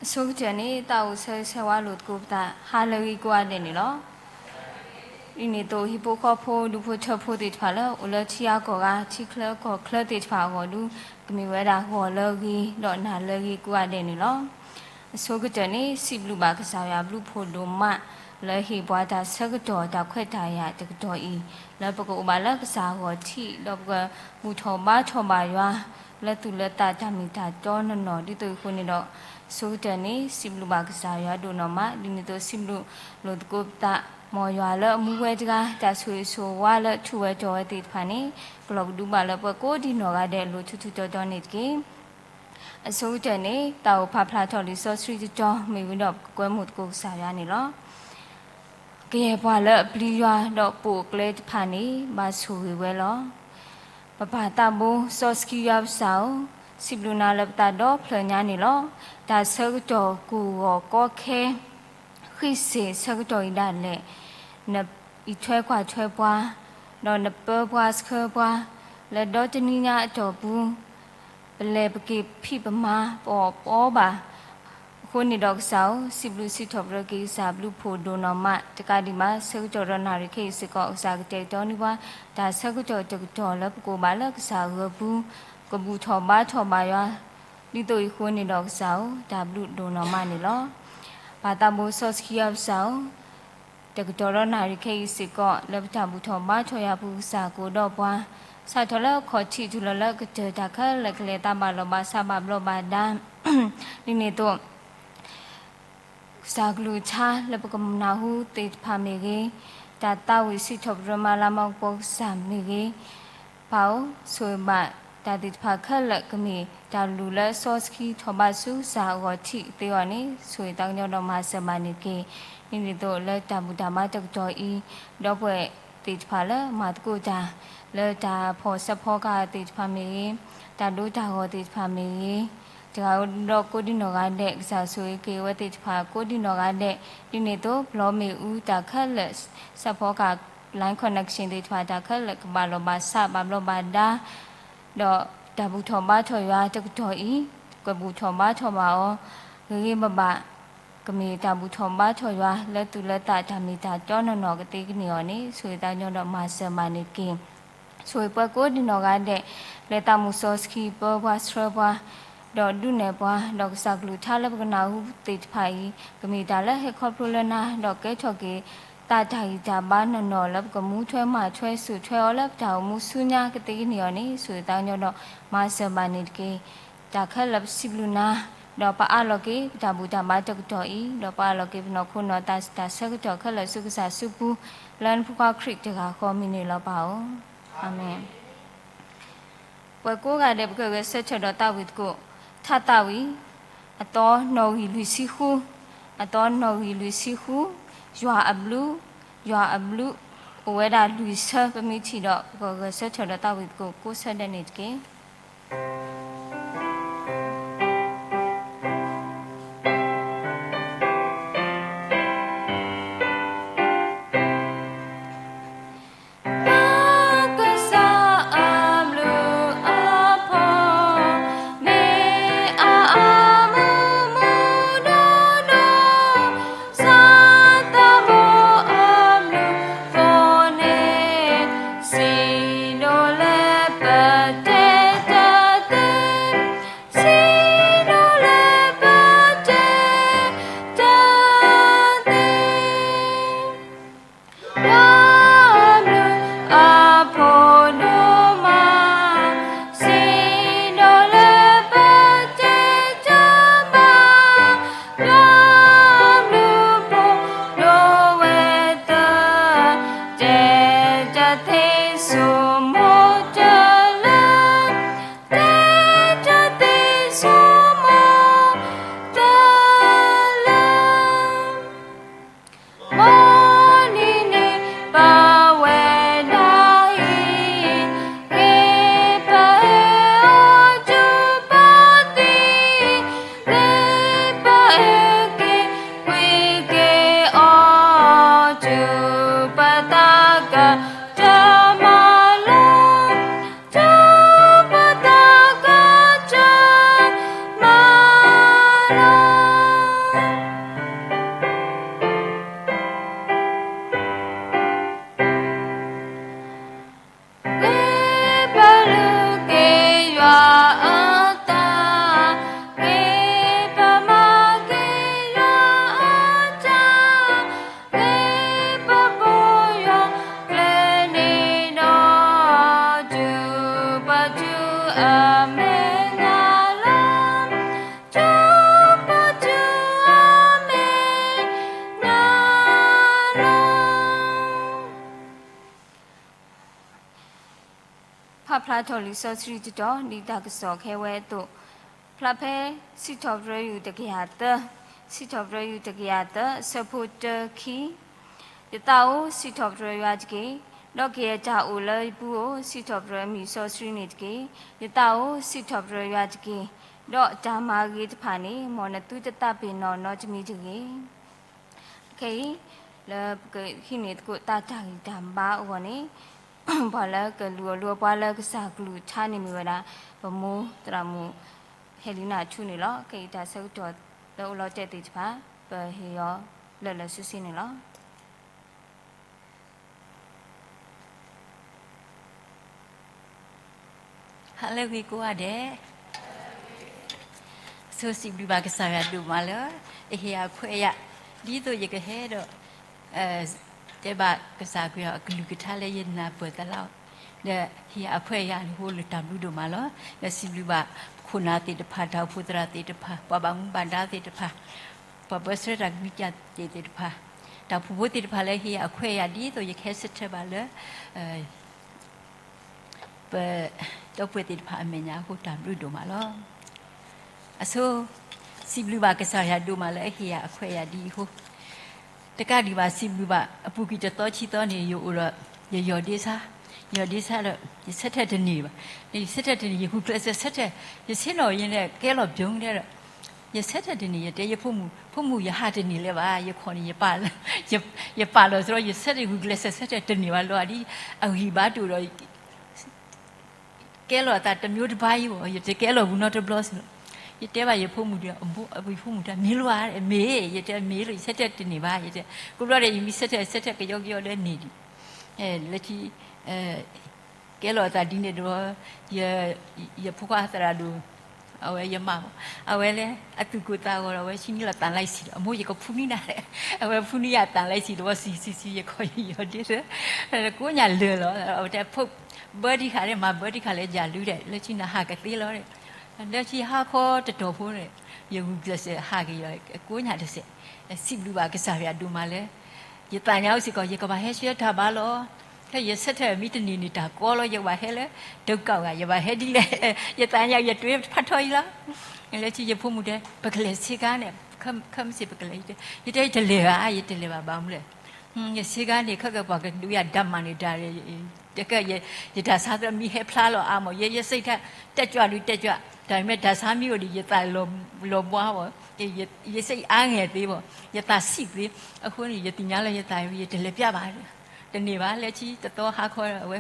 အဆိကတၢၢ်န့ၣ် တၢ်အိၣ်ဆၢဂ့ၤဆၢဝါလိာ်သကိးပသး ဟါလၢအဂ့ၤကိးဂၤဒဲးန့ၣ်လီၤ. ဒ်န့ၣ်အသိး ဟံၣ်ဖိဃီဖိ ဒူဖိထၢဖိသ့ၣ်တဖၣ်လၢ အိၣ်လၢထံဂၤကီၢ်ဂၤ ထံချၢကီၢ်ချၢသ့ၣ်တဖၣ်အဂီၢ်ဒု ကမ့ၢ်ဝဲဒၣ်ဂီၤလၢအဂ့ၤ ဒီးနၤလၢအဂ့ၤကိးဂၤဒဲးန့ၣ်လီၤ. အဆိကတၢၢ်န့ၣ် စံးဘျုးဘၣ်ကစၢ်ယွၤဘျုးဖှိၣ်ဒိၣ်မး လၢဟ့ၣ်ပှၤတၢ်ဆၢကတီၢ်တၢ်ခွဲးတၢ်ယာ်တကတီၢ်အံၤ လၢပကအိၣ်ဘၣ်လၢကစၢ်အဂီၢ်ထံး ဒီးပကဘူၣ်ထီၣ်ဘါထီၣ်ဘၣ်ယွၤ လၢသူၣ်လၢသးတၢ်မ့ၢ်တၢ်တီနီၢ်နီၢ် ဒ်သိးအံၤအဃိန့ၣ်ဒီး အဆိကတၢၢ်န့ၣ် စံးဘျုးဘၣ်ကစၢ်ယွၤဒိၣ်နီၢ်မး ဒ်န့ၣ်အသိးစံးဘျုးလိာ်သကိးပသး မ်ယွၤလၢအမူဝဲတဂၤ တၢ်ဆိၣ်ဂ့ၤဆိၣ်ဝါလၢထူးဝဲတီၤဝဲသ့ၣ်တဖၣ်န့ၣ် ကလီၤကဒုဘၣ်လၢပှၤကိးဒံနီၢ်ဂၤဒဲးအလိၤထူးထူးတီၤတီၤန့ၣ်တက့ၢ်. အဆိကတၢၢ်န့ၣ် တၢ်အိၣ်ဖးဖျါထီၣ်လံာ်စီဆှံတတီၤ မ့ၢ်ဝံၤဒီးပကကွဲမုာ်သကိးကစၢ်ယွၤန့ၣ်လီၤ. ကယဲၢ်ပှၤလၢအပျံၤယွၤဒီးပိာ်အကျဲတဖၣ်န့ၣ် ဘၣ်ဆိၣ်ဂ့ၤဝဲလီၤ. ပပၢ်သးဘိစီဆှံယွၤပကစၢ်ဧၢ, စံးဘျုးနၤလၢပသးဒီဖျၢၣ်ညါန့ၣ်လီၤ. တၢ်ဆၢကတီၢ်ကိၢ်ဂီၤကီခဲ ဃံစ့ၣ်ဆၢကတီၢ်အံၤဒၣ်လဲာ် နအံးထွဲကွၢ်ထွဲပှၤ, ဒီးနပၢပှၤဆှၢပှၤ လၢဒီတနံၤညါအတီၢ်ပူၤ ပလဲၤပက့ၤဖံးပမၤပအီၣ်ပအီဘၣ်. အဃိန့ၣ်ဒီးကစၢ်ဧၢ, စံးဘျုးစံးထီၣ်ပတြၢၤက့ၤကစၢ်ဘျုးဖှိၣ်ဒိၣ်နီၢ်မး တကးဒံးဘၣ် ဆၢကတီၢ်ဒီးနၣ်ရံၣ်ခဲအံၤစ့ၢ်ကီး ကစၢ်ကတဲာ်ကတီၤန့ၢ်ပှၤ တၢ်ဆၢကတီၢ်တကတီၢ်လၢပကအိၣ်ဘၣ်လၢကစၢ်အဂၢၤပူၤ ကဘူၣ်ထီၣ်ဘါထီၣ်ဘၣ်ယွၤ ဒ်သိးအံၤအဃိန့ၣ်ဒီးကစၢ်ဧၢ, တၢ်ဘျုးဒိၣ်နီၢ်မးန့ၣ်လီၤ. ပၢ်သးဘိစီဆှံယွၤပကစၢ်ဧၢ, တကတီၢ်ဒီးနၣ်ရံၣ်ခဲအံၤစ့ၢ်ကီး လၢပတၢ်ဘူၣ်ထီၣ်ဘါထီၣ်ယွၤပူၤ ကစၢ်ကအိၣ်ဒီးပှၤ စးထီၣ်လၢအခီၣ်ထံးတုၤလီၤလၢအကတၢၢ် တၢ်ခဲလၢာ်ကလဲၤသးဘၣ်လီၤဘၣ်စးဘၣ်ဘျီးဘၣ်ဒါ ဒ်န့ၣ်အသိး ကစၢ်ကလုၢ်ကထါလၢပကနၢ်ဟူသ့ၣ်တဖၣ်မ့ၢ်ဂ့ၤ, တၢ်သးဝံၣ်စံးထီၣ်ပတြၢၤမၤလၤမၤကပီၤကစၢ်မ့ၢ်ဂ့ၤ, ပၢ်ဧၢ, ဆိၣ်ဂ့ၤဘၣ်တၢ်သ့ၣ်တဖၣ်ခဲလၢာ် ကမ့ၢ်တၢ်လူၤလၢစီဆှံထီၣ်ဘးဆူကစၢ်အဂီၢ်ထံးကသ့အဂီၢ်န့ၣ် ဆိၣ်ဂ့ၤသးကညီၤဒီးမၤစၢၤဘၣ်န့ၣ်တက့ၢ်. ဒ်န့ၣ်အသိးလၢတၢ်ဘူၣ်တၢ်ဘါတကတီၢ်အံၤ ဒီပုၢ်ဝဲၢ်သ့ၣ်တဖၣ်လၢမၤသကိးတၢ် လၢတၢ်ဖီၣ်ဆၢဖီကဟၣ်သ့ၣ်တဖၣ်မ့ၢ်ဂ့ၤ, တၢ်ဒိတၢ်ဂီၤသ့ၣ်တဖၣ်မ့ၢ်ဂ့ၤ, တဂၤဒီးကိးဒံနီၢ်ဂၤဒဲး ကစၢ်ဆိၣ်ဂ့ၤက့ၤအဝဲသ့ၣ်တဖၣ်ကိးဒံနီၢ်ဂၤဒဲး, ဒ်န့ၣ်အသိး ဘျီမ့ၣ်အူတၢ်ခဲလၢာ် ဆၢဖီကဟၣ် line connection သ့ၣ်တဖၣ် တၢ်ခဲလၢာ်ကဘၣ်လီၤဘၣ်စးဘၣ်ဘျီးဘၣ်ဒါ ဒီးတၢ်ဘူၣ်ထီၣ်ဘါထီၣ်ယွၤတကတီၢ်အံၤ ကဘူၣ်ထီၣ်ဘါထီၣ်ဘၣ်အီၤ ဂ့ၤဂ့ၤဘၣ်ဘၣ် ကမ့ၢ်တၢ်ဘူၣ်ထီၣ်ဘါထီၣ်ယွၤ လၢသူၣ်လၢသးတၢ်မ့ၢ်တၢ်တီနီၢ်နီၢ်ကသ့ကန့ၢ်အီၤန့ၣ် ဆိၣ်ဂ့ၤသးကညီၤဒီးမၤစၢၤဘၣ်န့ၣ်တက့ၢ်. ဆိၣ်ဂ့ၤပှၤကိးဒံနီၢ်ဂၤဒဲး လၢသးမူစီဆှံပၢပှၤဆှၢပှၤ ဒီးဒုးနဲၣ်ပှၤ ဒီးကစၢ်ကလုၢ်ကထါလၢပကနၢ်ဟူသ့ၣ်တဖၣ်အံၤ ကမ့ၢ်တၢ်လၢဟဲခီဖျိလၢနၤ ဒီးကဲထီၣ်က့ၤသးတၢ်ဂံၢ်တၢ်ဘါနီၢ်နီၢ် လၢပကမူထွဲမၤထွဲစိာ်ထွဲအီၤလၢပတၢ်အိၣ်မူဆူညါကသ့ကန့ၢ်အီၤန့ၣ် ဆိၣ်ဂ့ၤသးကညီၤဒီးမၤစၢၤဘၣ်န့ၣ်တက့ၢ်. တၢ်ခဲလၢာ်ပစံးဘျုးနၤ ဒီးပအးလီၤက့ၤပတၢ်ဘူၣ်တၢ်ဘါတကတီၢ်အံၤ ဒီးပအးလီၤက့ၤပနီၢ်ခိနီၢ်သးတၢ်ဆၢကတီၢ်ခဲလၢာ်ဆူကစၢ်စုပူၤ လၢနဖိခွါခရံာ်တဂၤဃီမံၤန့ၣ်လီၤပၢ်ဧၢ. အၤမ့ၣ်. ပှၤကိးဂၤဒဲး ပကဂဲၤဆၢထၢၣ်ဒီးသးဝံၣ်သကိး ထါသးဝံၣ် အသီနီၣ်ဂံၢ်လွံၢ်ဆံဃု, အသီနီၣ်ဂံၢ်လွံၢ်ဆံဃု, ယွၤအဘျုး, ယွၤအဘျုး အိၣ်ဝဲဒၣ်လွံၢ်ဆၢ ပမ့ၢ်ထံၣ်ဒီး ပကဂဲၤဆၢထၢၣ်ဒီးသးဝံၣ်သကိးကိးဆၢဒဲးန့ၣ်တက့ၢ်. ပကဖးဖျါထီၣ်လံာ်စီဆှံတတီၤ ဒ်တၢ်ကစီၣ်ခဲဝဲအသိး, ဖျါဖဲစံးထီၣ်ပတြၢၤယူၢ်တကယၤသၢ, စံးထီၣ်ပတြၢၤယူၢ်တကယၤသၢ အဆၢဖိတၢ ခံ, ယသးဧၢ, စံးထီၣ်ပတြၢၤယွၤတက့ၢ်, ဒီးကယဲၢ်တၢ်အိၣ်လၢယပူၤဧၢ, စံးထီၣ်ပတြၢၤအမံၤစီဆှံန့ၣ်တက့ၢ်. ယသးဧၢ, စံးထီၣ်ပတြၢၤယွၤတက့ၢ်, ဒီးတၢ်မၤဂ့ၤတဖၣ်န့ၣ် မ်နသုတသးပ့ၤနီၣ်နီတမံၤတဂ့ၤ. ခဲအံၤ လၢပကဟံးန့ၢ်သကိးတၢ်တၢ်ဂံၢ်တၢ်ဘါအဂီၢ်န့ၣ်, ပှၤလၢကလူၤအီၤလူၤအပှၤလၢကစၢ်ကလုၢ်ကထါန့ၣ်မ့ၢ်ဝဲဒၣ် ပမိၢ်သရၣ်မုၣ် ဟဲလံနၢ်ထူန့ၣ်လီၤ. ခဲအံၤတၢ်ဆၢကတီၢ်လၢအိၣ်လီၤတဲာ်သ့ၣ်တဖၣ် ပဟ့ၣ်အီၤလၢာ်လၢာ်ဆ့ဆ့န့ၣ်လီၤ. ဟါလၢအဂ့ၤကိးဂၤဒဲး, ဆိစံးဘျုးဘၣ်ကစၢ်ယွၤဒိၣ်မးလၢ အဟ့ၣ်ယၤအခွဲးအယာ် ဒ်သိးယကဟဲဒီး တဲဘၣ်ကစၢ်ခရံာ်အကလုၢ်ကထါလၢယနၢ်ပၢၢ်သးလီၤ. ဒီးဟ့ၣ်ယၤအခွဲးအယာ်န့ၣ် အိၣ်လၢတၢ်ဘျုးဒိၣ်မးလီၤ. ဒီးစံးဘျုးဘၣ်ပခိၣ်နၢ်သ့ၣ်တဖၣ်, တၢ်အိၣ်ဖှိၣ်သရၣ်သ့ၣ်တဖၣ်, ပှၤဘၣ်မူဘၣ်ဒါသ့ၣ်တဖၣ်, ပှၤပၢဆှၢတၢ်ကမံးတံာ်သ့ၣ်တဖၣ်, တၢ်အိၣ်ဖှိၣ်ဖိသ့ၣ်တဖၣ်လၢဟ့ၣ်ယၤအခွဲးအယာ် ဒ်သိးယကဟဲဆၢထၢၣ်ဘၣ်လၢ ပဒီပုၢ်ဝဲၢ်သ့ၣ်တဖၣ်အမဲာ်ညါအဃိ တၢ်ဘျုးဒိၣ်မးလီၤ. အဆိ စံးဘျုးဘၣ်ကစၢ်ယွၤဒိၣ်မးလၢအဟ့ၣ်ယၤအခွဲးအယာ်ဒ်အံၤအဃိ, တကးဒံးဘၣ်စံးဘျုးဘၣ် အပူၤကွံာ်တသီခံသီန့ၣ် ယအိၣ်ဒီး ယယီၢ်ဒ့ဆါ, ယီၢ်ဒ့ဆါဒီး ယဆၢထၢၣ်တန့ၢ်ဘၣ်. ယဆၢထၢၣ်တန့ၢ် ယဂုာ်ကျဲးစၢးဆၢထၢၣ်, ယဆ့ၣ်နီၤယန့ၣ် ကဲလီၤပျီၤဒီး ယဆၢထၢၣ်တန့ၢ် ယတဲယဖိမုၣ်, ဖိမုၣ် ယဟးတန့ၢ်လၢၤဘၣ်, ယခိၣ်န့ၣ် ယပာ်လီၤ, ယပာ်လီၤစရီ ယဆၢထၢၣ်ဂုာ်ကျဲးစၢးဆၢထၢၣ်တန့ၢ်ဘၣ်လီၤ. ဒ်အဂံၢ်ဘါတအိၣ်ဒီး ကဲလီၤအသးတမျိုးတပါအံၤဘၣ်, ယတကဲလီၤဘူးနီတဘျီစ့ၢ်လီၤ. ယတဲဘၣ်ယဖိမုၣ်ဒီး အဖိမုၣ်တဲ မ့ၢ်လီၤဧါ, မ့ၢ်, ယတဲမ့ၢ်လီၤ, ယဆၢထၢၣ်တန့ၢ်ဘၣ်, ယတဲ, ကိးဘျီဒီး ယမ့ၢ်ဆၢထၢၣ် ဆၢထၢၣ်ကယီကယီဒီးန့ၢ်ဒံး, လၢခံ ကဲလီၤအသးဒ်န့ၣ်တဘျီ, ယဖိခွါသရၣ်ဒိၣ်, အဝဲယမါမး, အဝဲလၢအသူၣ်ကိၢ်သးဂီၤဒီး အဝဲဆံနံလီၤသးလဲစံးဒီး အမိၢ် ယကဖူနံနၤ, အဝဲဖူနံယၤသးလဲစံးဒီး ဝံၤစံးစံးစံး ယခီယီၢ်ဒ့ဒီး ကိးညါလၢာ်လီၤ. အဝဲတဲ ဘၢတံၢ်ဃာ်န့ၣ် မၤဘၢတံၢ်ဃာ်လၢယၤလူၤဒီး လၢခံနဟးကသ့လီၤဒီး လၢခံဟါခီတတီၤဖိန့ၣ် ယဂုာ်ကျဲးစၢးဟးက့ၤဒီး ကိးညါတစဲး, စံးဘျုးဘၣ်ကစၢ်ယွၤဒိၣ်မးလၢ ယသးညါအိၣ်စ့ၢ်ကီး ယကဘၣ်ဟဲဆှၢတၢ်ဘါလီၤ. ခဲယဆၢထၢၣ်မ့ၢ်တန့ၢ်န့ၣ် တၢ်ကီလီၤ ယကဘၣ်ဟဲလၢ ဒုးကဝဲ ယဘၣ်ဟဲဒ်လဲၣ်, ယသးညါ ယတွ့ဖးထီအံၤလီၤ. လၢခံယဖိမုၣ်တဲ ပကလဲၤဆ့ကၤန့ၣ်, ခဲမုၢ်ဆ့ၣ်ပကလဲၤ, ယတဲ ယတလဲၤဘၣ်, ယတလဲၤဘၣ် ဘၣ်မနုၤလဲၣ်, ယဆ့ကၤန့ၣ် ခဲကပှၤကဒုးယၤဒၣ်မးန့ၣ် တၢ် တကဲ ယတၢ်ဆါသ့ၣ်မ့ၢ်ဟဲဖျါလီၤအါမး ယ ယစံးတၢ် တကြွ ဒုးတကြွ, တၢ်မ့ၢ်တၢ်ဆါမ့ၢ်အိၣ်ဒီး ယသးလီၤဘှါဘၣ်, ယစံးအါဂၤသ့ဘၣ်, ယသးဆံးသ့, အဃိန့ၣ် ယသ့ၣ်ညါလၢယသး ယတလဲၤပျၢ်ဘၣ်, တန့ၢ်ဘၣ်. လၢခံတသီဟါခီ အဝဲ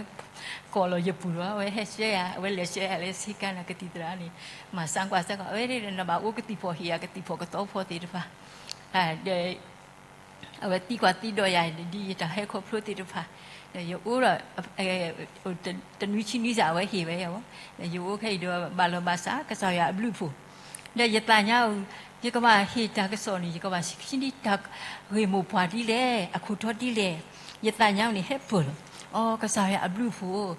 ကိးလီၤယပူၤဒီး အဝဲဟဲဆှၢယၤ အဝဲလဲၤဆှၢယၤလၢဆ့ကၤန့ၣ် ကသံၣ်သရၣ်န့ၣ် မၤစၢကွၢ်စၢကွၢ် အဝဲဒၣ်နဘၣ်အိၣ်ကသံၣ်ဖီၣ်ဟ့ၣ်ယၤကသံၣ်ဖီၣ်ကသီဖီသ့ၣ်တဖၣ် ဒီး အဝဲသံကွၢ်သံဒိးယၤ ဒ်ယတၢ်ဟဲခီဖျိသ့ၣ်တဖၣ်, ဒီးယအိၣ်ဒီး တနွံဆံနွံစ့ၢ် အဝဲဟ့ၣ်ဝဲယၤဘၣ်, ဒီးယအိၣ်ခဲအံၤဒီး ဘၣ်လီၤဘၣ်စး ကစၢ်ယွၤအဘျုးအဖှိၣ်, ဒီးယသးညါအီၤ ယကဘၣ်ဟ့ၣ်တၢ်ကစီၣ်န့ၣ် ယကဘၣ်ဆံးဒ်တၢ်ဂ့ၢ်မိၢ်ပှၢ်ဒ်လဲၣ် အခိၣ်တီဒ်လဲၣ်, ယသးညါအီၤန့ၣ် ဟဲပၢၢ်လီၤ. အိ ကစၢ်ယွၤအဘျုးအဖှိၣ်,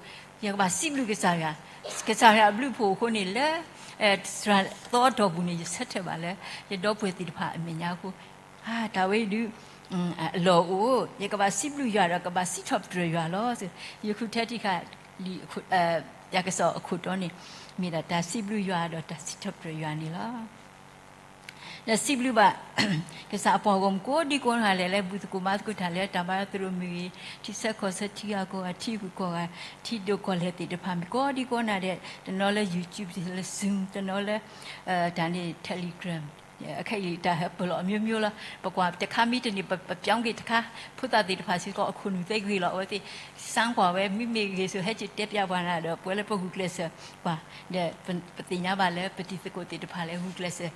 ယကဘၣ်စံးဘျုးကစၢ်ယွၤ, ကစၢ်ယွၤအဘျုးအဖှိၣ်အဃိန့ၣ် လၢ သရၣ်သီအတီၢ်ပူၤန့ၣ် ယဆၢထၢၣ်ဘၣ်လၢ ယဒီပုၢ်ဝဲၢ်သ့ၣ်တဖၣ်အမဲာ်ညါအဃိ တၢ်ဝဲအံၤဒုး အလီၢ်အိၣ် ယကဘၣ်စံးဘျုးယွၤဒီးကဘၣ်စံးထီၣ်ပတြၢၤယွၤလီၤ. ယဃုထၢထံၣ်ဃာ်လံာ် တၢ်ကစီၣ်အခိၣ်တီန့ၣ် မ့ၢ်ဒၣ်တၢ်စံးဘျုးယွၤဒီးတၢ်စံးထီၣ်ပတြၢၤယွၤန့ၣ်လီၤ. ဒီးစံးဘျုးဘၣ် ကစၢ်အပှၤဂီၢ်မုၢ်ကိးဒံကိးနီၢ်ဂၤဒဲးလၢ ဘူၣ်သကိးဘါသကိးတၢ်လၢတၢ်ဘါသရိာ်မ့ၢ်ဂ့ၤ, ထံဆၢကီၢ်ဆၢ ထံဂၤကီၢ်ဂၤ ထံဂုၤကီၢ်ဂၤ ထံဒိၣ်ကီၢ်လဲၢ်သ့ၣ်တဖၣ် မ့ၢ်ကိးဒံကိးနီၢ်ဂၤဒဲး တနီၤလၢ YouTube လၢ Zoom တနီၤလၢ တၢ်န့ၣ် Telegram ခဲအံၤတၢ်ဟဲပၢၢ်လီၤအမျိုးမျိုးလီၤ. ပကွၢ်တခါမ့ၢ်တန့ၢ် ပပျီက့ၤတခါ ဖိသၣ်သ့ၣ်တဖၣ်စ့ၢ်ကီး အခိၣ်နူာ်သ့ဂ့ၤလီၤ. အဝဲသ့ၣ် စမ်းကွၢ်ဝဲ မ့မ့ၢ်ဂ့ၤဆိး ဟဲက့ၤတဲပျးပှၤနၤဒီး ပဝဲလၢပဂုာ်ကျဲးစၢးပှၤ ဒီးပသ့ၣ်ညါဘၣ်လၢ ပတံၤသကိးသ့ၣ်တဖၣ်လၢဂုာ်ကျဲးစၢး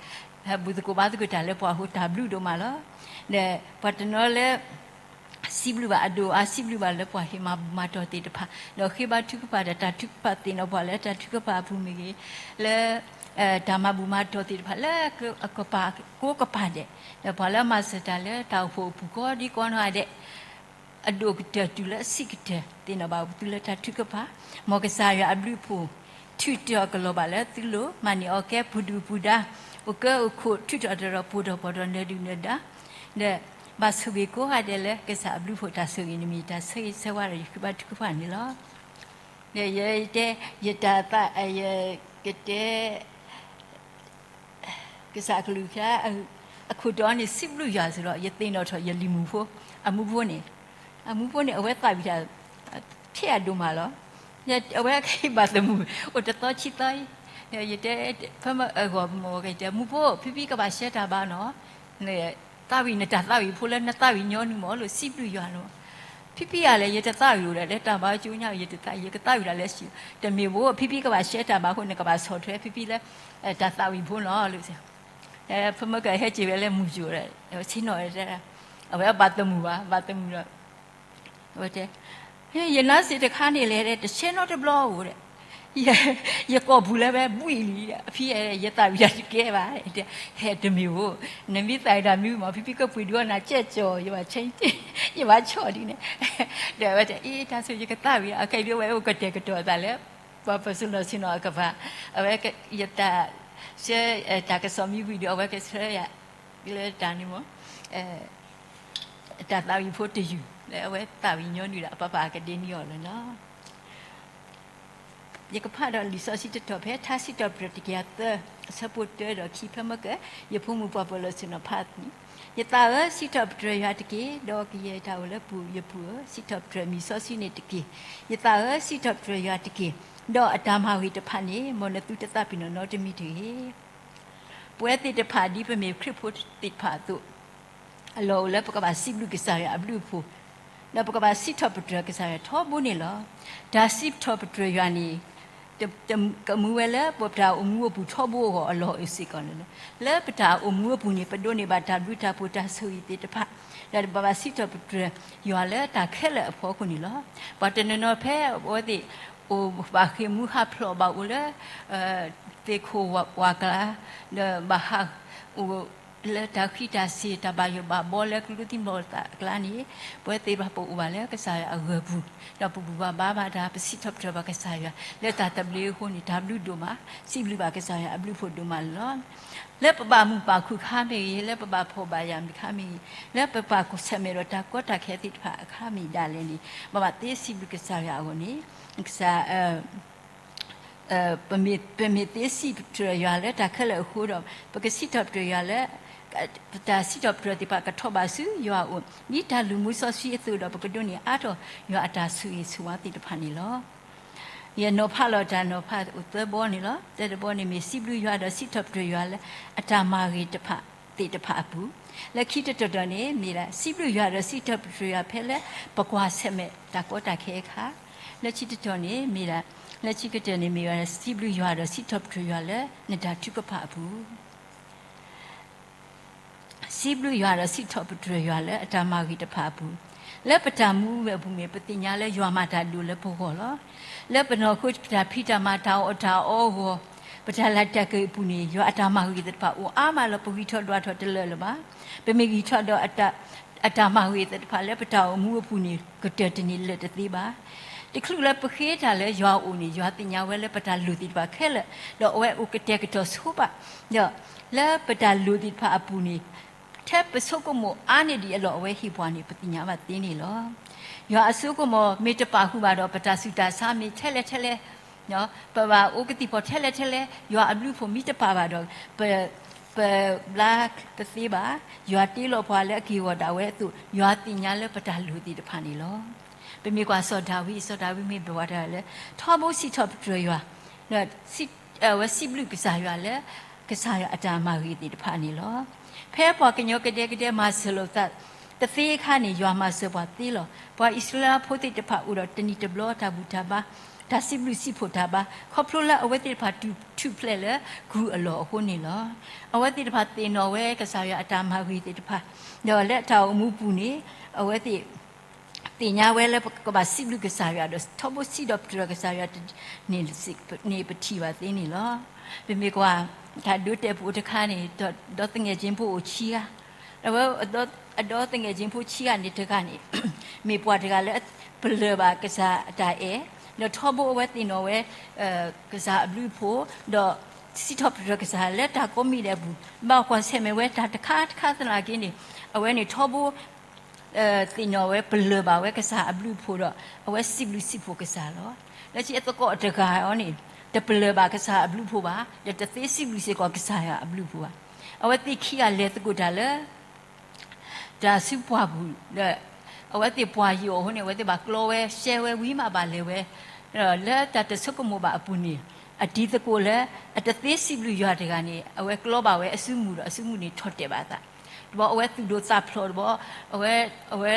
ဟဲဘူၣ်သကိးဘါသကိးတၢ်လၢပှၤအဃိ တၢ်ဘျုးဒိၣ်မးလီၤ. ဒီးပှၤတနီၤလၢ စံးဘျုးဘၣ်အဒိၣ်အါ စံးဘျုးဘၣ်လၢပှၤဟ့ၣ်မၤဘူၣ်မၤတီၢ်သ့ၣ်တဖၣ် ဒီးဃ့ဘါထုကဖၣ်ဒီး တၢ်ထုကဖၣ်သ့ၣ်နီၣ်ပှၤလၢတၢ်ထုကဖၣ်အပူၤမ့ၢ်ဂ့ၤ, လၢ တၢ်မၤဘူၣ်မၤတီၢ်သ့ၣ်တဖၣ်လၢ ကပၤကိးကပၤဒဲး, ဒီးပှၤလၢအမၤစၢၤတၢ်လၢတၢ်အိၣ်ဖှိၣ်အပူၤကိးဒံကိးနီၢ်ဂၤဒဲး အဒိၣ်ကတၢၢ်တုၤလၢအဆံးကတၢၢ် သ့ၣ်နီၣ်ဘၣ်ပသူလၢတၢ်ထုကဖၣ်, မ်ကစၢ်ယွၤအဘျုးအဖှိၣ် ထုးထီၣ်ကလီၤဘၣ်လၢသုလိၤ မၤန့ၢ်အီၣ်ကဲ ပူၤဒုၣ်ပူၤဒါ အိၣ်ကၢအိၣ်ခိး ထုးထီၣ်တရီၣ် ပှိၢ်ထီၣ်ပှီၢ်ထီၣ် နၢၤဒုၣ်နၢၤဒါ ဒီးဘၣ်ဆိၣ်ဂ့ၤကိးဂၤဒဲးလၢ ကစၢ်အဘျုးအဖှိၣ်တၢ်ဆိၣ်ဂ့ၤန့ၣ်မ့ၢ်တၢ်ဆၢဂ့ၤဆၢဝါဒီး ယဃ့ဘါထုကဖၣ်န့ၣ်လီၤ. ယတဲ, ယတၢ်သး, ယကတဲ ကစၢ်အကလုၢ်ကထါ အခိၣ်တီန့ၣ် စံးဘျုးယွၤစ့ၢ်ဒီး ယသ့ၣ်နီၣ်ထီၣ်ယလံၤမုၣ်ဖိ, အမူဖိန့ၣ်, အမူဖိန့ၣ် အဝဲသးဝံၣ်တၢ် ထဲအဒိၣ်မးလီၤ. အဝဲကဘၣ်သမူ အိၣ်တသီခံသီအံၤ, ယတဲ, ဖဲမ့ၢ်အဂီၢ်မ့ၢ် ကတဲ မူဖိ ဖံဖံကဘၣ်ရှဲတၢ်ဘါနီၤ, သးဝံၣ်နတၢ်သးဝံၣ်ဖိလၢနသးဝံၣ်ညီနုၢ်မး လိၣ်စံးဘျုးယွၤန့ၣ်မး. ဖံဖံယၤလဲၣ် ယတသးဝံၣ်အိၣ်ဒီးလၢတၢ်ဘါကၠိညါ ယတသး, ယကသးဝံၣ်ဒၣ်လဲာ်ဆံး, တမ့ၢ်ဘၣ် ဖံဖံကဘၣ်ရှဲတၢ်ဘါအဃိ နကဘၣ်ဆီၣ်ထွဲဖံဖံလၢ တၢ်သးဝံၣ်ဖိနီၤ လၢ ဖဲမ့ၢ်ကဟဲက့ၤဝဲလၢမုၢ်ယိာ်ဒီး ဆ့ၣ်နီၤ အဝဲဘၣ်သမူဘၣ်, ဘၣ်သမူဒီး အဝဲတဲ, ယနါစ့ၢ်တခါန့ၣ်လဲၣ် တဆဲနီတဘျီဧိၤဒီး, ယကိာ်ပူၤလၢဝဲဘှံးလံဒီး အဖံ ယသးဝံၣ်တၢ်တကဲဘၣ်, ဟဲတမ့ၢ်ဧိၤ, နမ့ၢ်သးဝံၣ်တၢ်မနုၤမး ဖံဖံကပှ့ၤဒုးအီၣ်နၤကဲကၠီၤ ယဘၣ်ဆဲ, ယဘၣ်ဆီၣ်ဒ်န့ၣ်, ဒီးအဝဲတဲ အ့ တၢ်ဆိၣ်ယကသးဝံၣ် အခဲအံၤဒ်အဝဲအိၣ်ကတဲာ်ကတီၤအသးလၢ ပှၤပစလီၢ်ဆ့ၣ်နီၤအကပၤ, အဝဲ ယတၢ်ဆၢ တၢ်ကစီၣ်မ့ၢ်ဝံၤဒီး အဝဲကဆှၢယၤ လၢတၢ်န့ၣ်မ့ၢ် တၢ်သးဝံၣ်ဖိတယုၢ် လၢအဝဲသးဝံၣ်ညီနုၢ်ဒီး အပၢ်ပၢ်ကဒ့န့ၢ်အီၤလီၤနီၤ. ယကဖးဒီးလံာ်စီဆှံတတီၢ်ဖဲ ထါစံးထီၣ်ပတြၢၤတကယၤသၢ အဆၢဖိတၢဒီးခံ ဖဲမ့ၢ်က ယဖိမုၣ်ပှၢ်ပၢၤလီၢ်ဆ့ၣ်နီၤဖးန့ၣ်, ယသးဧၢ, စံးထီၣ်ပတြၢၤယွၤတက့ၢ်, ဒီးကယဲၢ်တၢ်အိၣ်လၢပူၤယပူၤဧၢ, စံးထီၣ်ပတြၢၤမံၤစီဆှံန့ၣ်တက့ၢ်. ယသးဧၢ, စံးထီၣ်ပတြၢၤယွၤတက့ၢ်, ဒီးအတၢ်မၤဂ့ၤတဖၣ်န့ၣ် မ်နသုတသးပ့ၤနီၣ်နီတမံၤတဂ့ၤ. ပဝဲသ့ၣ်တဖၣ် ဒ်ပမ့ၢ်ခရံာ်ဖိသ့ၣ်တဖၣ်အသိး အလီၢ်အိၣ်လၢပကဘၣ်စံးဘျုးကစၢ်ယွၤအဘျုးအဖှိၣ်, ဒီးပကဘၣ်စံးထီၣ်ပတြၢၤကစၢ်ယွၤထီဘိန့ၣ်လီၤ. တၢ်စံးထီၣ်ပတြၢၤယွၤန့ၣ် ကမူဝဲလၢပတၢ်အိၣ်မူအပူၤထီဘိအဂီၢ် အလီၢ်အိၣ်စ့ၢ်ကီးန့ၣ်လီၤ. လၢပတၢ်အိၣ်မူအပူၤန့ၣ် ပဒိးန့ၢ်ဘၣ်တၢ်ဘျုးတၢ်ဖှိၣ်တၢ်ဆိၣ်ဂ့ၤသ့ၣ်တဖၣ်, ဒီးပဘၣ်စံးထီၣ်ပတြၢၤယွၤလၢတၢ်ခဲလၢာ်အဖီခိၣ်န့ၣ်လီၤ. ပှၤတနီၤနီၤဖဲအဝဲသ့ၣ် အိၣ်ဘၣ်ဃ့ၢ်မှံဟးဖျိးဘၣ်အိၣ်လၢ သ့ၣ်ခိၣ်ဝးကျါ, ဒီးဘၣ်ဟးအိၣ်လၢတၢ်ဃံးတၢ်စ့ၤ တၢ်ဘၣ်ယိၣ်ဘၣ်ဘီလၢကျိသံၣ်ဘီသးအကျါန့ၣ်, ပဝဲသ့ၣ်တဖၣ်ပအိၣ်ဘၣ်လၢကစၢ်ယွၤအဂၢၢ်ပူၤ, ဒီးပဘူၣ်ဘၣ်ဘါဘၣ်တၢ် ပစံးထီၣ်ပတြၢၤဘၣ်ကစၢ်ယွၤ လၢတၢ်သဘျ့အဃိန့ၣ် တၢ်ဘျုးဒိၣ်မး, စံးဘျုးဘၣ်ကစၢ်ယွၤအဘျုးအဖှိၣ်ဒိၣ်မးလီၤ. လၢပဘၣ်မုာ်ဘၣ်ခုၣ်အခါမ့ၢ်ဂ့ၤ, လၢပဘၣ်ဖှီၣ်ဘၣ်ယာ်မုာ်အခါမ့ၢ်ဂ့ၤ, လၢပဘၣ်ဆၢၣ်မဲာ်ဒီးတၢ်ကီတၢ်ခဲသ့ၣ်တဖၣ်အခါမ့ၢ်ဒၣ်လဲာ်န့ၣ်, ပဘၣ်သ့စံးဘျုးကစၢ်ယွၤအဂီၢ်န့ၣ်, ကစၢ် ပမ့ၢ်သ့စံးထီၣ်ပတြၢၤယွၤလၢတၢ်ခဲလၢာ်အဃိဒီး ပကစံးထီၣ်ပတြၢၤယွၤလၢ ပတၢ်စံးထီၣ်ပတြၢၤသ့ၣ်တဖၣ်ကထီၣ်ဘၣ်ဆူယွၤအအိၣ် ဒ်တၢ်လုၢ်မူစီဆှံအသိးဒီး ပကဒိးန့ၢ်အါထီၣ်ယွၤအတၢ်ဆိၣ်ဂ့ၤဆိၣ်ဝါသ့ၣ်တဖၣ်န့ၣ်လီၤ. ယနီၤဖးလီၤတၢ်နီၤဖးအိၣ်သၢဘီန့ၣ်လီၤ. တၢတဘီန့ၣ်မ့ၢ် စံးဘျုးယွၤဒီးစံးထီၣ်ပတြၢၤယွၤလၢအတၢ်မၤဂ့ၤတဖၣ်သ့ၣ်တဖၣ်အပူၤ, လၢခံတတီၤတီၤန့ၣ်မ့ၢ်ဒၣ် စံးဘျုးယွၤဒီးစံးထီၣ်ပတြၢၤယွၤဖဲလၢပကွၢ်ဆၢၣ်မဲာ်တၢ်ကီတၢ်ခဲအခါ, လၢခံတတီၤန့ၣ်မ့ၢ်ဒၣ်, လၢခံကတၢၢ်န့ၣ်မ့ၢ်ဝဲဒၣ် စံးဘျုးယွၤဒီးစံးထီၣ်ပတြၢၤယွၤလၢနတၢ်ထုကဖၣ်အပူၤ စံးဘျုးယွၤဒီးစံးထီၣ်ပတြၢၤယွၤလၢအတၢ်မၤဂ့ၤတဖၣ်အပူၤ, လၢပတၢ်မူဝဲအပူၤမ့ၢ် ပသ့ၣ်ညါလၢယွၤမၤတၢ်ဒိၣ်လၢပဂီၢ်လီၤ. လၢပနီၢ်ခိပတၢ်ဖံးတၢ်မၤတၢ်အီၣ်တၢ်အီအဂီၢ်, ပတၢ်လဲၤတၢ်က့ၤအပူၤန့ၣ် ယွၤအတၢ်မၤဂ့ၤသ့ၣ်တဖၣ်အိၣ်အါမးလီၤ. ပဂံၢ်ထီၣ်ဒွးထီၣ်တလၢာ်လၢၤဘၣ်. ပမ့ၢ်ဂံၢ်ထီၣ်ဒီး အတၢ်မၤဂ့ၤသ့ၣ်တဖၣ်လၢပတၢ်အိၣ်မူအပူၤန့ၣ် ကတၢၢ်တန့ၢ်လၢာ်တသ့ဘၣ်. တချုးလၢပဃ့တၢ်လၢယွၤအအိၣ်န့ၣ် ယွၤသ့ၣ်ညါဝဲလၢပတၢ်လိၣ်သ့ၣ်တဖၣ်ခဲလၢာ်, ဒီးအဝဲအိၣ်ကတဲာ်ကတီၤဆိပာ်, ဒီးလၢပတၢ်လိၣ်သ့ၣ်တဖၣ်အပူၤန့ၣ် ထဲပဆိကမိၣ်အါန့ၢ်ဒံးအလီၢ် အဝဲဟ့ၣ်ပှၤန့ၣ် ပသ့ၣ်ညါဘၣ်သ့န့ၣ်လီၤ. ယွၤအစိကမီၤမ့ၢ်တပာ်ဃုာ်ဘၣ်ဒီး ပတၢ်ဆူးတၢ်ဆါမ့ၢ်ထဲလဲၣ်ထဲလဲၣ်, ပဘၣ်အိၣ်ကသံၣ်ဖီထဲလဲၣ်ထဲလဲၣ်, ယွၤအဘျုးအဖှိၣ်မ့ၢ်တပာ်ဘၣ်ဒီး ပ ပဘျါတသ့ဘၣ်. ယွၤတ့လီၤပှၤလၢအက့ၢ်အဂီၤဒၣ်ဝဲအသိး ယွၤသ့ၣ်ညါလၢပတၢ်လိၣ်သ့ၣ်တဖၣ်န့ၣ်လီၤ. ပမ့ၢ်ကွၢ်စီၤဒၤဝံး, စီၤဒၤဝံးမ့ၢ်ဘၣ်ဝဲတၢ်လၢ ထီဘိစံးထီၣ်ပတြၢၤယွၤ, ဝဲစံးဘျုးကစၢ်ယွၤလၢ ကစၢ်ယွၤအတၢ်မၤဂ့ၤသ့ၣ်တဖၣ်န့ၣ်လီၤ. ဖဲပှၤကညီကဒဲကဒဲမၤစၢၤလိာ်သးတသ့အခါန့ၣ် ယွၤမၤစၢၤပှၤသ့လီၤ. ပှၤအံၣ်စရ့လးဖိသ့ၣ်တဖၣ်အိၣ်ဒီးတနံၣ်တဘျီတၢ်ဘူၣ်တၢ်ဘါ, တၢ်စံးဘျုးစံးဖှိၣ်တၢ်ဘါ, ခီဖျိလၢအဝဲသ့ၣ်တဖၣ်ထူၣ်ဖျဲးလၢကုၢ်အလီၢ်အဃိန့ၣ်လီၤ. အဝဲသ့ၣ်တဖၣ်သ့ၣ်နီၣ်ဝဲကစၢ်ယွၤအတၢ်မၤဂ့ၤသ့ၣ်တဖၣ်, ဒီးလၢအတၢ်အိၣ်မူပူၤန့ၣ် အဝဲသ့ၣ် သ့ၣ်ညါဝဲလၢပကဘၣ်စံးဘျုးကစၢ်ယွၤဒီး ထီဘိစံးထီၣ်ပတြၢၤကစၢ်ယွၤန့ၣ် ပထံၣ်ဘၣ်သ့န့ၣ်လီၤ. ပမ့ၢ်ကွၢ် တၢ်ဒိတဲာ်ပအိၣ်တခါန့ၣ် ဒီးသငဲၣ်ကၠ့ဖိအိၣ်ခံဂၤ, အဒီသငဲၣ်ကၠ့ဖိခံဂၤန့ၣ်တဂၤန့ၣ် မ့ၢ်ပှၤတဂၤလၢပလၢၢ်ဘၣ်ကစၢ်အတၢ်အဲၣ်, ဒီးထီဘိအဝဲသ့ၣ်နီၣ်ဝဲ ကစၢ်အဘျုးအဖှိၣ်, ဒီးစံးထီၣ်ပတြၢၤကစၢ်လၢတၢ်ကိးမံၤဒဲးအပူၤ, ဘၣ်ကွၢ်ဆၢၣ်မဲာ်ဝဲတၢ်တခါတခါသနာ်က့န့ၣ် အဝဲန့ၣ်ထီဘိ သ့ၣ်နီၣ်ဝဲပလၢၢ်ဘၣ်ဝဲကစၢ်အဘျုးအဖှိၣ်ဒီး အဝဲစံးဘျုးစံးဖှိၣ်ကစၢ်လီၤ. လၢခံအသကိးတဂၤအံၤန့ၣ် တပလၢၢ်ဘၣ်ကစၢ်အဘျုးအဖှိၣ်ဘၣ်, ဒီးတသ့စံးဘျုးစ့ၢ်ကီးကစၢ်ယွၤအဘျုးအဖှိၣ်ဘၣ်. အဝဲသ့ၣ်ခံဂၤလဲၤသကိးတၢ်လၢ တၢ်စုပှၢ်ပူၤဒီး အဝဲသ့ၣ်ပှၤယိာ်အဃိန့ၣ် အဝဲသ့ၣ်ဘၣ်ကျီဝဲ ရှဲဝဲဝံၤမးဘၣ်လဲၤဝဲ, လၢတၢ်တဆိကမိၣ်ဘၣ်အပူၤန့ၣ် အတံၤသကိးလၢ အတသ့စံးဘျုးယွၤတဂၤန့ၣ် အဝဲကျီဘၣ်ဝဲအစုမုၢ်ဒီးအစုမုၢ်န့ၣ်ထီၣ်တဲာ်ဘၣ်အသး, တဘျီအဝဲသူၣ်ဒိၣ်သးဖျိးတဘျီ, အဝဲ အဝဲ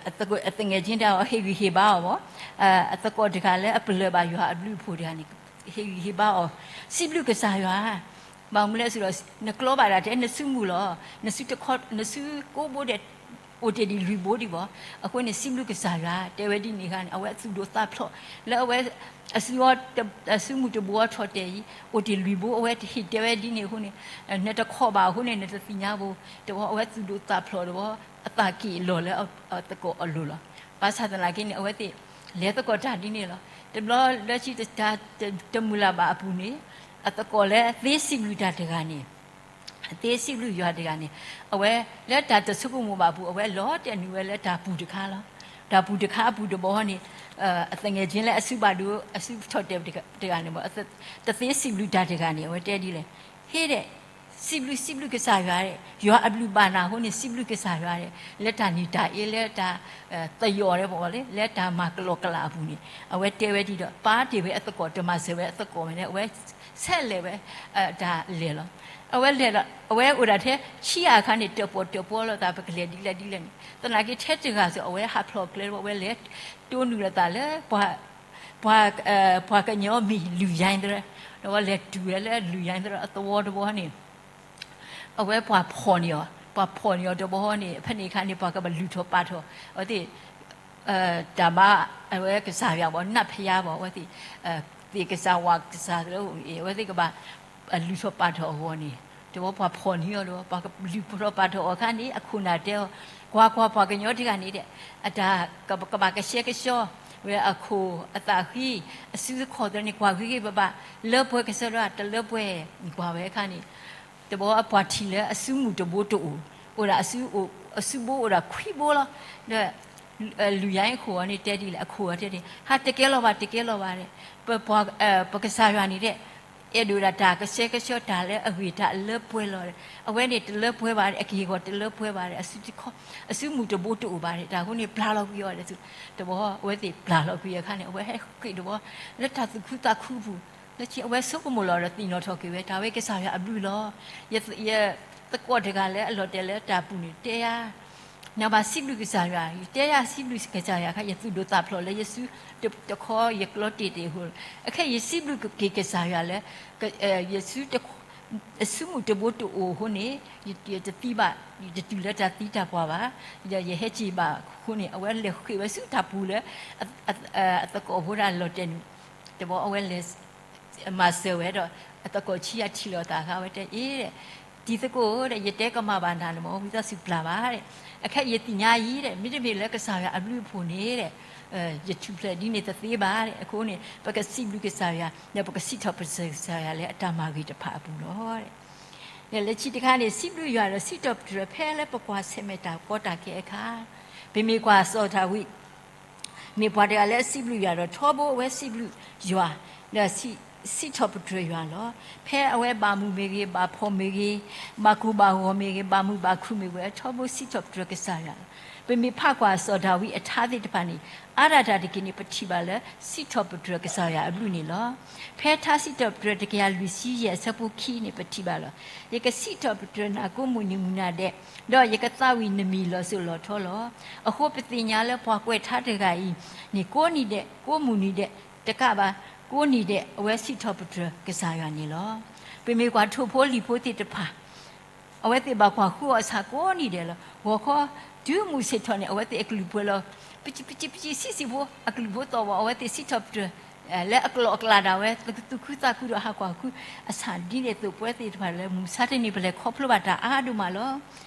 အသငဲးကၠ့တၢ်အီၤ ဟ့ၣ်ဂံၢ်ဟ့ၣ်ဘါအီၤဘၣ်. အသကိးတဂၤလၢအပလၢၢ်ဘၣ်ယွၤအဘျုးအဖှိၣ်တဂၤန့ၣ် ဟ့ၣ်ဂံၢ်ဟ့ၣ်ဘါအီၤ, စံးဘျုးကစၢ်ယွၤ, ဘၣ်မနုၤလဲၣ်စ့ၢ်ဒီး နကျီဘၣ်ဒၣ်ထဲနစုမုၢ်လီၤ. နစုတခီ နစုကိးဘိဒဲး အိၣ်တ့ၢ်ဒံးလွံၢ်ဘိဒံးဘၣ်. အဃိန့ၣ် စံးဘျုးကစၢ်ယွၤ တဲဝဲဒ်န့ၣ်အခါန့ၣ် အဝဲသူၣ်ဒိၣ်သးဖျိး လၢအဝဲ အစု အစုမုၢ်တဘိထီၣ်တဲာ်အံၤ အိၣ်တ့ၢ်လွံၢ်ဘိ အဝဲတဟ့ၣ်တဲဝဲဒ်န့ၣ်အဃိန့ၣ် နတခီဘၣ်အဃိန့ၣ် နတသ့ၣ်ညါဘၣ်. တဘျီအဝဲသူၣ်ဒိၣ်သးဖျိးတဘျီ အသးက့ၤလီၤလၢအသကိးအလိၤလီၤ. ဘၣ်ဆၣ်သနာ်က့န့ၣ် အဝဲသ့ၣ် လဲၤသကိးတၢ်ဒ်န့ၣ်လီၤ. တဘျီလၢခံတၢ်တမုာ်လၢ်ဘၣ်အပူၤန့ၣ် အသကိးလၢသ့စံးဘျုးတၢ်တဂၤန့ၣ် သ့စံးဘျုးယွၤတဂၤန့ၣ် အဝဲလၢတၢ်တဆိကမိၣ်ဘၣ်အပူၤ အဝဲလီၤတဲာ်နုာ်ဝဲလၢတၢ်ပူၤတခါလီၤ. တၢ်ပူၤတခါအပူၤတဘျီန့ၣ် အသငဲးကၠ့လၢအစုဘၣ်ဒိ အစုထီၣ်တဲာ်တဂၤန့ၣ် တသ့စံးဘျုးတၢ်တဂၤန့ၣ် အဝဲတဲဒ်လဲၣ်, ဟ့ၣ်ဒီး စံးဘျုး စံးဘျုးကစၢ်ယွၤ, ယွၤအဘျုးဘၣ်နၤအဃိန့ၣ် စံးဘျုးကစၢ်ယွၤ, လၢတၢ်နံၣ်တၢ်အ့လၢတၢ်သယီၤ လၢတၢ်မၤကလီကလီအပူၤန့ၣ် အဝဲတဲဝဲဒ်ဒီး ပာ်တ့ၢ်ဝဲအသကိး တမၤစၢၤဝဲအသကိးဝဲန့ၣ် အဝဲဆဲးလဲၤဝဲတၢ်လဲၤလီၤ. အဝဲလဲၤလီၤ အဝဲအိၣ်ဒၣ်ထဲခံဂၤအခါန့ၣ် တၢၣ်ပီၣ်တၢၣ်ပီလိာ်သး ပကလဲၤဒ်လဲၣ်ဒ်လဲၣ်န့ၣ် သနာ်က့ထဲတဂၤစ့ၢ် အဝဲဟးဖျိးကျဲတဘျီ အဝဲလဲၤတိနုာ်လိာ်သးလၢ ပှၤ ပှၤကညီမံၤ လူၤယါသရၢ, ဒီးအဝဲလဲၤတုၤဝဲလၢလူၤယါသရၢအသဝီတဘျီန့ၣ် အဝဲပှၤဖီၣ်န့ၢ်အီၤ, ပှၤဖီၣ်န့ၢ်အီၤတဘျီန့ၣ် ဖဲန့ၣ်အခါန့ၣ် ပှၤကဘၣ်လုၢ်ထီၣ်ပာ်ထီၣ် အဝဲသ့ၣ် တၢ်ဘါ အဝဲကစၢ်ယွၤဘၣ် နၢ်ဖယါဘၣ် အဝဲသ့ၣ် သ့ၣ်ကစၢ်ဝၣ်ကစၢ်သရၢ အဝဲသ့ၣ်ကဘၣ်လုၢ်ထီၣ်ပာ်ထီၣ်အဂီၢ်န့ၣ် တဘျီပှၤဖီၣ်န့ၢ်အီၤဒီး ပှၤကလုၢ်ထီၣ်ပာ်ထီၣ်အီၤအခါန့ၣ် အခိၣ်နၢ်တဲအီၤ, ကွၢ်ကွၢ် ပှၤကညီတဂၤန့ၣ်ဒီး အတၢ်ကဘၣ်ကဆှဲကဆှီဝဲအခိၣ်အသးဃံ အစုသခီၣ်သရၢန့ၣ် ကွၢ်ဂ့ၤဂ့ၤဘၣ်ဘၣ် လၢပှဲၤကစၢ်ဒီးတလၢပှဲၤ ကွၢ်ဝဲအခါန့ၣ် တဘျီပှၤထံၣ်လၢအစုမုၢ်တဘိတအိၣ်, အိၣ်ဒၣ်အစု အစုဘိအိၣ်ဒၣ်ခွံဘိလီၤ. ဒီး လုၢ်ယါအံၤအခိၣ်အီၤန့ၣ်တဲဒ်လဲၣ် အခိၣ်အီၤတဲဒ် ဟးတကဲလီၤဘၣ် တကဲလီၤဘၣ်ဒီး ပ ပကစၢ်ယွၤန့ၣ်ဒီး အဲၣ်ဒိးဒၣ်တၢ်ကဆှဲကဆှီတၢ်လၢအဂ့ၤတၢ်လၢပှဲၤလီၤဒီး အဝဲန့ၣ်တလၢပှဲၤဘၣ်ဒီး အက့ၢ်အဂီၤတလၢပှဲၤဘၣ်ဒီး အစုတခီ အစုမုၢ်တဘိတအိၣ်ဘၣ်ဒီး တၢ်အဃိန့ၣ် ပျၢ်လီၤကွံာ်အီၤဒီး တဘျီအဝဲသ့ၣ်ပျၢ်လီၤကွံာ်အခါန့ၣ် အဝဲဟဲဃ့ၢ်တဘျီ လၢတၢ်သူၣ်ခုသးခုအပူၤ လၢခံအဝဲဆိကမိၣ်လီၤဒီးသ့ၣ်နီၣ်ထီၣ်က့ၤဝဲ တၢ်ဝဲကစၢ်ယွၤအဘျုးလီၤ. ယ ယသကိးတဂၤလၢအလီၤတဲာ်လၢတၢ်ပူၤန့ၣ် တဲယၤ နဘၣ်စံးဘျုးကစၢ်ယွၤ, ယတဲယၤစံးဘျုးကစၢ်ယွၤအခါ ယသူၣ်ဒိၣ်သးဖျိးလၢယစုတခီယကျီတ့ၢ်တ့ၢ်အဃိ, အခဲအံၤယစံးဘျုးက့ၤကစၢ်ယွၤလၢ ယစု အစုမုၢ်တဘိတအိၣ်အဃိန့ၣ် ယတသံဘၣ်, ယတတုၤလၢတၢ်သံတၢ်ပှၢ်ဘၣ်, ဒီးယဟဲက့ၤဘၣ်အဃိန့ၣ် အဝဲလဲၤဃ့ၢ်ဝဲဆူတၢ်ပူၤလၢ အသကိးဖိဒၣ်လီၤတဲာ်န့ၣ် တဘျီအဝဲလဲၤ မၤစၢၤဝဲဒီး အသကိးဆံးအထံၣ်လိာ်သးအခါ အဝဲတဲအ့ၣ် တံၤသကိးဒီး ယတဲကမၣ်ဘၣ်နၤန့ၣ်မ့ၢ် ဝံသးစူၤပျၢ်ဘၣ်ဒီး အခဲအံၤယသ့ၣ်ညါအံၤဒီး မ့တမ့ၢ်လၢကစၢ်ယွၤအဘျုးအဖှိၣ်န့ၣ်ဒီး ယထူၣ်ဖျဲးဒ်န့ၣ်တသ့ဘၣ်ဒီး အဃိန့ၣ် ပကစံးဘျုးကစၢ်ယွၤ ဒီးပကစံးထီၣ်ပတြၢၤကစၢ်ယွၤလၢအတၢ်မၤဂ့ၤတဖၣ်အပူၤလီၤ. ဒီးလၢခံတခါန့ၣ် စံးဘျုးယွၤဒီးစံးထီၣ်ပတြၢၤဖဲလၢပကွၢ်ဆၢၣ်မဲာ်တၢ်ကီတၢ်ခဲအခါ ပမ့ၢ်ကွၢ်စီၤဒၤဝံး မ့ၢ်ပှၤတဂၤလၢအစံးဘျုးယွၤဒီးထီဘိအဝဲစံးဘျုးယွၤ ဒီးစံးထီၣ်ပတြၢၤယွၤလီၤ. ဖဲအဝဲဘၣ်မုာ်မ့ၢ်ဂ့ၤ, ဘၣ်ဖှီၣ်မ့ၢ်ဂ့ၤ, ဘၣ်ကိၢ်ဘၣ်ဂီၤမ့ၢ်ဂ့ၤ, ဘၣ်မုာ်ဘၣ်ခုၣ်မ့ၢ်ဂ့ၤ ထီဘိစံးထီၣ်ပတြၢၤကစၢ်ယွၤလီၤ. ပမ့ၢ်ဖးကွၢ်စီၤဒၤဝံးအထါသ့ၣ်တဖၣ်န့ၣ် အါဒၣ်တၢ်တက့ၢ်န့ၣ် ပထံၣ်ဘၣ်လၢ စံးထီၣ်ပတြၢၤကစၢ်ယွၤအဘျုးန့ၣ်လီၤ. ဖဲထါစံးထီၣ်ပတြၢၤတကယၤလွံၢ်ဆံယဲၢ်အဆၢဖိခံန့ၣ် ပထံၣ်ဘၣ်လီၤ. ယကစံးထီၣ်ပတြၢၤနၤကိးမုၢ်နံၤမုၢ်နၤဒဲး, ဒီးယကသးဝံၣ်နမံၤလီၤစိၤလီၤထီလီၤ. အဃိပသ့ၣ်ညါလၢပှၤကွဲးထါတဂၤအံၤန့ၣ် ကိးနံၤဒဲး ကိးမုၢ်နံၤဒဲးတကးဘၣ် ကိးနံၤဒဲး အဝဲစံးထီၣ်ပတြၢၤကစၢ်ယွၤန့ၣ်လီၤ. ပမ့ၢ်ကွၢ်ထိၣ်ဖိလံၣ်ဖိသ့ၣ်တဖၣ် အဝဲသ့ၣ်ဘၣ်ကွၢ်ဃုအီၤဆၣ်ကိးနံၤဒဲးလီၤ. ဂီၤခီ တုၤမုၢ်ဆ့ၣ်ထီၣ်န့ၣ် အဝဲသ့ၣ်အကလုၢ်ပှဲၤလီၤ. ပစံး ပစံး ပစံးဆံးဆံးဖိ အကလုၢ်ဖိသီၣ်ဝီ အဝဲသ့ၣ်စံးထီၣ်ပတြၢၤ လၢအကျိာ်အကျဲဒၣ်ဝဲ သူၣ်ခုသးခုဒီးဟးကွၢ်ဃုအဆၣ်ဒ်န့ၣ်အသိး ပဝဲသ့ၣ်တဖၣ်လၢမုၢ်ဆါတနံၤ ပလဲၤခီဖျိဘၣ်တၢ်အါဒိၣ်မးလီၤ.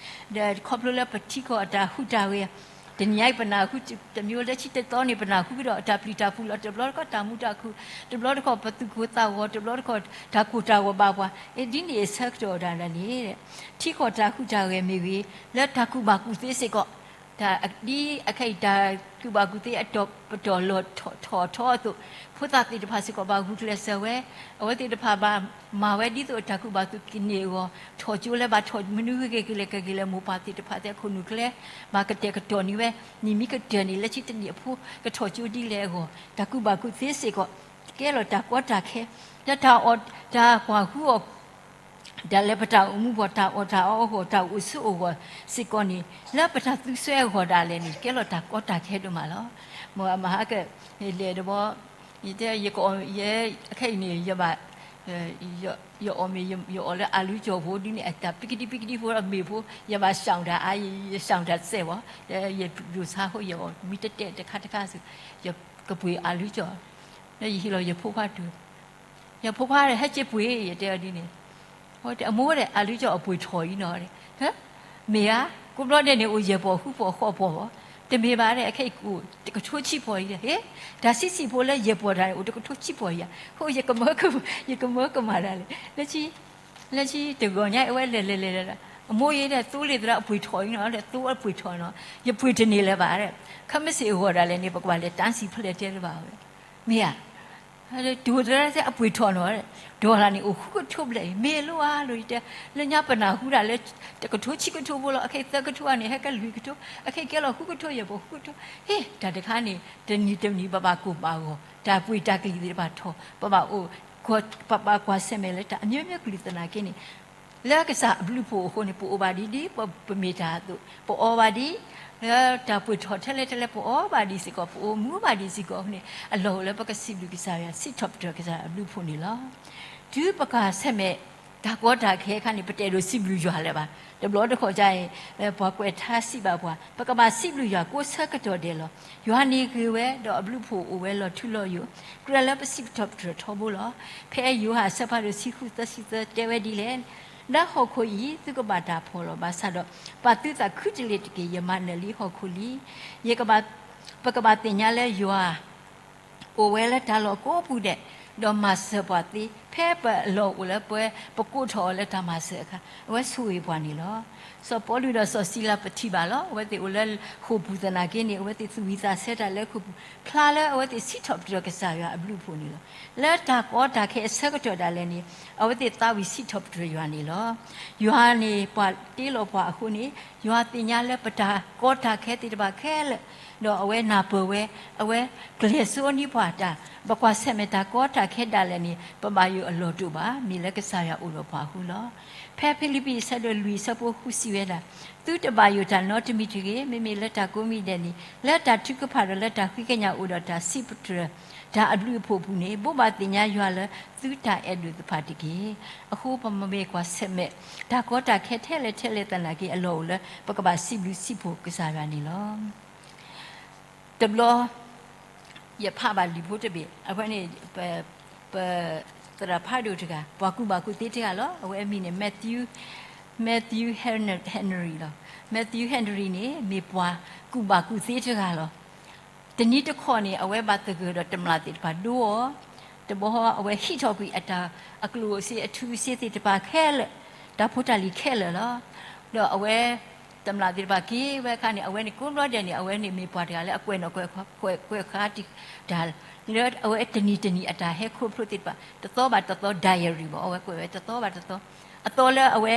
ဒီးခီဖျိလၢပထံကီၢ်အတၢ်ဟူးတၢ်ဂဲၤ တနံၤအံၤပနၢ်ဟူ တမံၤလၢဆံတသီန့ၣ် ပနၢ်ဟူကဒီးအတၢ်ပျံၤတၢ်ဖုးလီၤ. တဘျီတခီၣ်တၢ်မူတၢ်ခုၣ်, တဘျီတခီၣ်ပသူၣ်ကိၢ်သးဂီၤ, တဘျီတခီၣ်တၢ်ကိၢ်တၢ်ဂီၤဘၣ်ပှၤ, ဒ်န့ၣ်အဆၢကတီၢ်ဒၣ်လဲာ်န့ၣ် ထံကီၢ်တၢ်ဟူးတၢ်ဂဲၤမ့ၢ်ဂ့ၤ, လၢတၢ်ကူၣ်ဘၣ်ကူၣ်သ့စ့ၢ်ကီး ဒ်အခဲအံၤတၢ်ကူၣ်ဘၣ်ကူၣ်သ့အတီၤပတီၢ်လီၤထီၣ်ထီအသိး, ဖိသၣ်သ့ၣ်တဖၣ်စ့ၢ်ကီးဘၣ်ဂုာ်ကျဲးစၢးဝဲ, အဝဲသ့ၣ်တဖၣ်ဘၣ်မၤဝဲဒ်သိးတၢ်ကူၣ်ဘၣ်ကူၣ်သ့န့ၣ်အဂီၢ်, ထီၣ်ကၠိလၢဘၣ်ထီၣ်မနုၤဂ့ၤဂ့ၤလဲၣ်ကဂ့ၤလဲၣ် မိၢ်ပၢ်သ့ၣ်တဖၣ်သ့ၣ်အခိၣ်နူာ်ကျဲ, ဘၣ်ကတဲာ်ကတီၤန့ၢ်ဝဲ, နံၣ်မံကတၢၢ်န့ၣ် လၢခံတနံၣ်အဖိ ကထီၣ်ကၠိဒ်လဲၣ်အဂီၢ်, တၢ်ကူၣ်ဘၣ်ကူၣ်သ့စ့ၢ်ကီး ကဲလီၤတၢ်ကီတၢ်ခဲ, လၢတၢ်အီၣ်တၢ်ကွၢ်ဃုအီၣ် တၢ်လၢပတၢ်အိၣ်မူပူၤ တၢ်အီၣ်တၢ်အီအဂီၢ် တၢ်အိၣ်ဆိးအဂီၢ်စ့ၢ်ကီးန့ၣ် လၢပတၢ်သူစဲအဂီၢ်ဒၣ်လဲာ်န့ၣ် ကဲလီၤတၢ်ကီတၢ်ခဲဒိၣ်မးလီၤ. မ့ၢ်မဟါကလဲၤတဘီ, ယတဲယကအီၣ်, ယဲအခဲအံၤန့ၣ် ယဘၣ်, ယအီၣ်မ့ၢ် ယအီၣ်လၢအၤလူကၠီၣ်ဖိဒ်န့ၣ် အတၢ်ပကဒံပကဒံဖိဒီးမ့ၢ်ဖိ ယဘၣ် ရှောင်တၢ်အါ ယ ရှောင်တၢ်စဲးဝီၤ, ယဒိၣ်ဆါဃိ ယအီၣ်မ့ၢ်တတဲတခါတခါစ့ၢ် ယကပှ့ၤအၤလူကၠီၣ်, ဒီးယဟ့ၣ်လီၤယဖိခွါတုၤ ယဖိခွါဒီး ဟဲက့ၤပှ့ၤ ယတဲအီၤဒ်န့ၣ်, အမိၢ်ဒီး အၤလူကၠီၣ်အပှ့ၤထီၣ်အံၤနီၤ, မ့ၢ်ဧါ, ကိးဘျီဒဲးန့ၣ် အိၣ်ယဲၢ်ပီၢ်ဃုပီၢ်ဃိးပီၢ်ဘၣ်, တမ့ၢ်ဘၣ်ဒီး အခဲအံၤအိၣ်တကထိဆံပီၢ်အံၤဒီး, ဟ့, တၢ်ဆံးဆံးဖိလၢယဲၢ်ပီၢ်တၢ်န့ၣ် အိၣ်တကထိဆံပီၢ်အံၤဧါ, ဃိယကမၢကမၣ်, ယကမၢကမၣ်ဒၣ်လဲာ်, လၢ လၢခံတဂီၤညါအဝဲလဲၤလဲၤလဲၤလဲၤ, အမိၢ်ယဲဒီး သိလ့ၣ်သရၣ်အပှ့ၤထီၣ်အံၤနီၤ, ဒီးသိအပှ့ၤထီၣ်နီၤ, ယပှ့ၤတန့ၢ်လၢၤဘၣ်ဒီး, ခဲမုၢ်ဆ့ၣ်အဂီၢ်ဒၣ်လဲာ်န့ၣ် ပကဘၣ်လဲၤတၢ်စံၣ်ဖျဲးတဲလၢၤဘၣ်ဝဲ, မ့ၢ်ဧါ, တိၤသရၣ်အပှ့ၤထီၣ်နီၤ, ဒီးလၢန့ၣ်အိၣ်ဃုကထိဘျဲၣ်အံၤ မ့ၢ်လိၣ်ဧါလိၤ ယတဲ, လၢညါပနၢ်ဟူဒၣ်လၢ တကထိဆံကထိဖိလီၤ, အခဲအံၤသၢကထိဧါန့ၣ် ဟဲကဲလွံၢ်ကထိ, အခဲအံၤကဲလီၤဃုကထိ ယဲၢ်ပီၢ်ဃုကထိ, ဟ့, တၢ်တခါန့ၣ် တနံၤတနံၤ ပဘၣ်ကိၢ်ဘၣ်ဂီၤ, တၢ်ပှ့ၤတၢ်ကလံၤသ့ၣ်တဖၣ်ထီၣ်, ပဘၣ်အိၣ်, ပဘၣ်ကွၢ်ဆၢၣ်မဲာ်လၢတၢ်အမျိုးမျိုးကလုာ်သနာ်က့န့ၣ်, လၢကစၢ်အဘျုးအဖှိၣ်အဃိန့ၣ် ပအိၣ်ဘၣ်ဒ်ဒ် ပမ့ၢ်တၢ်အသိး, ပအီဘၣ်ဒ်, လၢတၢ်ပှ့ၤထီၣ်ထဲလဲၣ်ထဲလဲၣ် ပအီဘၣ်ဒ်စ့ၢ်ကီး ပအိၣ်မူဘၣ်ဒ်စ့ၢ်ကီးအဃိန့ၣ် အလီၢ်အိၣ်လၢပကစံးဘျုးကစၢ်ယွၤ စံးထီၣ်ပတြၢၤကစၢ်အဘျုးအဖှိၣ်န့ၣ်လီၤ. တုၤပကွၢ်ဆၢၣ်မဲာ် တၢ်ကီတၢ်ခဲအခါန့ၣ် ပတအဲၣ်ဒိးစံးဘျုးယွၤလၢၤဘၣ်. တဘျီတခီၣ်ခါအံၤ ပှၤကွဲးထါစံးဘၣ်ပှၤ, ပကဘၣ်စံးဘျုးယွၤကိးဆၢကတီၢ်ဒဲးလီၤ. ယွၤန့ၣ်ဂ့ၤဝဲ, ဒီးအဘျုးအဖှိၣ်အိၣ်ဝဲလီၤထူလီၤယိာ်, ကြၢးလၢပစံးထီၣ်ပတြၢၤထီဘိလီၤ. ဖဲယိၤဟၣ်အဆၢဖးဒိၣ်ဆံဃုသၢဆံသၢ တဲဝဲဒ်လဲၣ်, လၢဟီၣ်ခိၣ်အံၤ သုကဘၣ်တၢ်ဖှီၣ်လီၤ. ဘၣ်ဆၣ်ဒီး ပာ်သုသးခုတလ့ၤတက့ၢ်. ယမၤနၢၤလံဟီၣ်ခိၣ်လံ. ယကဘၣ်, ပကဘၣ်သ့ၣ်ညါလၢယွၤ အိၣ်ဝဲလၢတၢ်လီၢ်ကိးပူၤဒဲး, ဒီးမၤစၢၤပှၤသ့, ဖဲပလီၢ်အိၣ်လၢပှဲၤ ပကိးထီၣ်အီၤလၢတၢ်မၤစၢၤအခါ, အဝဲဆိၣ်ဂ့ၤပှၤန့ၣ်လီၤ. စီၤပီလူးဒီးစီၤစံလၤပထံၣ်ဘၣ်လီၤ. အဝဲသ့ၣ်အိၣ်လၢဃိာ်ပူၤသနာ်က့န့ၣ် အဝဲသ့ၣ်သူၣ်ဝံၤသးဆၢတၢ်လၢဃိာ်ပူၤ, ဖျါလၢအဝဲသ့ၣ်စံးထီၣ်ပတြၢၤကစၢ်ယွၤအဘျုးအဖှိၣ်န့ၣ်လီၤ. လၢတၢ်ကီတၢ်ခဲအဆၢကတီၢ်ဒၣ်လဲာ်န့ၣ် အဝဲသ့ၣ်သးဝံၤစံးထီၣ်ပတြၢၤယွၤန့ၣ်လီၤ. ယွၤန့ၣ်ပှၤတ့လီၤပှၤအဃိန့ၣ်, ယွၤသ့ၣ်ညါလၢပတၢ်ကီတၢ်ခဲသ့ၣ်တဖၣ်ခဲလၢာ်, ဒီးအဝဲနၢ်ပၢၢ်ဝဲ, အဝဲကျဲၤစိန့ၢ်ပှၤတၢ်, ပကွၢ်ဆၢၣ်မဲာ်တၢ်ကီတၢ်ခဲဒၣ်လဲာ်န့ၣ် ပဘၣ်ယိၣ်အလီၢ်တအိၣ်ဘၣ်, မ့ၢ်လၢကစၢ်ယွၤအိၣ်ဒီးပှၤအဃိလီၤ. ဖဲဖံလံးပံးအဆၢဒိၣ်လွံၢ်အဆၢဖိဃုစံးဝဲဒၣ်, သုတဘၣ်ယိၣ်တၢ်နီတမံၤတဂ့ၤ, မ့မ့ၢ်လၢတၢ်ကိးမံၤဒဲးန့ၣ် လၢတၢ်ထုကဖၣ်ဒီးလၢတၢ်ဃ့ကညးအိၣ်ဒီးတၢ်စံးပတြၢၤ တၢ်အဘျုးအဖှိၣ်အပူၤန့ၣ် ဘိးဘၣ်သ့ၣ်ညါယွၤလၢသုတၢ်အဲၣ်ဒိးသ့ၣ်တဖၣ်တက့ၢ်. အဃိပမ့ၢ်ကွၢ်ဆၢၣ်မဲာ် တၢ်ကီတၢ်ခဲထဲလဲၣ်ထဲလဲၣ်သနာ်က့ အလီၢ်အိၣ်လၢ ပကဘၣ်စံးဘျုးစံးဖှိၣ်ကစၢ်ယွၤန့ၣ်လီၤ. တဘျီ ယဖးဘၣ်လံာ်ဖိတဘ့ၣ်, အဝဲန့ၣ် ပ ပသရၣ်ဖးဒိၣ်တဂၤ, ပှၤကူၣ်ဘၣ်ကူၣ်သ့တဂၤလီၤ. အဝဲအမံၤန့ၣ် Matthew, Matthew Hen-, Henry လီၤ. Matthew Henry န့ၣ် မ့ၢ်ပှၤကူၣ်ဘၣ်ကူၣ်သ့တဂၤလီၤ. တနံၤတခီန့ၣ် အဝဲဘၣ်သဂၢၢ်ဒီးတမျၢ်သ့ၣ်တဖၣ်ဒိအီၤ, တဘျီအဝဲဟံးထီၣ်ကွံာ်အတၢ်အကျိၣ်စ့ အထူအစ့သ့ၣ်တဖၣ်ခဲလၢာ်, တၢ်ဖိတၢ်လံၤခဲလၢာ်လီၤ. ဒီးအဝဲ တမျၢ်သ့ၣ်တဖၣ်က့ၤဝဲအခါန့ၣ် အဝဲန့ၣ်ကိးဘျီဒဲးန့ၣ် အဝဲန့ၣ်မ့ၢ်ပှၤတဂၤလၢအကွဲးနီၣ်ကွဲးဃါတံာ်တၢ်, လၢအဝဲတနံၤတနံၤအတၢ်ဟဲခီဖျိသ့ၣ်တဖၣ် တသီဘၣ်တသီ diary ဘၣ် အဝဲကွဲးဝဲတသီဘၣ်တသီ, အသီလၢအဝဲ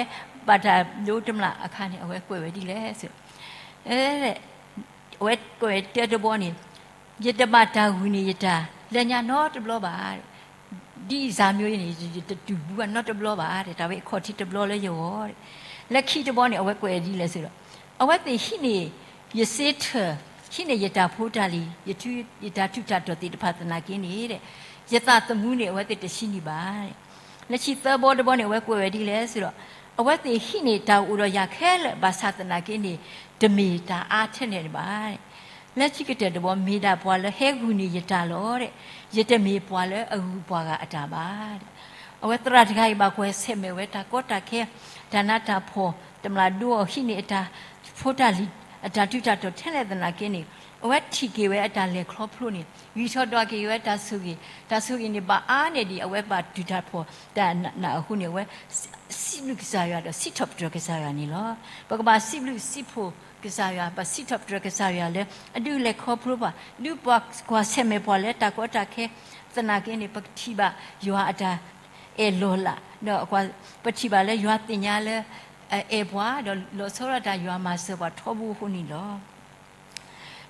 ဘၣ်တၢ်ဒိတမျၢ်အခါန့ၣ် အဝဲကွဲးဝဲဒ်လဲၣ် အဝဲကွဲးတဲတဘျီန့ၣ်, ယတဘၣ်တၢ်ဂုာ်န့ၢ်ယတၢ်လၢညါနီတဘျီဘၣ်, ဒ်အံၤစၢ်မံၤန့ၣ် ယတတူၢ်ဘၣ်နီတဘျီဘၣ်, တၢ်ဝဲအခီၣ်ထံးတဘျီလၢယဂီၢ်, လၢခံတဘျီန့ၣ် အဝဲကွဲးဒ်လဲၣ်စ့ၢ်ဒီး, အဝဲသ့ၣ်ဟံးန့ၢ်ယစ့ထၢၣ်, ဟံးန့ၢ်ယတၢ်ဖိတၢ်လံၤ, ယတၢ်ထူးတၢ်တီၤသ့ၣ်တဖၣ်သနာ်က့န့ၣ်, ယသးသမူန့ၣ် အဝဲသ့ၣ်တဆံးန့ၢ်ဘၣ် လၢခံသၢဘီတဘီန့ၣ် အဝဲကွဲးဝဲဒ်လဲၣ်စ့ၢ်ဒီး, အဝဲသ့ၣ်ဟံးန့ၢ်တၢ်အိၣ်ဒီးယၤခဲလၢာ် ဘၣ်ဆၣ်သနာ်က့န့ၣ် တမ့ၢ်တၢ်အါထဲလဲၣ်ဘၣ်. လၢခံကတၢၢ်တဘီ မ့ၢ်ဒၣ်ပှၤလၢဟဲဂုာ်န့ၢ်ယတၢ်လီၤ, ယတမ့ၢ်ပှၤလၢအဂုၤပှၤဂၤအတၢ်ဘၣ်. အဝဲသရၣ်တဂၤအံၤဘၣ်ကွၢ်ဆၢၣ်မဲာ်ဝဲတၢ်ကီတၢ်ခဲ, တၢ်နးတၢ်ဖှီၣ်, တမျၢ်ဒိအီၤဟံးန့ၢ်အတၢ်ဖိတၢ်လံၤ, အတၢ်ထူးတၢ်တီၤထဲလဲၣ်သနာ်က့န့ၣ်, အဝဲထံၣ်က့ၤဝဲအတၢ်လဲၤခီဖျိန့ၣ် ဂံၢ်ထီၣ်ဒွးက့ၤဝဲတၢ်ဆိၣ်ဂ့ၤ, တၢ်ဆိၣ်ဂ့ၤန့ၣ် ဘၣ်အါန့ၢ်ဒံးအဝဲဘၣ်တူၢ်တၢ်ဖှီၣ်တၢ်နးအဃိန့ၣ် အဝဲစံးဘျုးကစၢ်ယွၤဒီးစံးထီၣ်ပတြၢၤကစၢ်ယွၤန့ၣ်လီၤ. ပကဘၣ်စံးဘျုးစံးဖှိၣ် ကစၢ်ယွၤ, ပစံးထီၣ်ပတြၢၤကစၢ်ယွၤလၢ အဒုးလဲၤခီဖျိပှၤ, ဒုးပှၤကွၢ်ဆၢၣ်မဲာ်ပှၤလၢတၢ်ကီတၢ်ခဲ, သနာ်က့န့ၣ် ပကထံၣ်ဘၣ်ယွၤအတၢ်အဲၣ်လီၤလး, ဒီးပထံၣ်ဘၣ်လၢယွၤသ့ၣ်ညါလၢ အအဲၣ်ပှၤ, ဒီးလီၤဆီဒၣ်တၢ်ယွၤမၤစၢၤပှၤထီဘိအဃိန့ၣ်လီၤ.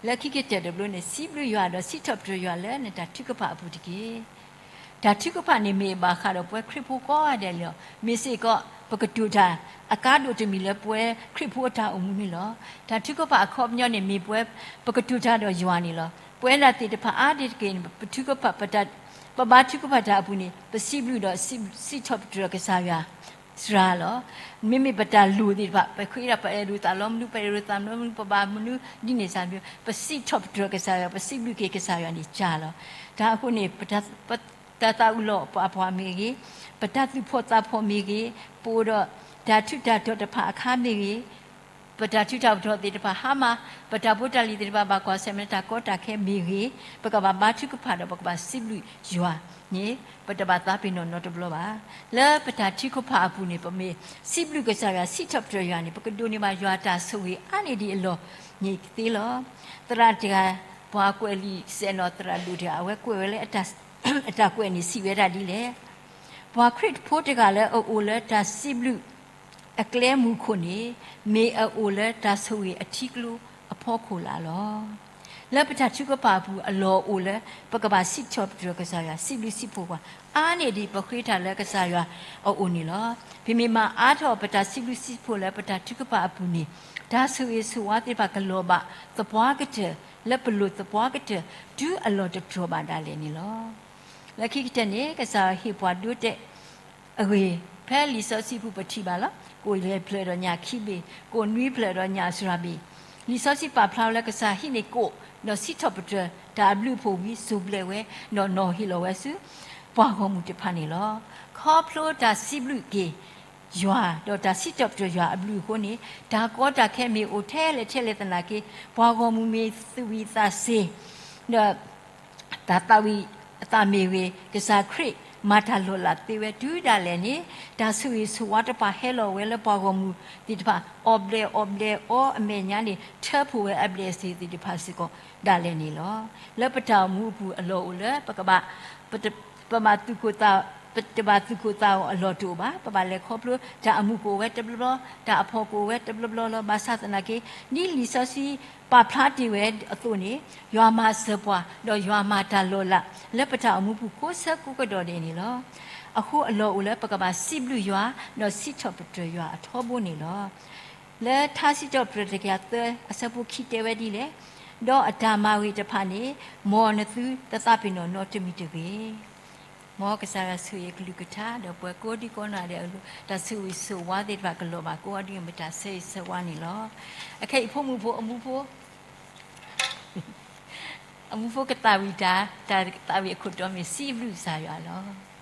လၢခံကတၢၢ်တဘျီန့ၣ် စံးဘျုးယွၤဒီးစံးထီၣ်ပတြၢၤယွၤလၢနတၢ်ထုကဖၣ်အပူၤတက့ၢ်. တၢ်ထုကဖၣ်န့ၣ်မ့ၢ်ဘၣ်ဃးဒီးပဝဲခရံာ်ဖိကိးဂၤဒဲးလီၤ. မ့ၢ်စ့ၢ်ကီး ပကတိၤတၢ်အကါဒိၣ်တမံၤလၢပဝဲခရံာ်ဖိအတၢ်အိၣ်မူန့ၣ်လီၤ. တၢ်ထုကဖၣ်အခီပညီန့ၣ် မ့ၢ်ပဝဲပကတိၤတၢ်ဒီးယွၤန့ၣ်လီၤ. ပဝဲဒၣ်သ့ၣ်တဖၣ်အါတက့ၢ်န့ၣ် ပထုကဖၣ်, ပဘါထုကဖၣ်တၢ်အပူၤန့ၣ် ပစံးဘျုးဒီးစံးထီၣ်ပတြၢၤကစၢ်ယွၤ စှၤလီၤ. မ့မ့ၢ်ပတၢ်လိၣ်သ့ၣ်တဖၣ် ပဃ့ဒီးပအဲၣ်ဒိးသးလီမနုၤ, ပအဲၣ်ဒိးသးလီမနုၤ, ပဘၣ်မနုၤဒ်န့ၣ်စၢ်ဘျုး, ပစံးထီၣ်ပတြၢၤကစၢ်ယွၤ, ပစံးဘျုးက့ၤကစၢ်ယွၤန့ၣ်စှၤလီၤ. တၢ်အဃိန့ၣ် ပတၢ်သးအုးလီၤပာ်ပှၤမ့ၢ်ဂ့ၤ, ပတၢ်သူၣ်ဖှီၣ်သးဖှီၣ်မ့ၢ်ဂ့ၤ, ပအိၣ်ဒီးတၢ်ထူးတၢ်တီၤတဖၣ်အခါမ့ၢ်ဂ့ၤ, ပတၢ်ထူးတၢ်တီၤသ့ၣ်တဖၣ်ဟါမၢ်, ပတၢ်ဖိတၢ်လံၤသ့ၣ်တဖၣ်ဘၣ်ကွၢ်ဆၢၣ်မဲာ်တၢ်ကီတၢ်ခဲမ့ၢ်ဂ့ၤ, ပကဘၣ်ဘါထုကဖၣ်ဒီးပကဘၣ်စံးဘျုးယွၤန့ၣ် ပတဘၣ်သးပ့ၤနီၣ်နီတဘျီဘၣ်. လၢပတၢ်ထုကဖၣ်အပူၤန့ၣ် ပမ့ၢ်စံးဘျုးကစၢ်ယွၤ စံးထီၣ်ပတြၢၤယွၤန့ၣ် ပကဒိးန့ၢ်ဘၣ်ယွၤအတၢ်ဆိၣ်ဂ့ၤအါန့ၢ်ဒံးအလီၢ်န့ၣ်သ့လီၤ. သရၣ်တဂၤ ပှၤကွဲးလံာ်စဲးနီၤသရၣ်ဒိၣ်တဂၤ အဝဲကွဲးဝဲလၢ အတၢ်ကွဲးန့ၣ်စံးဝဲဒၣ်ဒ်လဲၣ်, ပှၤခရံာ်ဖိတဂၤလၢအအိၣ်လၢတၢ်စံးဘျုး အကျဲမုၢ်ခိၣ်န့ၣ် မ့ၢ်အအိၣ်လၢတၢ်ဆိၣ်ဂ့ၤအထံကျိအဖီခိၣ်လၢ်လီၤ. လၢပတၢ်ထုကဖၣ်အပူၤအလီၢ်အိၣ်လၢ ပကဘၣ်စံးထီၣ်ပတြၢၤကစၢ်ယွၤ စံးဘျုးစံးဖှိၣ်ပှၤ အါန့ၢ်ဒံးပဃ့တၢ်လၢကစၢ်ယွၤအအိၣ်န့ၣ်လီၤ. ပမ့ၢ်မၤအါထီၣ်ပတၢ်စံးဘျုးစံးဖှိၣ်လၢပတၢ်ထုကဖၣ်အပူၤန့ၣ် တၢ်ဆိၣ်ဂ့ၤဆိၣ်ဝါသ့ၣ်တဖၣ်ကလီၤဘၣ်သပှၢ်ကတၢၢ် လၢပလိၣ်သပှၢ်ကတၢၢ် တုၤအလီၢ်တတြီၤဘၣ်ဒၣ်လဲာ်န့ၣ်လီၤ. လၢခံကတၢၢ်န့ၣ် ကစၢ်ယွၤဟ့ၣ်ပှၤဒိတဲာ် အဂ့ၢ် ဖဲလံာ်စီဆှံပူၤပထံၣ်ဘၣ်လီၤ. ကိၣ်လဲၤဖျၢၣ်ဒီးညၣ်ခံဘ့ၣ်, ကိၣ်နွံဖျၢၣ်ဒီးညၣ်စှၤဘ့ၣ်. လံာ်စီဆှံပာ်ဖျါဝဲလၢကစၢ်ဟံးန့ၢ်ကိၣ် ဒီးစံးထီၣ်ပတြၢၤတၢ်အဘျုးအဖှိၣ်ဝံၤ စိၢ်ဘျဲးဝဲ ဒီးနီၤဟ့ၣ်လီၤဝဲဆူ ပှၤဂီၢ်မုၢ်တဖၣ်န့ၣ်လီၤ. ခီဖျိတၢ်စံးဘျုးက့ၤယွၤ ဒီးတၢ်စံးထီၣ်ပတြၢၤယွၤအဘျုးအဃိန့ၣ် တၢ်ကီတၢ်ခဲမ့ၢ်အိၣ်ထဲလဲၣ်ထဲလဲၣ်သနာ်က့ ပှၤဂီၢ်မုၢ်မ့ၢ်သူၣ်ဝံၣ်သးစ့ၤ ဒီး တၢ်သးဝံၣ်အသးမ့ၢ်ဂ့ၤ ကစၢ်ခရံာ်မၤတၢ်လီၤလးသ့ဝဲတုၤဒၣ်လဲာ်န့ၣ် တၢ်ဆိၣ်ဂ့ၤဆိၣ်ဝါတဖၣ်ဟဲလီၤဝဲလၢပှၤဂီၢ်မုၢ်သ့ၣ်တဖၣ် အီၣ်ဘျဲးအီၣ်ဘျဲးအီအမဲာ်ညါန့ၣ် ထၢဖှိၣ်ဝဲအဘျဲၣ်စ့ၢ်သ့ၣ်တဖၣ်စ့ၢ်ကီးဒၣ်လဲာ်န့ၣ်လီၤ. လၢပတၢ်အိၣ်မူအပူၤအလီၢ်အိၣ်လၢ ပကဘၣ် ပတဘၣ်သူၣ်ကိၢ်သး ပတဘၣ်သူၣ်ကိၢ်သးဂီၤအလီၢ်တအိၣ်ဘၣ်. ပဘၣ်လဲၤခီဖျိတၢ်အမုာ်ကအိၣ်ဝဲတဘျီဘျီ တၢ်အဖှီၣ်ကအိၣ်ဝဲတဘျီဘျီလီၤ. ဘၣ်ဆၣ်သနာ်က့ ဒ်လံာ်စီဆှံပာ်ဖျါတ့ၢ်ဝဲအသိးန့ၣ် ယွၤမၤစၢၤပှၤ ဒီးယွၤမၤတၢ်လီၤလး လၢပတၢ်အိၣ်မူပူၤကိးဆၢကိးကဒီးဒဲးန့ၣ်လီၤ. အဃိအလီၢ်အိၣ်လၢပကဘၣ်စံးဘျုးယွၤ ဒီးစံးထီၣ်ပတြၢၤယွၤအထီဘိန့ၣ်လီၤ. လၢထါစံးထီၣ်ပတြၢၤတကယၤသၢအဆၢဖိခံတဲဝဲဒ်လဲၣ်, ဒီးအတၢ်မၤဂ့ၤတဖၣ်န့ၣ် မ်နသုတသးပ့ၤနီၣ်နီတမံၤတဂ့ၤ. မ်ကစၢ်ယွၤဆိၣ်ဂ့ၤအကလုၢ်ကထါ ဒီးပှၤကိးဒံကိးနီၢ်ဒဲး တၢ်ဆိၣ်ဂ့ၤဆိၣ်ဝါသ့ၣ်တဖၣ်ကလီၤဘၣ်ကိးဂၤဒဲး ပတၢ်ဆၢဂ့ၤဆၢဝါန့ၣ်လီၤ. အခဲအံၤဖိမုၣ်ဖိအမူဖိ အမူဖိကသးဝံၣ်တၢ် တၢ်သးဝံၣ်အခိၣ်တီမ့ၢ်စံးဘျုးကစၢ်ယွၤလီၤ.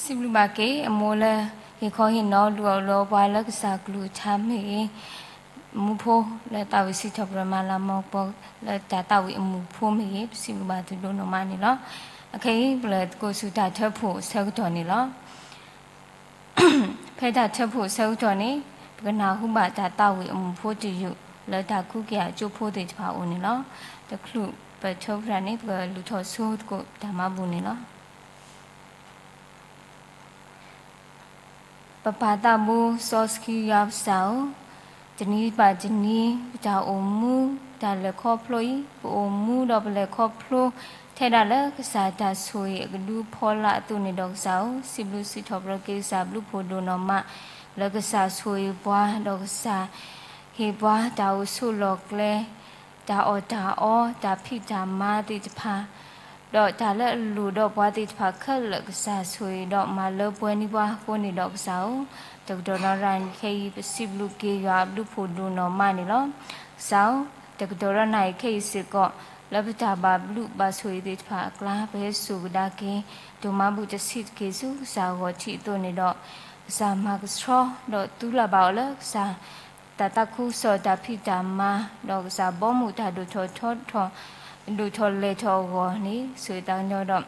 စံးဘျုးဘၣ်က့ၤ အမိၢ်လၢ ဟ့ၣ်ခီဟ့ၣ်နီၤ ဒုးအီၣ်ဒုးအီပှၤလၢကစၢ်ကလုၢ်ကထါမ့ၢ်ဂ့ၤ, မူဖိလၢသးဝံၣ်စံးထီၣ်ပတြၢၤမၤလၤမၤကပီၤ လၢတၢ်သးဝံၣ်အမူးဖိမ့ၢ်ဂ့ၤ, ပစံးဘျုးဘၣ်သုဒိၣ်နီၢ်မးန့ၣ်လီၤ. အခဲအံၤ ပလဲၤသကိးဆူတၢ်ထၢဖှိၣ်အဆၢကတီၢ်န့ၣ်လီၤ. ဖဲတၢ်ထၢဖှိၣ်အဆၢကတီၢ်န့ၣ် ပကနၢ်ဟူဘၣ်တၢ်သးဝံၣ်အမူးဖိတယုၢ် လၢတၢ်ကူးက့ၤအကၠိဖိသ့ၣ်တဖၣ်အအိၣ်န့ၣ်လီၤ. တချုးပထၢဖှိၣ်န့ၣ် ပကလူၤထီၣ်ဆိသကိးတၢ်မၤဘူၣ်န့ၣ်လီၤ. ပပၢ်သးဘိစီဆှံယွၤပကစၢ်ဧၢ, တနံၤဘၣ်တနံၤ ပတၢ်အိၣ်မူ ပတၢ်လဲၤခီဖျိအံၤ ပအိၣ်မူဒီးပလဲၤခီဖျိ ထဲဒၣ်လၢကစၢ်တၢ်ဆိၣ်ဂ့ၤအကဒုအဖီလာ်အသိးန့ၣ်ဒီးကစၢ်ဧၢ, စံးဘျုးစံးထီၣ်ပတြၢၤက့ၤကစၢ်ဘျုးဖှိၣ်ဒိၣ်နီၢ်မး လၢကစၢ်ဆိၣ်ဂ့ၤပှၤ ဒီးကစၢ်ဟ့ၣ်ပှၤတၢ်အိၣ်ဆိးလီၢ်ကျဲ တၢ်အီၣ်တၢ်အီ တၢ်ဖံးတၢ်မၤသ့ၣ်တဖၣ် ဒီးတၢ်လၢအလိၣ်ဒီးပှၤသ့ၣ်တဖၣ်ခဲလၢာ် ကစၢ်ဆိၣ်ဂ့ၤဒီးမၤလၢပှဲၤန့ၢ်ပှၤအဃိန့ၣ်ဒီးကစၢ်ဧၢ, တကတီၢ်ဒီးနၣ်ရံၣ်ခဲအံၤ ပစံးဘျုးက့ၤယွၤအဘျုးဖှိၣ်ဒိၣ်နီၢ်မးန့ၣ်လီၤ. ကစၢ်ဧၢ, တကတီၢ်ဒီးနၣ်ရံၣ်ခဲအံၤစ့ၢ်ကီး လၢပတၢ်ဘၣ်ဘျုးဘၣ်ဆိၣ်ဂ့ၤသ့ၣ်တဖၣ်အကျါ ပဟဲစိာ်ကဒါက့ၤ ဒိၣ်မးဘူၣ်တဆံးတက့ၢ်ဆူကစၢ်အဂီၢ်ထံးအသိးန့ၣ်ဒီး ကစၢ်မၤကဆှီ ဒီးသူလၢ်ဘၣ်အီၤလၢကစၢ် တၢ်သးခုကစီၣ်တၢ်ဖံးတၢ်မၤ ဒီးကစၢ်ဘီမုၢ်တၢ်ဒိၣ်ထီၣ်ထီထီၣ် ဒိၣ်ထီၣ်လဲၤထီၣ်အဂီၢ်န့ၣ် ဆိၣ်ဂ့ၤသးကညီၤဒီး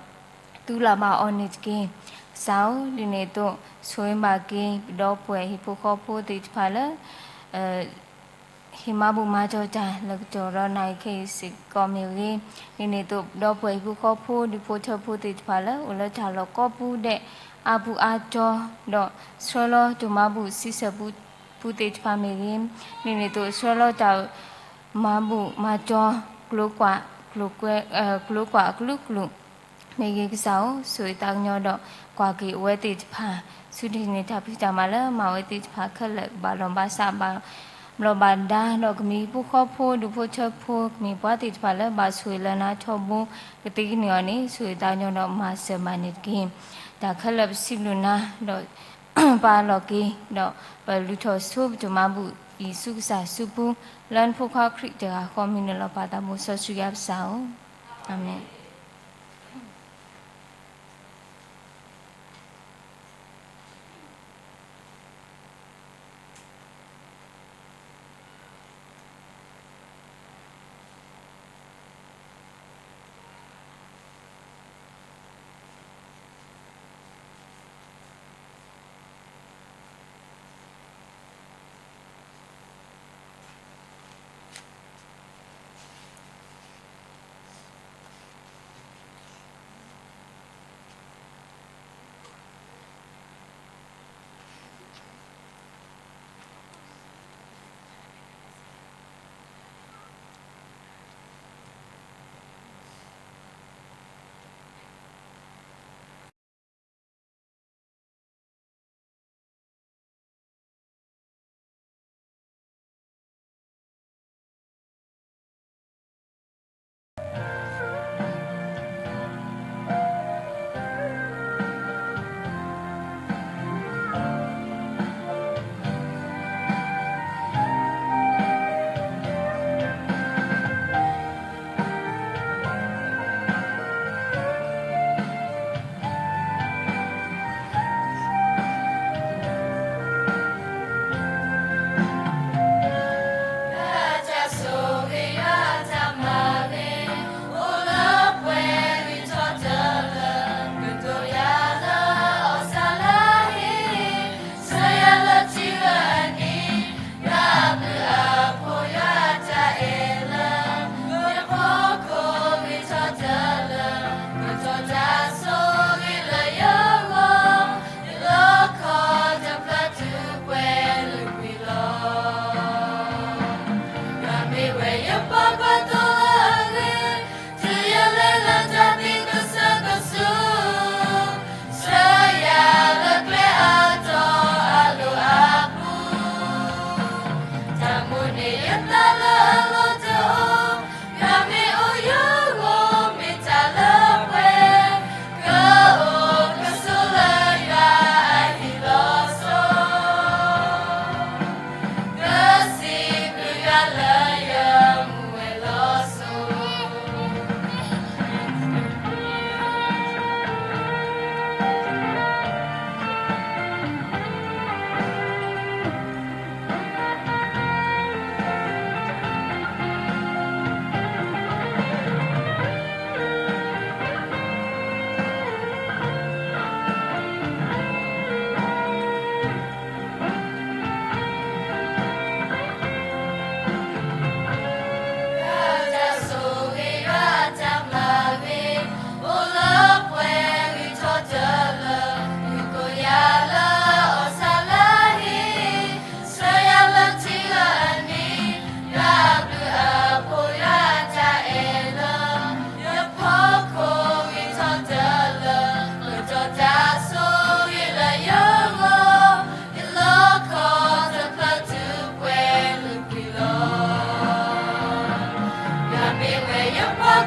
သူလၢ်ဘၣ်အီၤန့ၣ်တက့ၢ်. ကစၢ်ဧၢ, ဒ်န့ၣ်အသိး ဆိၣ်ဂ့ၤဘၣ်က့ၤ ပဒီပုၢ်ဝဲၢ်ဟံၣ်ဖိဃီဖိသ့ၣ်တဖၣ်လၢ ဟ့ၣ်မၤဘူၣ်မၤတီၤတၢ်လၢကတီၢ်ဒီးနၣ်ရံၣ်ခဲအံၤစ့ၢ်ကီးမ့ၢ်ဂ့ၤ, ဒ်န့ၣ်အသိး ပဒီပုၢ်ဝဲၢ်ဟံၣ်ဖိဃီဖိ ဒူၣ်ဖိထၢဖိသ့ၣ်တဖၣ်လၢ အိၣ်လၢတၢ်လီၢ်ကိးပူၤဒဲး အါပူၤအါတီၤ ဒီးဆှၢလီၤဒိၣ်မးဘူၣ်ဆံဆဲၣ်ပူဖိသ့ၣ်တဖၣ်မ့ၢ်ဂ့ၤ, ဒ်န့ၣ်အသိး ဆှၢလီၤတၢ်မၤဘူၣ်မၤတီၤ ကျိၤကွာ် ကျိၤကွာ်အကလုာ်ကလုာ် မ့ၢ်ဂ့ၤကစၢ်ဧၢ, ဆိၣ်ဂ့ၤသးကညီၤဒီး ကွၢ်က့ၤအဝဲသ့ၣ်တဖၣ် ဆူတနံၤန့ၣ် တၢ်ဖံးတၢ်မၤလၢမၤဝဲသ့ၣ်တဖၣ်ခဲလၢာ် ကဘၣ်လီၢ်ဘၣ်စးဘၣ်ဘျီးဘၣ်ဒါ ဒီးကမ့ၢ်ဟံၣ်ဖိဃီဖိ ဒူၣ်ဖိထၢဖိ ကမ့ၢ်ပှၤသ့ၣ်တဖၣ်လၢဘၣ်ဆိၣ်ဂ့ၤလၢနၤထီဘိ ကသ့ကန့ၢ်အီၤန့ၣ် ဆိၣ်ဂ့ၤသးကညီၤဒီးမၤစၢၤဘၣ်န့ၣ်တက့ၢ်. တၢ်ခဲလၢာ်ပစံးဘျုးနၤ ဒီးပာ်လီၤက့ၤ ဒီးပလုၢ်ထီၣ်ဆိပတၢ်မၤဘူၣ်အံၤဆူကစၢ်စုပူၤ လၢနဖိခွါခရံာ်တဂၤဃီမံၤန့ၣ်လီၤ. ပၢ်သးဘိစီဆှံယွၤပကစၢ်ဧၢ, အၤမ့ၣ်.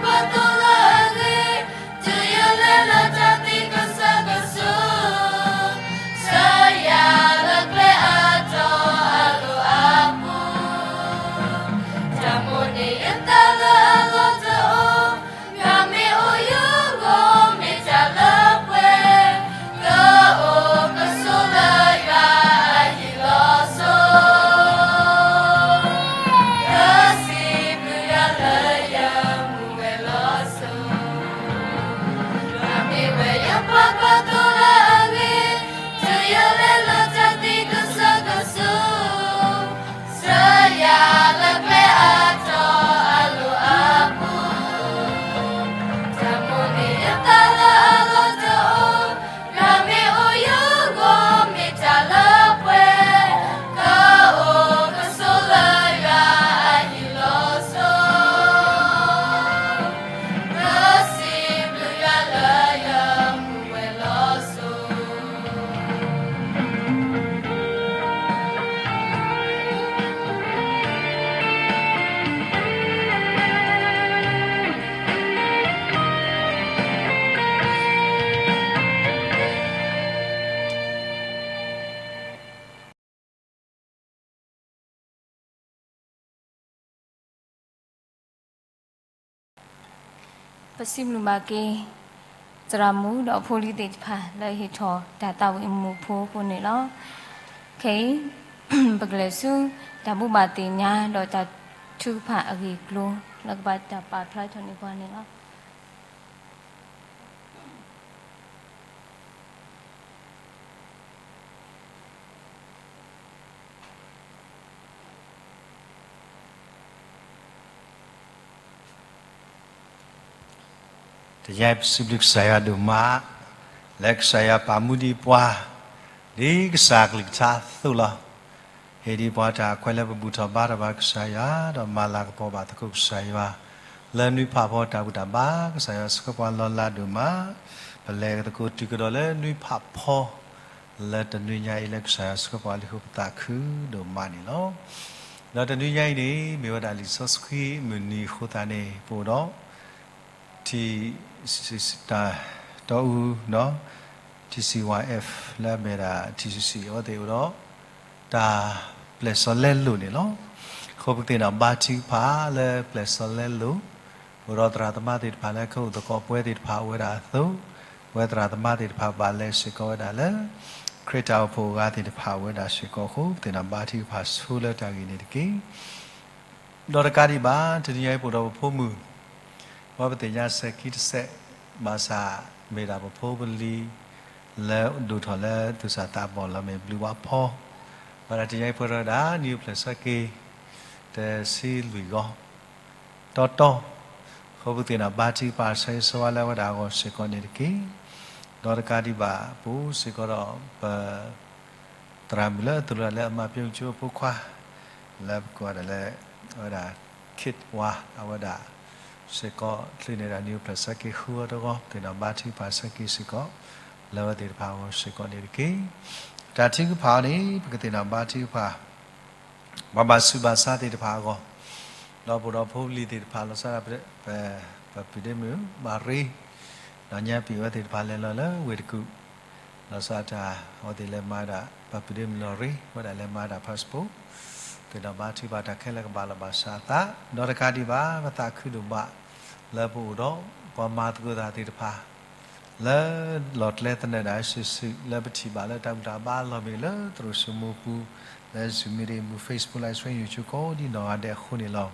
ပှၤသိၣ်လၢအဂ့ၤ, တုၤယလဲၤလၢတၢ်သံကစီၣ်ကစီၣ်, ဆၢယၤလၢကျဲအတီအလိၤအပူၤ, တၢ်မိၣ်န့ၢ်ယသးလၢအလီၢ်တအိၣ်, ယွၤမ့ၢ်အိၣ်ယဂီၢ်မ့ၢ်တၢ်လၢပှဲၤ, ကအိၣ်ကဆိးလၢယွၤအဟံၣ်လီၤစိၤ, ကစံးဘျုးယွၤလၢယမူဝဲလီၤစိၤ, ယွၤမ့ၢ်ဝဲယပှၤပှၤသိၣ်လၢအဂ့ၤ, တုၤယလဲၤလၢတၢ်သံကစီၣ်ကစီၣ်, ဆၢယၤလၢကျဲအတီအလိၤအပူၤ, တၢ်မိၣ်န့ၢ်ယသးလၢအလီၢ်တအိၣ်, ယွၤမ့ၢ်အိၣ်ယဂီၢ်မ့ၢ်တၢ်လၢပှဲၤ, ကအိၣ်ကဆိးလၢယွၤအဟံၣ်လီၤစိၤ, ကစံးဘျုးယွၤလၢယမူဝဲလီၤစိၤ. ပစံးဘျုးဘၣ်က့ၤ သရၣ်မုၣ်ဒီးဖိလံၤသ့ၣ်တဖၣ် လၢဟ့ၣ်ထီၣ်တၢ်သးဝံၣ်အမူးဖိအဃိန့ၣ်လီၤ. ခဲအံၤ ပကလဲၤဆူတၢ်ဘိးဘၣ်သ့ၣ်ညါ ဒီးတၢ်ထုကဖၣ်အဂ့ၢ်အကျိၤ လၢကဘၣ်တၢ်ပာ်ဖျါထီၣ်န့ၢ်ပှၤန့ၣ်လီၤ. တနံၤအံၤပစံးဘျုးကစၢ်ယွၤဒိၣ်မး, လၢကစၢ်ယွၤပာ်မူဒံးပှၤ ဒ်ကစၢ်အကလုၢ်ကထါအသိးလီၤ. ဟ့ၣ်ဒံးပှၤတၢ်အခွဲးလၢပဘူၣ်ထီၣ်ဘါထီၣ်ဘၣ်ကစၢ်ယွၤ, ဒီးမၤလၤကပီၤဘၣ်သကိးကစၢ်ယွၤ, လၢနွံဖးဖီတၢ်ဘူၣ်တၢ်ဘါ ကစၢ်ယွၤဆှၢပှၤလီၤလးဒိၣ်မး, ပလဲၤသကိးတုၤကဒီးလၢနွံဖးဖီ လၢတနွံညါအံၤလၢကစၢ်ယွၤဆှၢပှၤလၢဃိပသးခုဒိၣ်မးန့ၣ်လီၤ. ဒီးတနွံညါအံၤန့ၣ် မ့ၢ်ဝဲဒၣ်လံာ်စီဆှံမုၢ်နံၤအဃိသတးန့ၣ် ပအိၣ်ဒီး ထံ တၢ်တီအူ ထံၣ်စံၣ်ဝါ F လၢအမ့ၢ်ဒၣ် ထံၣ်စံၣ်စံၣ် အဝဲသ့ၣ်အိၣ်ဒီး တၢ်ပျဲၢ်စီၤလဲလိာ်န့ၣ်လီၤ. အဃိပကသ့ၣ်နီၣ်ဘါထုကဖၣ်လၢပျဲၢ်စီၤလဲလိာ်, အိၣ်ဒီးသရၣ်သမါသ့ၣ်တဖၣ်လၢကအိၣ်သကိးပဝဲသ့ၣ်တဖၣ်အိၣ်ဝဲဒၣ်အသိး, ပဝဲသရၣ်သမါသ့ၣ်တဖၣ်ဘၣ်လဲၤစ့ၢ်ကီးဝဲဒၣ်လၢ ခရံာ်တၢ်အိၣ်ဖှိၣ်အဂၤသ့ၣ်တဖၣ်အိၣ်ဝဲဒၣ်စ့ၢ်ကီးအဃိ ပသ့ၣ်နီၣ်ဘါထုကဖၣ်ဆိလၢတၢ်ဂ့ၢ်န့ၣ်တက့ၢ်. ဒီးတကးဒံးဘၣ် တနံၤအံၤပအိၣ်ဒီးပဖိမုၣ်, ပဝဲပသ့ၣ်ညါစဲးခံတစဲး, ဘၣ်ဆၣ်မ့ၢ်ဒၣ်ပဖိပလံၤ လၢဒိၣ်ထီၣ်လၢသူၣ်စၢ်သးဘီၣ်လီၤ မ့ၢ်ဘျုးဝါဖီ, ဝဲဒၣ်တနံၤအံၤပှဲၤထီၣ်ဝဲဒၣ် နံၣ်အိၣ်ဖျဲၣ်ဆၢက့ၤ တဆံလွံၢ်ဂီၤ တီတီ, အဃိပသ့ၣ်နီၣ်ဘါထုကဖၣ်ဆၢဂ့ၤဆၢဝါလၢအဝဲဒၣ်အဂီၢ်စ့ၢ်ကီးန့ၣ်တက့ၢ်. ဒီးတကးဒံးဘၣ် ပအိၣ်စ့ၢ်ကီးဒီးပ သရၣ်မုၣ်လၢအသိၣ်လိလၢအမၤပျိကၠိအဖိခွါ လၢပကိးဂၤဒဲးလၢ အဝဲဒၣ် Kid ဝါ အဝဲဒၣ်စ့ၢ်ကီး ချုးန့ၢ်ဒၣ်နံၣ်အိၣ်ဖျဲၣ်ဆၢက့ၤဃုအီၤတဂီၤ ပသ့ၣ်နီၣ်ဘါထုကဖၣ်ဆၢက့ၤစ့ၢ်ကီး လၢအဝဲသ့ၣ်တဖၣ်အဂီၢ်စ့ၢ်ကီးန့ၣ်တက့ၢ်. တၢ်ထုကဖၣ်အံၤန့ၣ် ပကသ့ၣ်နီၣ်ဘါထုကဖၣ် ပှၤဘၣ်ဆူးဘၣ်ဆါသ့ၣ်တဖၣ်အဂီၢ်, ဒီးပအိၣ်ဒီးဖိပလံၤသ့ၣ်တဖၣ် လီၤဆီဒၣ် ပပုၢ်ဒ့မုၣ် မၤရ့, ဒီးညါပံၤဝဲသ့ၣ်တဖၣ်လဲၤလီၤလၢဝ့ၢ်တကူၣ်, လီၤဆီဒၣ်တၢ် အဝဲသ့ၣ်လဲၤမၤဒၣ် ပပုၢ်ဒ့မုၣ်လီၤရ့ ဝဲဒၣ်လဲၤမၤဒၣ် passport, သ့ၣ်နီၣ်ဘါထုကဖၣ်တၢ်ခဲလၢာ်ကဘၣ်လီၤဘၣ်စးအသး, ဒီးတကးဒံးဘၣ် ပသးခုဒိၣ်မး လၢပအိၣ်ဒီး ပှၤမၤသကိးတၢ်သ့ၣ်တဖၣ် လၢလီၢ်ကျဲသနၢၣ်ဒၣ်စုာ်စုာ် လၢပထံၣ်ဘၣ်လၢတၢ်ဘူၣ်တၢ်ဘါလီၢ်မ့ၢ်ဂ့ၤ လၢသရိာ်စမူပူၤ လၢ Zoom meeting မူ Facebook live stream YouTube ကိးဒ်နီၢ်ဂၤဒဲးအဃိန့ၣ်လီၤ.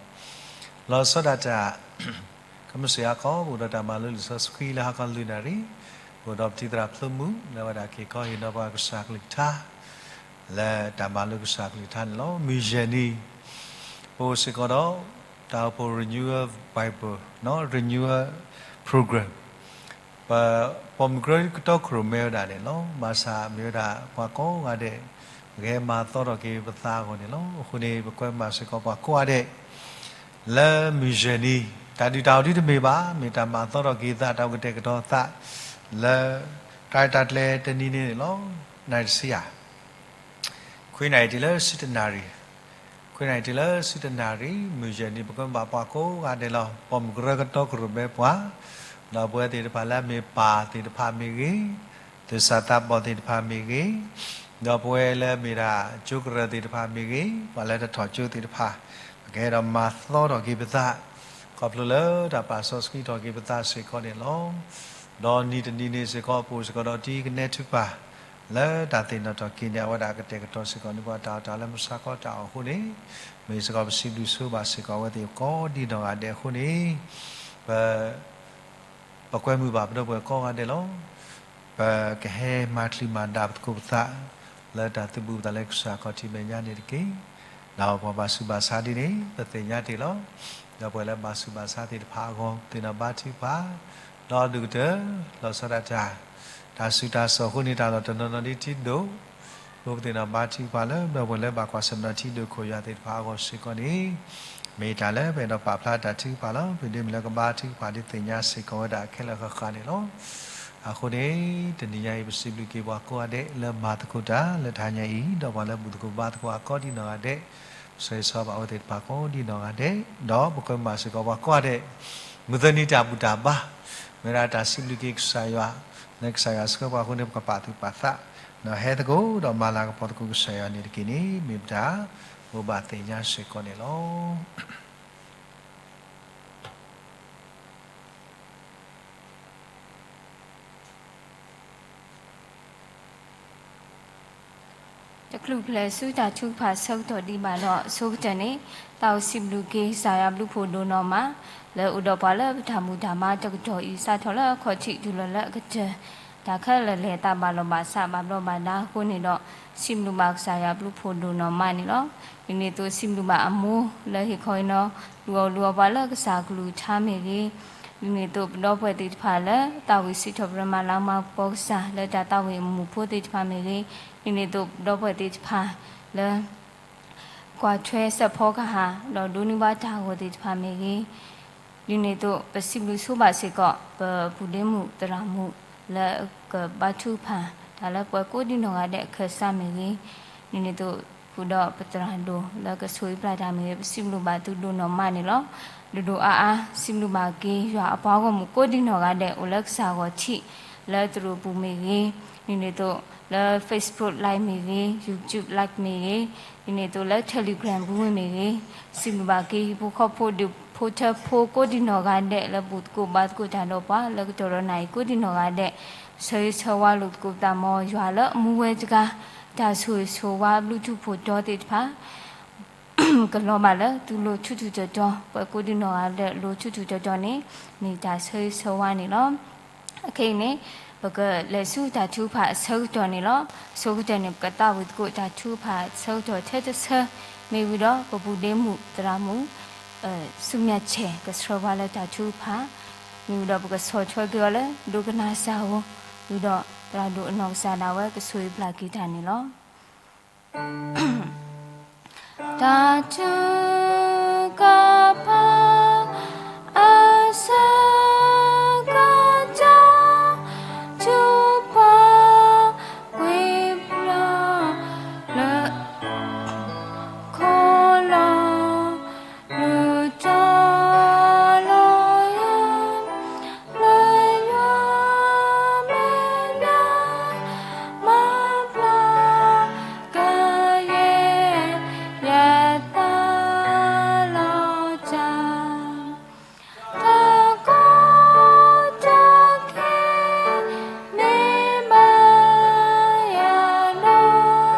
လီၤဆီဒၣ်တၢ် ကမ့ၢ်စ့ၢ်ဟါခီ ပအိၣ်ဒီးတၢ်မၤလိလံာ်စီဆှံလၢဟါခီလွံၢ်နၣ်ရံၣ်, ပအိၣ်ဒီးပထံၣ်သရၣ်ဖျိမုၣ် လၢဝဲဒၣ်က့ၤခီဟ့ၣ်နီၤပှၤကစၢ်ကလုၢ်ကထါ လၢတၢ်မၤလိကစၢ်ကလုၢ်ကထါန့ၣ်လီၤ. မုၢ်ယဲၢ်နံၤ ပအိၣ်စ့ၢ်ကီးဒီး တၢ်အိၣ်ဖှိၣ် Renewal Bible, Renewal Program, ပပိာ်မုၣ်ကရၢကတီခိၣ်ရိၣ်မဲဝဲဒၣ်န့ၣ်လီၤ. ဘၣ်ဆၣ်မ့ၢ်ဝဲဒၣ်ပှၤကိးဂၤဒဲး ဂဲၤမၤသီထီၣ်က့ၤပသးအဂီၢ်န့ၣ်လီၤ. အဃိန့ၣ် ပကွဲမုာ်စ့ၢ်ကီးပှၤကိးဂၤဒဲး လၢမုၢ်ယဲၢ်နံၤ တၢ်ဒုၣ်တၢ်အီၣ်ဒ်တမ့ၢ်ဘၣ်, မ့ၢ်တၢ်မၤသီထီၣ်က့ၤသး တၢ်အိၣ်ကတဲာ်ကတီၤသး လၢ တၢ်ရဲၣ်တၢ်ကျဲၤတနံၤန့ၣ်န့ၣ်လီၤ. နၣ်ရံၣ်တဆံယၤ ခွံနၣ်ရံၣ်တုၤလၢဆံတၢနၣ်ရံၣ်, ခွံနၣ်ရံၣ်တုၤလၢဆူတနၣ်ရံၣ် မုၢ်ယဲၢ်နံၤ ပကဘၣ်ပှၤကိးဂၤဒဲးလီၤ. ပိာ်မုၣ်ကရၢကတီကရၢၢ်ဘဲပှၤ, ဒီးပဝဲသ့ၣ်တဖၣ်လၢအမ့ၢ်ပၢ်သ့ၣ်တဖၣ်မ့ၢ်ဂ့ၤ, သဆၣ်သးဘီၣ်သ့ၣ်တဖၣ်မ့ၢ်ဂ့ၤ, ဒီးပဝဲလၢအမ့ၢ်ဒၣ်ကၠိကရၢၢ်သ့ၣ်တဖၣ်မ့ၢ်ဂ့ၤ, ပှၤလၢတထီၣ်ကၠိသ့ၣ်တဖၣ်, ပကဟဲဒီးမၤသီထီၣ်က့ၤပသး, ခီဖျိလၢတၢ်ပာ်စီဆှံထီၣ်က့ၤပသးစ့ၢ်ကီးန့ၣ်လီၤ. ဒီးနံၤတနံၤန့ၣ်စ့ၢ်ကီး ပအိၣ်စ့ၢ်ကီးဒီးတံၤကနဲထူၣ်ပၢ် လၢတၢ်သ့ၣ်နီၣ်ထီၣ်က့ၤန့ၣ် အဝဲဒၣ်ကတဲာ်ကတီၤစ့ၢ်ကီးန့ၢ်ပှၤတၢ်အီၣ်တၢ်အီလၢမုၢ်ဆါခီတၢ်အီၣ်အဃိန့ၣ်, မ့ၢ်စ့ၢ်ကီးပစံးဘျုးဆိဘၣ်စ့ၢ်ကီးအဝဲသ့ၣ်ကိးဒံနီၢ်ဂၤဒဲးအဃိန့ၣ်, ပ ပကွဲမုာ်ဘၣ်ပဒီပုၢ်ဝဲၢ်ကိးဂၤဒဲးလီၤ. ပကဟဲမၤချံမၤဒါပသကိးပသး လၢတၢ်သုးဘူးပသးလၢကစၢ်ခီၣ်ထံးမဲာ်ညါန့ၣ်တက့ၢ်. ဒီးပှၤဘၣ်ဆူးဘၣ်ဆါဒ်န့ၣ် ပသ့ၣ်ညါတ့ၢ်လီၤ. ဒီးပှၤလၢဘၣ်ဆူးဘၣ်ဆါသ့ၣ်တဖၣ်အဂီၢ် ပသ့ၣ်နီၣ်ဘါထုကဖၣ်, ဒီးဒုးကတၢၢ် လီၤဆီဒၣ်တၢ် တၢ်ဆူးတၢ်ဆါအဃိန့ၣ် တၢ်လီၢ်တနီၤနီၤဒ်ထံဒိၣ် အဃိပသ့ၣ်နီၣ်ဘါထုကဖၣ်လၢ ဒီးပှၤလၢဘၣ်ကွၢ်ဆၢၣ်မဲာ်ထံဒိၣ်ခိၣ်ယွၤသ့ၣ်တဖၣ်အဂီၢ်စ့ၢ်ကီးန့ၣ်, မ့ၢ်တၢ်လၢပအဲၣ်ဒိးပာ်ဖျါတၢ်ထုကဖၣ်လီၤ. ပဒ့မုၣ်လၢကဘါထုကဖၣ်ဒ်သ့ၣ်ညါစ့ၢ်ကီးဝဲဒၣ်ခဲလၢာ်ဃၣ်ဃၣ်န့ၣ်လီၤ. အဃိန့ၣ် တနံၤညါအံၤ ပစံးဘျုးက့ၤပှၤကိးဂၤဒဲးလၢမၤသကိးတၢ်လၢတဟါညါအံၤ, ဒီးပှၤလၢဘူၣ်သကိးဘါသကိးအကိးဒံနီၢ်ဂၤဒဲး, ဆၢဂ့ၤဆၢဝါဘၣ်အဝဲသ့ၣ်တဖၣ်ကိးဒံနီၢ်ဂၤဒဲး, ဒီးပကွဲမုာ်ဘၣ်စ့ၢ်ကီးပှၤကိးဂၤဒဲး, မုၢ်သၢနံၤတၢ်ဘူၣ်တၢ်ဘါ, မ့ၢ်ဝဲဒၣ်တၢ်စံးဘျုးက့ၤကစၢ်ယွၤ, လၢကစၢ်ယွၤဆှၢပှၤအဃိန့ၣ် ပကပာ်သူၣ်ပာ်သး, ဒီးဟဲသကိးဒီးမၤလၤကပီၤသကိးကစၢ်ယွၤန့ၣ်တက့ၢ်န့ၣ် မ့ၢ်ပတၢ်ဘိးဘၣ်သ့ၣ်ညါစ့ၢ်ကီးန့ၣ်လီၤ. တချုးပလဲၤဆူတၢ်ထုကဖၣ်ဆၢကတီၢ်ဒံးဘၣ်ဒီး အဆိကတၢၢ်န့ၣ် သးအိၣ်စံးဘျုးက့ၤကစၢ်ယွၤဘျုးဖှိၣ်ဒိၣ်နီၢ်မး လၢအိၣ်ဒီးပှၤလၢပတၢ်ဘူၣ်တၢ်ဘါတကတီၢ်အံၤ စးထီၣ်လၢအခီၣ်ထံးတုၤလီၤလၢအကတၢၢ် တၢ်ခဲလၢာ်လဲၤသးဘၣ်လီၢ်ဘၣ်စးဘၣ်ဘျီးဘၣ်ဒါအဃိန့ၣ်ဒီး စံးဘျုးဘၣ်ကစၢ်ယွၤဘျုးဖှိၣ်ဒိၣ်နီၢ်မးန့ၣ်လီၤ. ဒ်န့ၣ်အသိးစံးဘျုးဘၣ်အမိၢ်လၢဟ့ၣ်ခီဟ့ၣ်နီၤ လူၤအီၣ်လူၤအီပှၤလၢကစၢ်ကလုၢ်ကထါမ့ၢ်ဂ့ၤ, ဒ်န့ၣ်အသိးပဒီပုၢ်ဝဲၢ်သ့ၣ်တဖၣ်လၢသးဝံၣ်စံးထီၣ်ပတြၢၤမၤလၤမၤကပီၤကစၢ် လၢတၢ်သးဝံၣ်အမူးဖိသ့ၣ်တဖၣ်မ့ၢ်ဂ့ၤ, ဒ်န့ၣ်အသိးပဒီပုၢ်ဝဲၢ်သ့ၣ်တဖၣ်လၢ ကွၢ်ထွဲစဲးဖီကဟၣ် ဒီးဒိးန့ၢ်ဘၣ်တၢ်ဂီၤသ့ၣ်တဖၣ်မ့ၢ်ဂ့ၤ, ဒ်န့ၣ်အသိးပစံးဘျုးဆိဘၣ်စ့ၢ်ကီး ပပုၢ်ဒ့မုၣ်သရၣ်မုၣ်လၢကဘါထုကဖၣ် တၢ်လၢပှၤကိးဒံနီၢ်ဂၤဒဲးအခၢၣ်စးမ့ၢ်ဂ့ၤ, ဒ်န့ၣ်အသိးဃုာ်ဒီးပသရၣ်ဒိၣ်လၢကဆိၣ်ဂ့ၤပျၢ်တၢ်မ့ၢ်ဂ့ၤ ပစံးဘျုးဘၣ်သုဒိၣ်နီၢ်မးန့ၣ်လီၤ. ဒိၣ်ဒိၣ်အါအါ စံးဘျုးဘၣ်က့ၤယွၤအပှၤဂီၢ်မုၢ်ကိးဒံနီၢ်ဂၤဒဲး အိၣ်လၢကစၢ်ဂီၢ်ထံး လၢသရိာ်ပူၤမ့ၢ်ဂ့ၤ, ဒ်န့ၣ်အသိးလၢ Facebook Live မ့ၢ်ဂ့ၤ, YouTube Live မ့ၢ်ဂ့ၤ, ဒ်န့ၣ်အသိးလၢ Telegram ပူၤမ့ၢ်ဂ့ၤ, စံးဘျုးဘၣ်က့ၤဟံၣ်ဖိဃီဖိဒူၣ်ဖိထၢဖိကိးဒံနီၢ်ဂၤဒဲး လၢဘူၣ်သကိးဘါသကိးတၢ်ဒီးပှၤ လၢကတီၢ်ဒီးနၣ်ရံၣ်ကိးဒံနီၢ်ဂၤဒဲး, ဆၢဂ့ၤဆၢဝါလိာ်သကိးပသးမ်ယွၤလၢအမူဝဲတဂၤ, တၢ်ဆိၣ်ဂ့ၤဆိၣ်ဝါဘျုးထူၣ်ဖိတီသ့ၣ်တဖၣ် ကလီၤဘၣ်လၢသုလိၤထူၣ်ထူၣ်တီၤတီၤ, ပှၤကိးဒံနီၢ်ဂၤဒဲးလိၤထူၣ်ထူၣ်တီၤတီၤန့ၣ် မ့ၢ်တၢ်ဆၢဂ့ၤဆၢဝါန့ၣ်လီၤ. အခဲအံၤန့ၣ် ပကလဲၤဆူတၢ်ထုကဖၣ်အဆၢကတီၢ်န့ၣ်လီၤ. အဆိကတၢၢ်န့ၣ် ပကသးဝံၣ်သကိးတၢ်ထုကဖၣ်ဆၢကတီၢ်ထဲတဆၢ, မ့ၢ်ဝံၤဒီးပပုၢ်ဒ့မုၣ်သရၣ်မုၣ် ဆူမဲာ်ဆဲး ကဆှၢပှၤလၢတၢ်ထုကဖၣ်, မ့ၢ်ဝံၤဒီးပကဆီၣ်ထွဲက့ၤအီၤလၢ ဒိကနၣ်စၢ်ဧိၤ, ဝံၤဒီးသရၣ်ဒိၣ်အနီၢ်ကစၢ်ဒၣ်ဝဲကဆိၣ်ဂ့ၤပျၢ်က့ၤတၢ်န့ၣ်လီၤ. တၢ်ထုကဖၣ်အဆၢကတီၢ်, ထုကဖၣ်ကွံာ်ဖျါလၢ ခီလီၤ လုၢ်တီၤလီၤယၤ လၢယွၤမဲာ်ညါ မၤပျၢ်ကယဲၢ် ယသးလီၤတၢ် တၢ်ကီတၢ်ခဲ မ့ၢ်ဘၣ်ယၤဒီး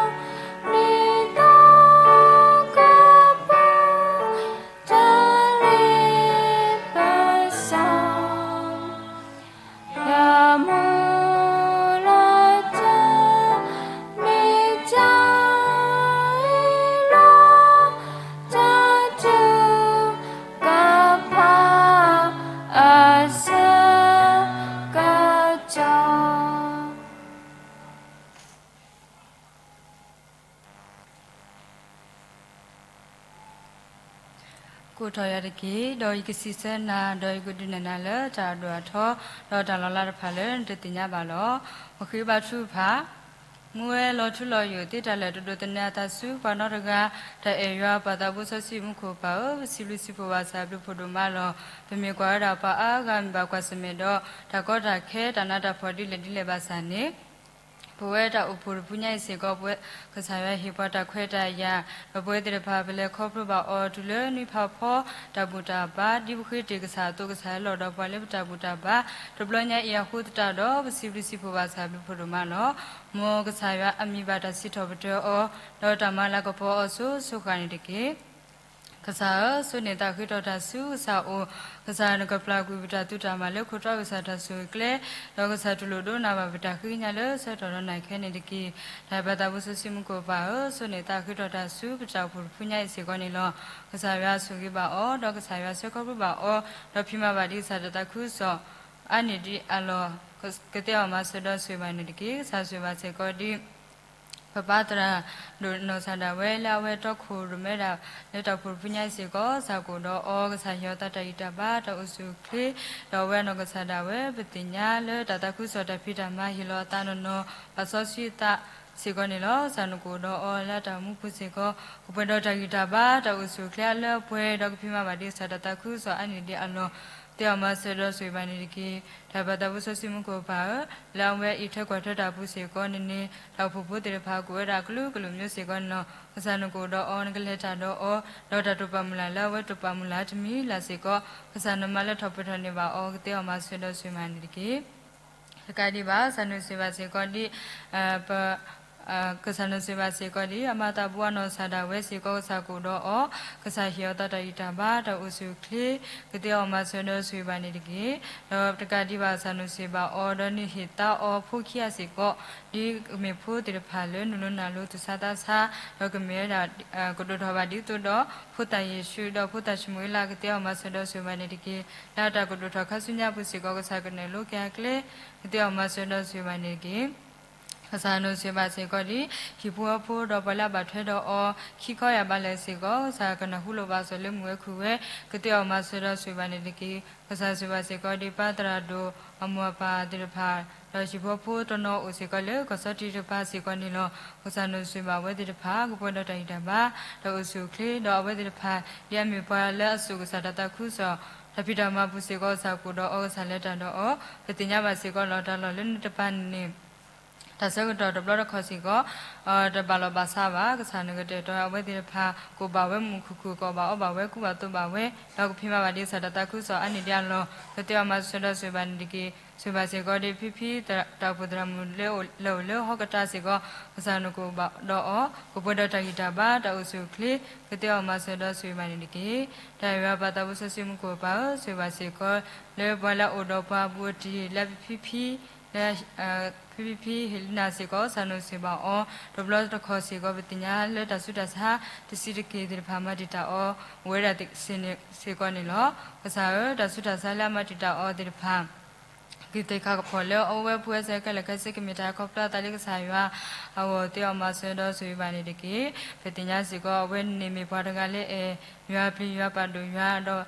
မ့ၢ်သီကပူၤ တၢ်လ့ပစီ ယမူလၢတၢ် မ့ၢ်တၢ်အံၤလီၤ တၢ်ထုကဖၣ်အဆၢကတီၢ် ကိးထီၣ်ယၤတက့ၢ်, ဒီးယကစံးဆၢနၤ, ဒီးယကဒုးနဲၣ်နၤလၢတၢ်အဒိၣ်အထီ, ဒီးတၢ်လီၤလးတဖၣ်လၢနတသ့ၣ်ညါဘၣ်လီၤ. ပဃ့ဘါထုကဖၣ်. မူဝဲလီၤထူလီၤယိာ်သ့တၢ်လၢာ် တဒိးသန့ၤအသးဆူပှၤနီတဂၤ, တၢ်အဲၣ်ယွၤပၢ်သးဘိစီဆှံမူခိၣ်ပၢ်ဧၢ, ပစံးဘျုးစံးဖှိၣ်ဘၣ်ဆၣ်ဘျုးဖှိၣ်ဒိၣ်မးလီၤ. ပမ့ၢ်ကွၢ်ဝဲဒၣ်ပှၤအါဂၤမ့ၢ်ဘၣ်ကွၢ်ဆၢၣ်မဲာ်ဒီး တၢ်ကီတၢ်ခဲတၢ်နးတၢ်ဖှီၣ်ဒ်လဲၣ်ဒ်လဲၣ်ဘၣ်ဆၣ်န့ၣ် ပဝဲတၢ်အိၣ်ဖှိၣ်တဖုညါအံၤစ့ၢ်ကီး ပဝဲကစၢ်ယွၤဟ့ၣ်ပှၤတၢ်ခွဲးတၢ်ယာ်, ဒီးပဝဲသ့ၣ်တဖၣ် ပလဲၤခီဖျိဘၣ်အီၤတုၤလၢနွံဖးဖီ တၢ်ဘူၣ်တၢ်ဘါ ဒ်ပဃ့တ့ၢ်ကစၢ်အသိး ကစၢ်ဟဲလီၤဒီးပှၤလၢပတၢ်ဘူၣ်တၢ်ဘါ တဘျီညါအံၤအဃိသတးဒီး ပစံးဘျုးစံးဖှိၣ်ဘၣ်ဆၣ်ဘျုးဖှိၣ်ဒိၣ်မးလီၤ. မ်ကစၢ်ယွၤအမံၤဘၣ်တၢ်စံးထီၣ်ပတြၢၤအီၤ, ဒီးတၢ်မၤလၤကပီၤအီၤစိၤစိၤဃၣ်န့ၣ်တက့ၢ်. ကစၢ်ဧၢ, ဆိၣ်န့ၢ်သးဃ့ထီၣ်တၢ်ဆူကစၢ်အအိၣ်, ကစၢ်နကပျၢ်ကွံာ်ပတၢ်သူတၢ်မၤလၢခိၣ်တီပကစၢ်တၢ်ဆိၣ်ဂ့ၤကျဲ, ဒီးကစၢ်တူၢ်လိာ်ဒိကနၣ်ဘၣ်ပတၢ်ဃ့ကညးလၢဆၢကတီၢ်ဒီးနၤခဲန့ၣ်တက့ၢ်. တၢ်အဲၣ်ပၢ်သးဘိစီဆှံမူခိၣ်ပၢ်ဧၢ, ဆိၣ်န့ၢ်သးဃ့ထီၣ်တၢ်ဆူပတၢ်အိၣ်ဖှိၣ်တဖုညါအံၤစ့ၢ်ကီးန့ၣ်လီၤ. ကစၢ်ယွၤဆိၣ်ဂ့ၤဘၣ်အီၤ, ဒီးကစၢ်ယွၤဆၢခီဖျိဘၣ်အီၤ, ဒီးဖံးမၤဘၣ်ဒံးကစၢ်တၢ်သးခုကစီၣ် အါန့ၢ်ဒံးအလီၢ်, ကသ့အီၤမၤစၢၤဒီးဆိၣ်ဂ့ၤဘၣ်န့ၣ်တက့ၢ်. ကစၢ်ဆိၣ်ဂ့ၤဘၣ်စ့ၢ်ကီးဒ် ပပၢ်သရၣ်ဒိၣ်နီၢ်ကစၢ်ဒၣ်ဝဲလၢအဝဲတီခိၣ်ရိၣ်မဲဒၣ် လၢတၢ်အိၣ်ဖှိၣ်တဖုညါအံၤစ့ၢ်ကီး ကစၢ်ကအိၣ်ဒီးအီၤ, ကစၢ်ဟ့ၣ်အီၤသးတၢ်ဂံၢ်တၢ်ဘါ တၢ်အိၣ်ဆူၣ်အိၣ်ချ့, ဒီးအဝဲအနီၢ်ကစၢ်ဒၣ်ဝဲ ပသ့ၣ်ညါလၢတၢ်သးခုကစီၣ်တၢ်ဖံးတၢ်မၤဟ့ၣ်လီၤအသးနီၢ်နီၢ် ပာ်စီဆှံအသးစ့ၢ်ကီးန့ၣ်လီၤ. ကစၢ်နကအိၣ်ဒီးအီၤလၢအတၢ်အိၣ်မူပူၤစ့ၢ်ကီး ကပှဲၤဒီးတၢ်ဂံၢ်တၢ်ဘါ တၢ်အိၣ်ဆူၣ်အိၣ်ချ့အလၢအပှဲၤ ဒီးကဖံးမၤဘၣ်ဒံးကစၢ်တၢ်သးခုကစီၣ်အါန့ၢ်ဒံးအလီၢ် သ့အီၤမၤစၢၤဒီးဆိၣ်ဂ့ၤဘၣ်န့ၣ်တက့ၢ်. တၢ်အဲၣ်ပၢ်သးဘိစီဆှံမူခိၣ်ပၢ်ဧၢ, လၢအဝဲအံးထွဲကွၢ်ထွဲတၢ်ပူၤစ့ၢ်ကီး နန့ၢ်တၢ်အိၣ်ဖှိၣ်ဖိသ့ၣ်တဖၣ် ကအိၣ်ဝဲဒၣ်အကလုာ်ကလုာ်မ့ၢ်စ့ၢ်ကီးန့ၣ်လီၤ. ကစၢ်နကအိၣ်ဒီးအီၤ, နကလဲၤတၢ်ဒီးအီၤ, ဒီးတၢ်တိာ်ပာ်မုၢ်လၢ်လၢအဝဲတိာ်ပာ်မုၢ်လၢ်တမံၤလၢ်စ့ၢ်ကီး ကစၢ်နမၤလၢထီၣ်ပှဲၤထီၣ်န့ၢ်ဘၣ်အီၤ ကသ့အီၤမၤစၢၤဒီးဆိၣ်ဂ့ၤဘၣ်န့ၣ်တက့ၢ်. တကးဒံးဘၣ် ကစၢ်နုာ်စံးဘၣ်စ့ၢ်ကီးဒ် ပ ကစၢ်နုာ်စံးဘၣ်စ့ၢ်ကီးဒ် အမၤသးဘိအနီၢ်ကစၢ်ဒၣ်ဝဲစ့ၢ်ကီး ကစၢ်ကအိၣ်ဒီးအီၤ, ကစၢ်ဟ့ၣ်အီၤသးတၢ်ဂံၢ်တၢ်ဘါ တၢ်အိၣ်ဆူၣ်အိၣ်ချ့, ကသ့အီၤမၤစၢၤဒီးဆိၣ်ဂ့ၤဘၣ်န့ၣ်တက့ၢ်. ဒီးတကးဒံးဘၣ် ကစၢ်နုာ်စံးဘၣ်အီၤ ဒီးနဟ့ၣ်သါအီၤဖိခံဂၤစ့ၢ်ကီး ဒ်ကမ့ၢ်ဖိသ့ၣ်တဖၣ်လၢနုာ်လီၤနုာ်လီၤသူၣ်ဆါသးဆါ, ဒီးကမ့ၢ်ဝဲဒၣ် ကဒိၣ်ထီၣ်ဘၣ်ဒ်သိးဒီး ဖိသၣ်ယ့ၣ်ၡူး ဒီးဖိသၣ်ၡမူၤအ့လး ကသ့အီၤမၤစၢၤဒီးဆိၣ်ဂ့ၤဘၣ်န့ၣ်တက့ၢ်. လၢအတၢ်ကဒိၣ်ထီၣ်ခါဆူညါပူၤစ့ၢ်ကီး ကစၢ်ကနုာ်လီၤက့ၤအကျဲ ကသ့အီၤမၤစၢၤဒီးဆိၣ်ဂ့ၤဘၣ်န့ၣ်တက့ၢ်. ကစၢ်နုာ်စံးဘၣ်စ့ၢ်ကီးဒ် ဟံၣ်ဖိဃီဖိဒီးပှၤလၢအဘၣ်ထွဲဒီးအီၤ ခံခီယၢ်ဘးလဲၣ်စ့ၢ်ကီး ကစၢ်ကနၢ်ဟူလိာ်ဘၣ်စီၣ်လၢမုၢ်ဝဲခုၣ်ဝဲ ကသ့အီၤမၤစၢၤဒီးဆိၣ်ဂ့ၤဘၣ်န့ၣ်တက့ၢ်. ကစၢ်စံးဘၣ်စ့ၢ်ကီးဒ် ပၢ်သရၣ်ဒိၣ် အမိၢ်အပၢ်သ့ၣ်တဖၣ် ဒီးဟံၣ်ဖိဃီဖိတနီၤအိၣ်စ့ၢ်ကီးလၢ ကီၢ်စီထံတဖၣ်စ့ၢ်ကီးန့ၣ်လီၤ. ကစၢ်နုာ်စံးဘၣ်အဝဲသ့ၣ်တဖၣ် ကပှဲၤဒီးတၢ်ဂံၢ်တၢ်ဘါ တၢ်အိၣ်ဆူၣ်အိၣ်ချ့ ဒီးအဝဲသ့ၣ်တဖၣ် ဒ်အမ့ၢ်ပှၤလၢအစိာ်ကစၢ်တၢ်သးခုကစီၣ် တၢ်ဖံးတၢ်မၤပူၤစ့ၢ်ကီး ကစၢ်ကအိၣ်ဒီးအီၤ ကစၢ်လဲၤတၢ်ဒီးအီၤ ပသ့ၣ်ညါဘၣ်စ့ၢ်ကီးလီၤ. တၢ်လီၢ်လၢနတပၤန့ၣ် တၢ်ဆၢကတီၢ်တဘျီတခီၣ်စ့ၢ်ကီး တဘၣ်လီၢ်ဘၣ်စးဘၣ်. ကစၢ်နကတဲာ်ကတီၤအဝဲသ့ၣ်တဖၣ် ကအိၣ်ဘၣ်ဝဲမုာ်မုာ်ခုၣ်ခုၣ် ကအိၣ်ဘၣ်အီဘၣ်ဝဲကူဘၣ်သိးဘၣ်ဝဲ ဒီးကဖံးမၤဘၣ်ဒံးကစၢ်တၢ်သးခုကစီၣ်အါန့ၢ်ဒံးအလီၢ် ကသ့အီၤမၤစၢၤဒီးဆိၣ်ဂ့ၤဘၣ်န့ၣ်တက့ၢ်. ဆိၣ်ဂ့ၤဘၣ်စ့ၢ်ကီးဒ် ဖံဖံ တၢ်အိၣ်ဖှိၣ်သရၣ်မုၣ်လၢ လၢအိၣ်လၢဟီၣ်ကတၢၢ်စ့ၢ်ကီး ကစၢ်နကအိၣ်ဒီးအီၤ ကပှဲၤဒီးတၢ်ဂံၢ်တၢ်ဘါ တၢ်အိၣ်ဆူၣ်အိၣ်ချ့ ကသ့အီၤမၤစၢၤဒီးဆိၣ်ဂ့ၤဘၣ်န့ၣ်တက့ၢ်. တၢ်အဲၣ်ယွၤပၢ်သးဘိစီဆှံမူခိၣ်ပၢ်ဧၢ, ဆိၣ်ဂ့ၤဘၣ်စ့ၢ်ကီး လၢပှၤလၢအအိၣ်ဒီးပှၤဘူးအတံၢ် လၢဖံဖံ လၢ ဖံဖံဖံ ဟ့ၣ်လံနၤစ့ၢ်ကီး ကစၢ်နုာ်စံးဘၣ်အီၤ တဘျီတခီၣ်စ့ၢ်ကီး ပသ့ၣ်ညါလၢတၢ်ဆူးတၢ်ဆါ တဆံးတက့ၢ်သ့ၣ်တဖၣ်မၤတံာ်တာ်အီၤ အိၣ်ဝဲဒၣ်စ့ၢ်ကီးန့ၣ်လီၤ. ကစၢ်ဧၢ, တၢ်ဆူးတၢ်ဆါလၢအမၤတံာ်တာ်အီၤသ့ၣ်တဖၣ် ကသ့ၣ်ခါကဖီၣ်လၢအအိၣ်ဝဲပူၤဝဲစ့ၢ်ကီးခဲလၢာ်ခဲဆ့ ကမ့ၢ်တၢ်ခီဖျိအသးလၢကစၢ်ယွၤအဂီၢ် သ့အီၤမၤစၢၤဒီးဆိၣ်ဂ့ၤဘၣ်န့ၣ်တက့ၢ်. ပသ့ၣ်ညါစ့ၢ်ကီး အဝဲန့ၣ်မ့ၢ်ပှၤတဂၤလၢအဲၣ်ယွၤပျံၤယွၤပာ်ဒိၣ်ယွၤ ဒီး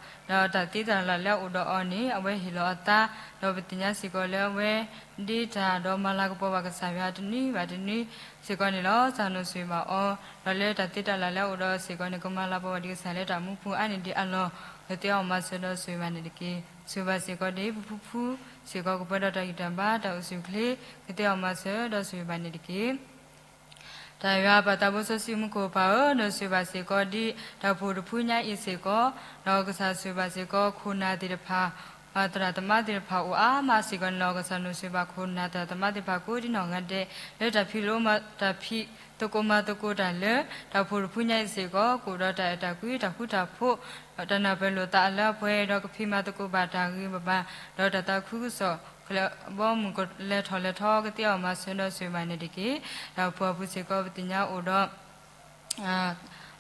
ဒီးတၢ်သ့တၢ်လၢ်လၢအအိၣ်ဒီးအီၤန့ၣ် အဝဲဟ့ၣ်လီၤအသး ဒီးပသ့ၣ်ညါစ့ၢ်ကီးလၢအဝဲ ဒ့တၢ်ဒီးမၤလၤကပီၤဘၣ်ကစၢ်ယွၤတနွံဘၣ်တနွံစ့ၢ်ကီးန့ၣ်လီၤ. ကစၢ်နုာ်စံးဘၣ်အီၤ ဒီးလၢတၢ်သ့တၢ်လၢ်လၢအအိၣ်ဒီးအီၤစ့ၢ်ကီးန့ၣ် ကမၤလၤကပီၤဘၣ်ဒံးကစၢ်လၢတၢ်မူပူၤအါန့ၢ်ဒံးအလီၢ် ကသ့အီၤမၤစၢၤဒီးဆိၣ်ဂ့ၤဘၣ်န့ၣ်တက့ၢ်. ဆိၣ်ဂ့ၤဘၣ်စ့ၢ်ကီးဒ် ပဖုဖုစ့ၢ်ကီး ကပှဲၤဒီးတၢ်ဂံၢ်တၢ်ဘါ တၢ်အိၣ်ဆူၣ်အိၣ်ချ့ ကသ့အီၤမၤစၢၤဒီးဆိၣ်ဂ့ၤဘၣ်န့ၣ်တက့ၢ်. တၢ်ယွၤပၢ်သးဘိစီဆှံမူခိၣ်ပၢ်ဧၢ, ဒီးဆိၣ်ဂ့ၤဘၣ်စ့ၢ်ကီးဒ် တၢ်အိၣ်ဖှိၣ်တဖုညါအံၤစ့ၢ်ကီး, ဒီးကစၢ်ဆိၣ်ဂ့ၤဘၣ်စ့ၢ်ကီး ခိၣ်နၢ်သ့ၣ်တဖၣ်, သရၣ်သမါသ့ၣ်တဖၣ်အိၣ်အါမးစ့ၢ်ကီးန့ၣ်လီၤ. ကစၢ်နုာ်ဆိၣ်ဂ့ၤဘၣ်ခိၣ်နၢ်သရၣ်သမါသ့ၣ်တဖၣ်ကိးဒ်နီၢ်ဂၤဒဲး လၢတၢ်ဖံးလိမၤ တၢ်ဖံးသကိးမၤသကိးတၢ်လၢ တၢ်အိၣ်ဖှိၣ်တဖုညါအံၤစ့ၢ်ကီး ကအိၣ်ဒီးတၢ်အဲၣ်တၢ်ကွံ တၢ်ဃူတၢ်ဖိး တၢ်နၢ်ပၢၢ်လိာ်သးအလၢအပှဲၤ ဒီးကဖံးမၤသကိးဘၣ်တၢ်ဂ့ၤဘၣ်ဘၣ် ဒီးတၢ်သးခုကစီၣ် ကလဲၤဘီမုၢ်ကလဲၤထီၣ်လဲၤထီ ကသ့အီၤမၤစၢၤဒီးဆိၣ်ဂ့ၤဘၣ်န့ၣ်တက့ၢ်. ဒီးပှၤပူၤစ့ၢ်ကီး ပသ့ၣ်ညါအိၣ်ဒီး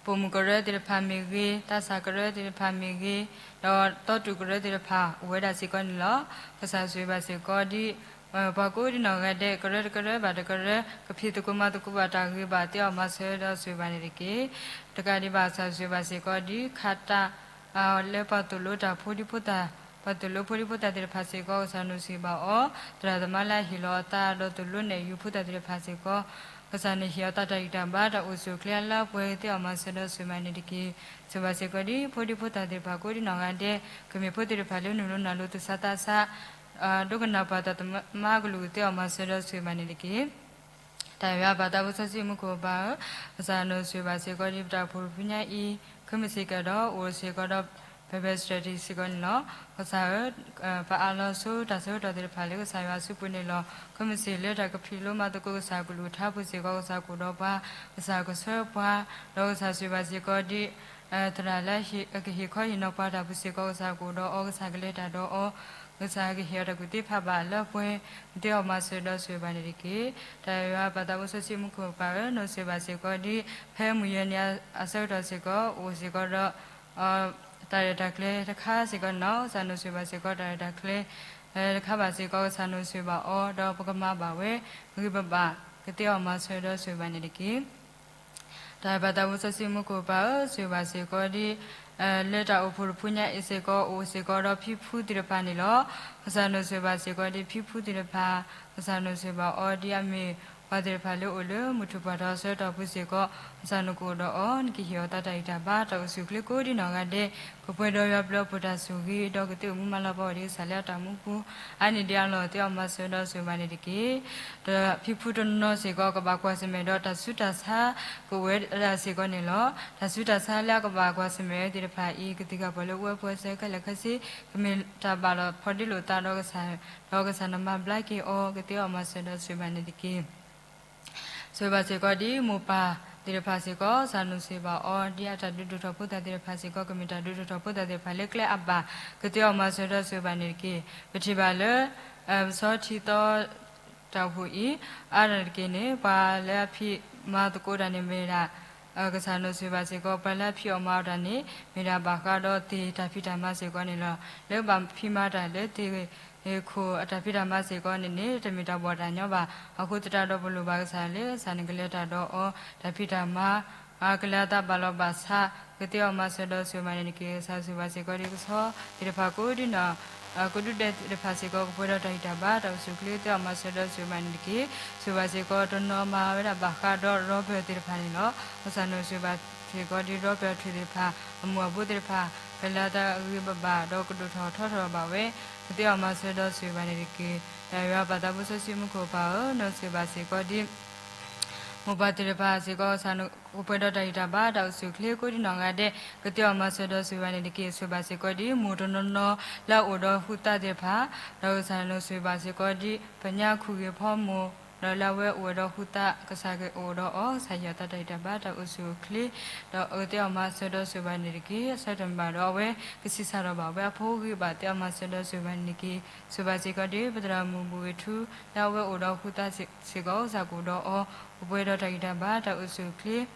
ပိာ်မုၣ်ကရၢသ့ၣ်တဖၣ်မ့ၢ်ဂ့ၤ, သးစၢ်ကရၢသ့ၣ်တဖၣ်မ့ၢ်ဂ့ၤ, ဒီးသီတူၢ်ကရၢသ့ၣ်တဖၣ် အိၣ်ဝဲဒၣ်စ့ၢ်ကီးန့ၣ်လီၤ. ကစၢ်ဆိၣ်ဂ့ၤဘၣ်စ့ၢ်ကီးဒ် ပှၤကိးဒ်နီၢ်ဂၤဒဲး ကရၢတကရၢဘၣ်တကရၢ ကဖံးသကိးမၤသကိးဘၣ်တၢ်ဂ့ၤဘၣ် သ့အီၤမၤစၢၤဒီးဆိၣ်ဂ့ၤဘၣ်န့ၣ်တက့ၢ်. တကးဒံးဘၣ် ကစၢ်ဆိၣ်ဂ့ၤဘၣ်စ့ၢ်ကီးဒ် ခးတၢ် လၢပှၤသိၣ်လိတၢ်ဖိဒံဖိသၣ်, ပှၤသိၣ်လိဖိဒံဖိသၣ်သ့ၣ်တဖၣ်စ့ၢ်ကီး ကစၢ်နုာ်စံးဘၣ်အီၤ, သရၣ်သမါလၢအဟ့ၣ်လီၤအသး ဒီးသိၣ်လိနဲၣ်ယုၤဖိသၣ်သ့ၣ်တဖၣ်စ့ၢ်ကီး ကစၢ်နဟ့ၣ်အီၤသးတၢ်ဂံၢ်တၢ်ဘါ တၢ်အိၣ်ဆူၣ်အိၣ်ချ့အလၢအပှဲၤ ကသ့အီၣ်မၤစၢၤဒီးဆိၣ်ဂ့ၤဘၣ်န့ၣ်တက့ၢ်. ဆိၣ်ဂ့ၤဘၣ်စ့ၢ်ကီးဒ် ဖိဒံဖိသၣ်သ့ၣ်တဖၣ်ကိးဒ်နီၢ်ဂၤဒဲး, ကမ့ၢ်ဖိသ့ၣ်တဖၣ်လၢနုာ်လီၤနုာ်လီၤ သူၣ်ဆါသးဆါ ဒိကနၣ်ပှၤတၢ်သမါကလုာ် ကသ့အီၣ်မၤစၢၤဒီးဆိၣ်ဂ့ၤဘၣ်န့ၣ်တက့ၢ်. တၢ်ယွၤပၢ်သးဖိစီဆှံမူခိၣ်ပၢ်ဧၢ, ကစၢ်နဆိၣ်ဂ့ၤဘၣ်စ့ၢ်ကီးဒ်ပတၢ်အိၣ်ဖှိၣ်တဖုညါအံၤ, ခဲမုၢ်ဆ့ၣ်ကတီၢ် အိၣ်စ့ၢ်ကီးဒီး Bible study စ့ၢ်ကီးန့ၣ်လီၤ. ကစၢ်ဧၢ, ပအၢၣ်လီၤဆိတၢ်ဆၢကတီၢ်သ့ၣ်တဖၣ်လၢကစၢ်ယွၤအစုပူၤန့ၣ်လီၤ. ခဲမုၢ်ဆ့ၣ်လၢတၢ်ကဖံးလိမၤသကိးကစၢ်အကလုၢ်ကထါပူၤစ့ၢ်ကီး ကစၢ်ကအိၣ်ဒီးပှၤ, ကစၢ်ကဆှၢပှၤ, ဒီးကစၢ်ဆိၣ်ဂ့ၤဘၣ်စ့ၢ်ကီးဒ် သရၣ်လၢကဟ့ၣ်ခီဟ့ၣ်နီၤပှၤတၢ်ပူၤစ့ၢ်ကီး ကစၢ်ကအိၣ်ဒီးအီၤ, ကစၢ်ကလဲၤတၢ်ဒီးအီၤ, ကစၢ်ကဟ့ၣ်အီၤတၢ်ကူၣ်သ့ဖးဘၣ်လၢပှဲၤ, ကသ့အီၣ်မၤစၢၤဒီးဆိၣ်ဂ့ၤဘၣ်န့ၣ်တက့ၢ်. တၢ်ယွၤပၢ်သးဖိစီဆှံမူခိၣ်ပၢ်ဧၢ, နဆိၣ်ဂ့ၤဘၣ်စ့ၢ်ကီးဒ် ဖဲမုၢ်ယဲၢ်နံၤအဆၢကတီၢ်စ့ၢ်ကီး အိၣ်စ့ၢ်ကီးဒီး တၢ်ရဲၣ်တၢ်ကျဲၤတခါစ့ၢ်ကီးန့ၣ်လီၤ. ကစၢ်နဆိၣ်ဂ့ၤဘၣ်စ့ၢ်ကီး တၢ်ရဲၣ်တၢ်ကျဲၤတခါဘၣ်စ့ၢ်ကီး ကစၢ်နဆိၣ်ဂ့ၤဘၣ်အီၤ, ဒီးပကမၤဘၣ်ဝဲဂ့ၤပဘၣ် ကသ့အီၣ်မၤစၢၤဒီးဆိၣ်ဂ့ၤဘၣ်န့ၣ်တက့ၢ်. တၢ်ယွၤပၢ်သးဖိစီဆှံမူခိၣ်ပၢ်ဧၢ, ဆိၣ်ဂ့ၤဘၣ်စ့ၢ်ကီးဒ် လၢတၢ်အိၣ်ဖှိၣ်တဖုညါအံၤစ့ၢ်ကီး အိၣ်စ့ၢ်ကီးဒီးဖံဖုသ့ၣ်တဖၣ်န့ၣ်လီၤ. ကစၢ်နဆိၣ်ဂ့ၤဘၣ်စ့ၢ်ကီးဒ်ဖံဖုသ့ၣ်တဖၣ်, ကစၢ်နဆိၣ်ဂ့ၤဘၣ်အီၤဒ်အမ့ၢ်ပှၤသ့ၣ်တဖၣ်လၢအိၣ်လၢမုၢ်ထူၣ်ပှၢ်ထီအဆၢကတီၢ်ပူၤစ့ၢ်ကီး ကစၢ်နကအိၣ်ဒီးအီၤ, နကဟ့ၣ်အီၤသးတၢ်ဂံၢ်တၢ်ဘါ တၢ်အိၣ်ဆူၣ်အိၣ်ချ့ကိးဒ်နီၢ်ဂၤဒဲး, ကပှဲၤဒီးယွၤဘျုးအဖှိၣ်တၢ်ဆိၣ်ဂ့ၤ ဒီးကသ့အိၣ်မူမၤလၤကပီၤအီၤဒ်ကစၢ်လၢအတၢ်မူပူၤ, အါန့ၢ်ဒံးအလီၢ် ကသ့အီၣ်မၤစၢၤဒီးဆိၣ်ဂ့ၤဘၣ်န့ၣ်တက့ၢ်. ဒီးဖံဖုတနီၤစ့ၢ်ကီး ကဘၣ်ကွၢ်ဆၢၣ်မဲာ်ဒီးတၢ်ဆူးတၢ်ဆါ ကအိၣ်ဝဲဒၣ်စ့ၢ်ကီးန့ၣ်လီၤ. တၢ်ဆူးတၢ်ဆါလၢအကဘၣ်ကွၢ်ဆၢၣ်မဲာ်ဝဲသ့ၣ်တဖၣ်အံၤ ကသံၣ်ကပီၤလၢအဝဲပှဲၤစၢၤခဲလၢာ်ခဲဆ့ ကမ့ၢ်တၢ်ဘၣ်လီၤဖီဒ့လိာ်သးဒီးကစၢ်, ဒီးကစၢ်နမၤဘျါက့ၤအီၤ ကသ့အီၣ်မၤစၢၤဒီးဆိၣ်ဂ့ၤဘၣ်န့ၣ်တက့ၢ်. ဆိၣ်ဂ့ၤဘၣ်စ့ၢ်ကီးဒ်မိၢ်ပၢ်သ့ၣ်တဖၣ်စ့ၢ်ကီး ကစၢ်နဆိၣ်ဂ့ၤဘၣ်အီၤဒ်အတၢ်ဒုးဒိၣ်ထီၣ်ဖိသၣ်သ့ၣ်တဖၣ်စ့ၢ်ကီး ကမ့ၢ်တၢ်ဒုးဒိၣ်ထီၣ်ဖိသၣ်သ့ၣ်တဖၣ်လၢကျဲအဘၣ် ကသ့အီၣ်မၤစၢၤဒီးဆိၣ်ဂ့ၤဘၣ်န့ၣ်တက့ၢ်. ပထံၣ်ဘၣ်လၢ ပဆီထံသီ တၢ်အိၣ်ဖှိၣ်အံၤ အါတက့ၢ်န့ၣ် ပှၤလၢအဖံးမၤသကိးတၢ်န့ၣ်မ့ၢ်ဒၣ် ကစၢ်နဆိၣ်ဂ့ၤဘၣ်စ့ၢ်ကီး ပှၤလၢအဖံးအီၣ်မၤအီၣ်တၢ်န့ၣ် မ့ၢ်ဒၣ်ဘၣ်ဃးဒီးသ့ၣ်တၢ်ဖံးတၢ်မၤစ့ၢ်ကီးန့ၣ်လီၤ. လၢဘၣ်ဖံးမၤတၢ်လၢသ့ၣ်ခိၣ်အတၢ်ဖံးတၢ်မၤစ့ၢ်ကီးန့ၣ်န့ၣ် တမ့ၢ်တၢ်ဘီၣ်တၢ်ညီဘၣ်. အဃိသတးဒီးပလိၣ်ဘၣ်ကစၢ်လၢကစၢ်န့ၣ်ကလဲၤတၢ်ဒီးအီၤ တၢ်ဖံးတၢ်မၤ ကလဲၤအသးဘၣ်လီၤဘၣ်ဆး ကသ့အီၣ်မၤစၢၤဒီးဆိၣ်ဂ့ၤဘၣ်န့ၣ်တက့ၢ်. ကစၢ်ဆိၣ်ဂ့ၤဘၣ်စ့ၢ်ကီးဒ်ကဆီသ့ၣ်တဖၣ်ကိးဒ်နီၢ် ကဒုဒဲးသ့ၣ်တဖၣ်စ့ၢ်ကီး ကပှဲၤဒီးတၢ်ဂံၢ်တၢ်ဘါ တၢ်အိၣ်ဆူၣ်အိၣ်ချ့ ကသ့အီၣ်မၤစၢၤဒီးဆိၣ်ဂ့ၤဘၣ်န့ၣ်တက့ၢ်. ဆိၣ်ဂ့ၤဘၣ်စ့ၢ်ကီး တနီၤမၤဝဲဒၣ်ဘၣ်ဃးဒီး Robert သ့ၣ်တဖၣ်န့ၣ်လီၤ. ကစၢ်နဆိၣ်ဂ့ၤဘၣ်စ့ၢ်ကီးဒ် Robert ထွံၣ်သ့ၣ်တဖၣ် အမိၢ်အဖိသ့ၣ်တဖၣ် ကလဲၤအသးဂ့ၤဂ့ၤဘၣ်ဘၣ် ဒီးကဒိၣ်ထီၣ်ထီထီၣ်ဘၣ်ဝဲ ကသ့အီၣ်မၤစၢၤဒီးဆိၣ်ဂ့ၤဘၣ်န့ၣ်တက့ၢ်. တၢ်ယွၤပၢ်သးဖိစီဆှံမူခိၣ်ပၢ်ဧၢ, နဆိၣ်ဂ့ၤဘၣ်စ့ၢ်ကီးဒ် မိၢ်ပၢ်သ့ၣ်တဖၣ်စ့ၢ်ကီး ကစၢ်နကပှဲၤဒီးတၢ်ဂံၢ်တၢ်ဘါ တၢ်အိၣ်ဆူၣ်အိၣ်ချ့ကိးဒ်နီၢ်ဂၤဒဲး ကသ့အီၣ်မၤစၢၤဒီးဆိၣ်ဂ့ၤဘၣ်န့ၣ်တက့ၢ်. ဆိၣ်ဂ့ၤဘၣ်စ့ၢ်ကီးဒ် မိၢ်တနီၤနီၤလၢအအိၣ်ဒီးဃုသးသ့ၣ်တဖၣ်, ဒီးကစၢ်နဆိၣ်ဂ့ၤဘၣ်စ့ၢ်ကီးဒ် ပညါခူၣ်ဂ့ၤဖီမိၢ် ဒီးလၢအဝဲအိၣ်ဝဲဒီးဃုသး ကစၢ်ကအိၣ်ဒီးအီၤ ကစၢ်ဟ့ၣ်အီၤသးတၢ်ဂံၢ်တၢ်ဘါ တၢ်အိၣ်ဆူၣ်အိၣ်ချ့ ဒီးကသ့အီၣ်မၤစၢၤဒီးဆိၣ်ဂ့ၤဘၣ်န့ၣ်တက့ၢ်. အဆၢတမံၤဘၣ်ဒီးအဝဲကဆံးစၢ်ထီၣ်ဘၣ်ဝဲအဖိဂ့ၤဘၣ် သ့အီၣ်မၤစၢၤဒီးဆိၣ်ဂ့ၤဘၣ်န့ၣ်တက့ၢ်. ဆိၣ်ဂ့ၤဘၣ်စ့ၢ်ကီးဒ် ပသရၣ်မုၣ်ဘူၣ်ဂ့ၤထူ လၢအဝဲအိၣ်ဒီးဃုသးစ့ၢ်ကီး ကစၢ်ကအိၣ်ဒီးအီၤ ကပှဲၤဒီးတၢ်ဂံၢ်တၢ်ဘါ တၢ်အိၣ်ဆူၣ်အိၣ်ချ့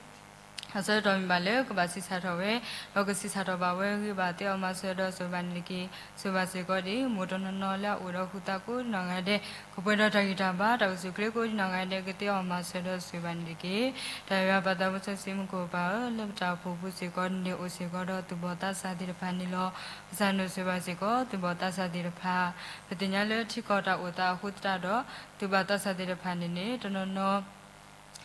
အဆၢကတီၢ်မ့ၢ်ဘၣ်လၢကဘၣ်ဆံးစၢ်ထီၣ်ဝဲ ဒီးကဆံးစၢ်ထီၣ်ဘၣ်ဝဲဂ့ၤဘၣ် သ့အီၣ်မၤစၢၤဒီးဆိၣ်ဂ့ၤဘၣ်န့ၣ်တက့ၢ်. ဆိၣ်ဂ့ၤဘၣ်စ့ၢ်ကီးဒ် မိၢ်တနီၤနီၤလၢအအိၣ်ဒီးဃုသးကိးဒ်နီၢ်ဂၤဒဲး ကပှဲၤဒီးတၢ်ဂံၢ်တၢ်ဘါ တၢ်အိၣ်ဆူၣ်အိၣ်ချ့ကိးဒ်နီၢ်ဂၤဒဲး ကသ့အီၣ်မၤစၢၤဒီးဆိၣ်ဂ့ၤဘၣ်န့ၣ်တက့ၢ်. တၢ်ယွၤပၢ်သးဖိစီဆှံမူခိၣ်ပၢ်ဧၢ, လၢပတၢ်အိၣ်ဖှိၣ်ပူၤစ့ၢ်ကီးန့ၣ် အိၣ်စ့ၢ်ကီးဒီးသူၣ်ဘီၣ်သးစၢ်သ့ၣ်တဖၣ်န့ၣ်လီၤ. ကစၢ်နဆိၣ်ဂ့ၤဘၣ်စ့ၢ်ကီး သူၣ်ဘီၣ်သးစၢ်သ့ၣ်တဖၣ် ပသ့ၣ်ညါလၢထံကီၢ်တၢ်အိၣ်သးအဃိသတးဒီး သူၣ်ဘီၣ်သးစၢ်သ့ၣ်တဖၣ်န့ၣ်န့ၣ် တနီၤနီၤ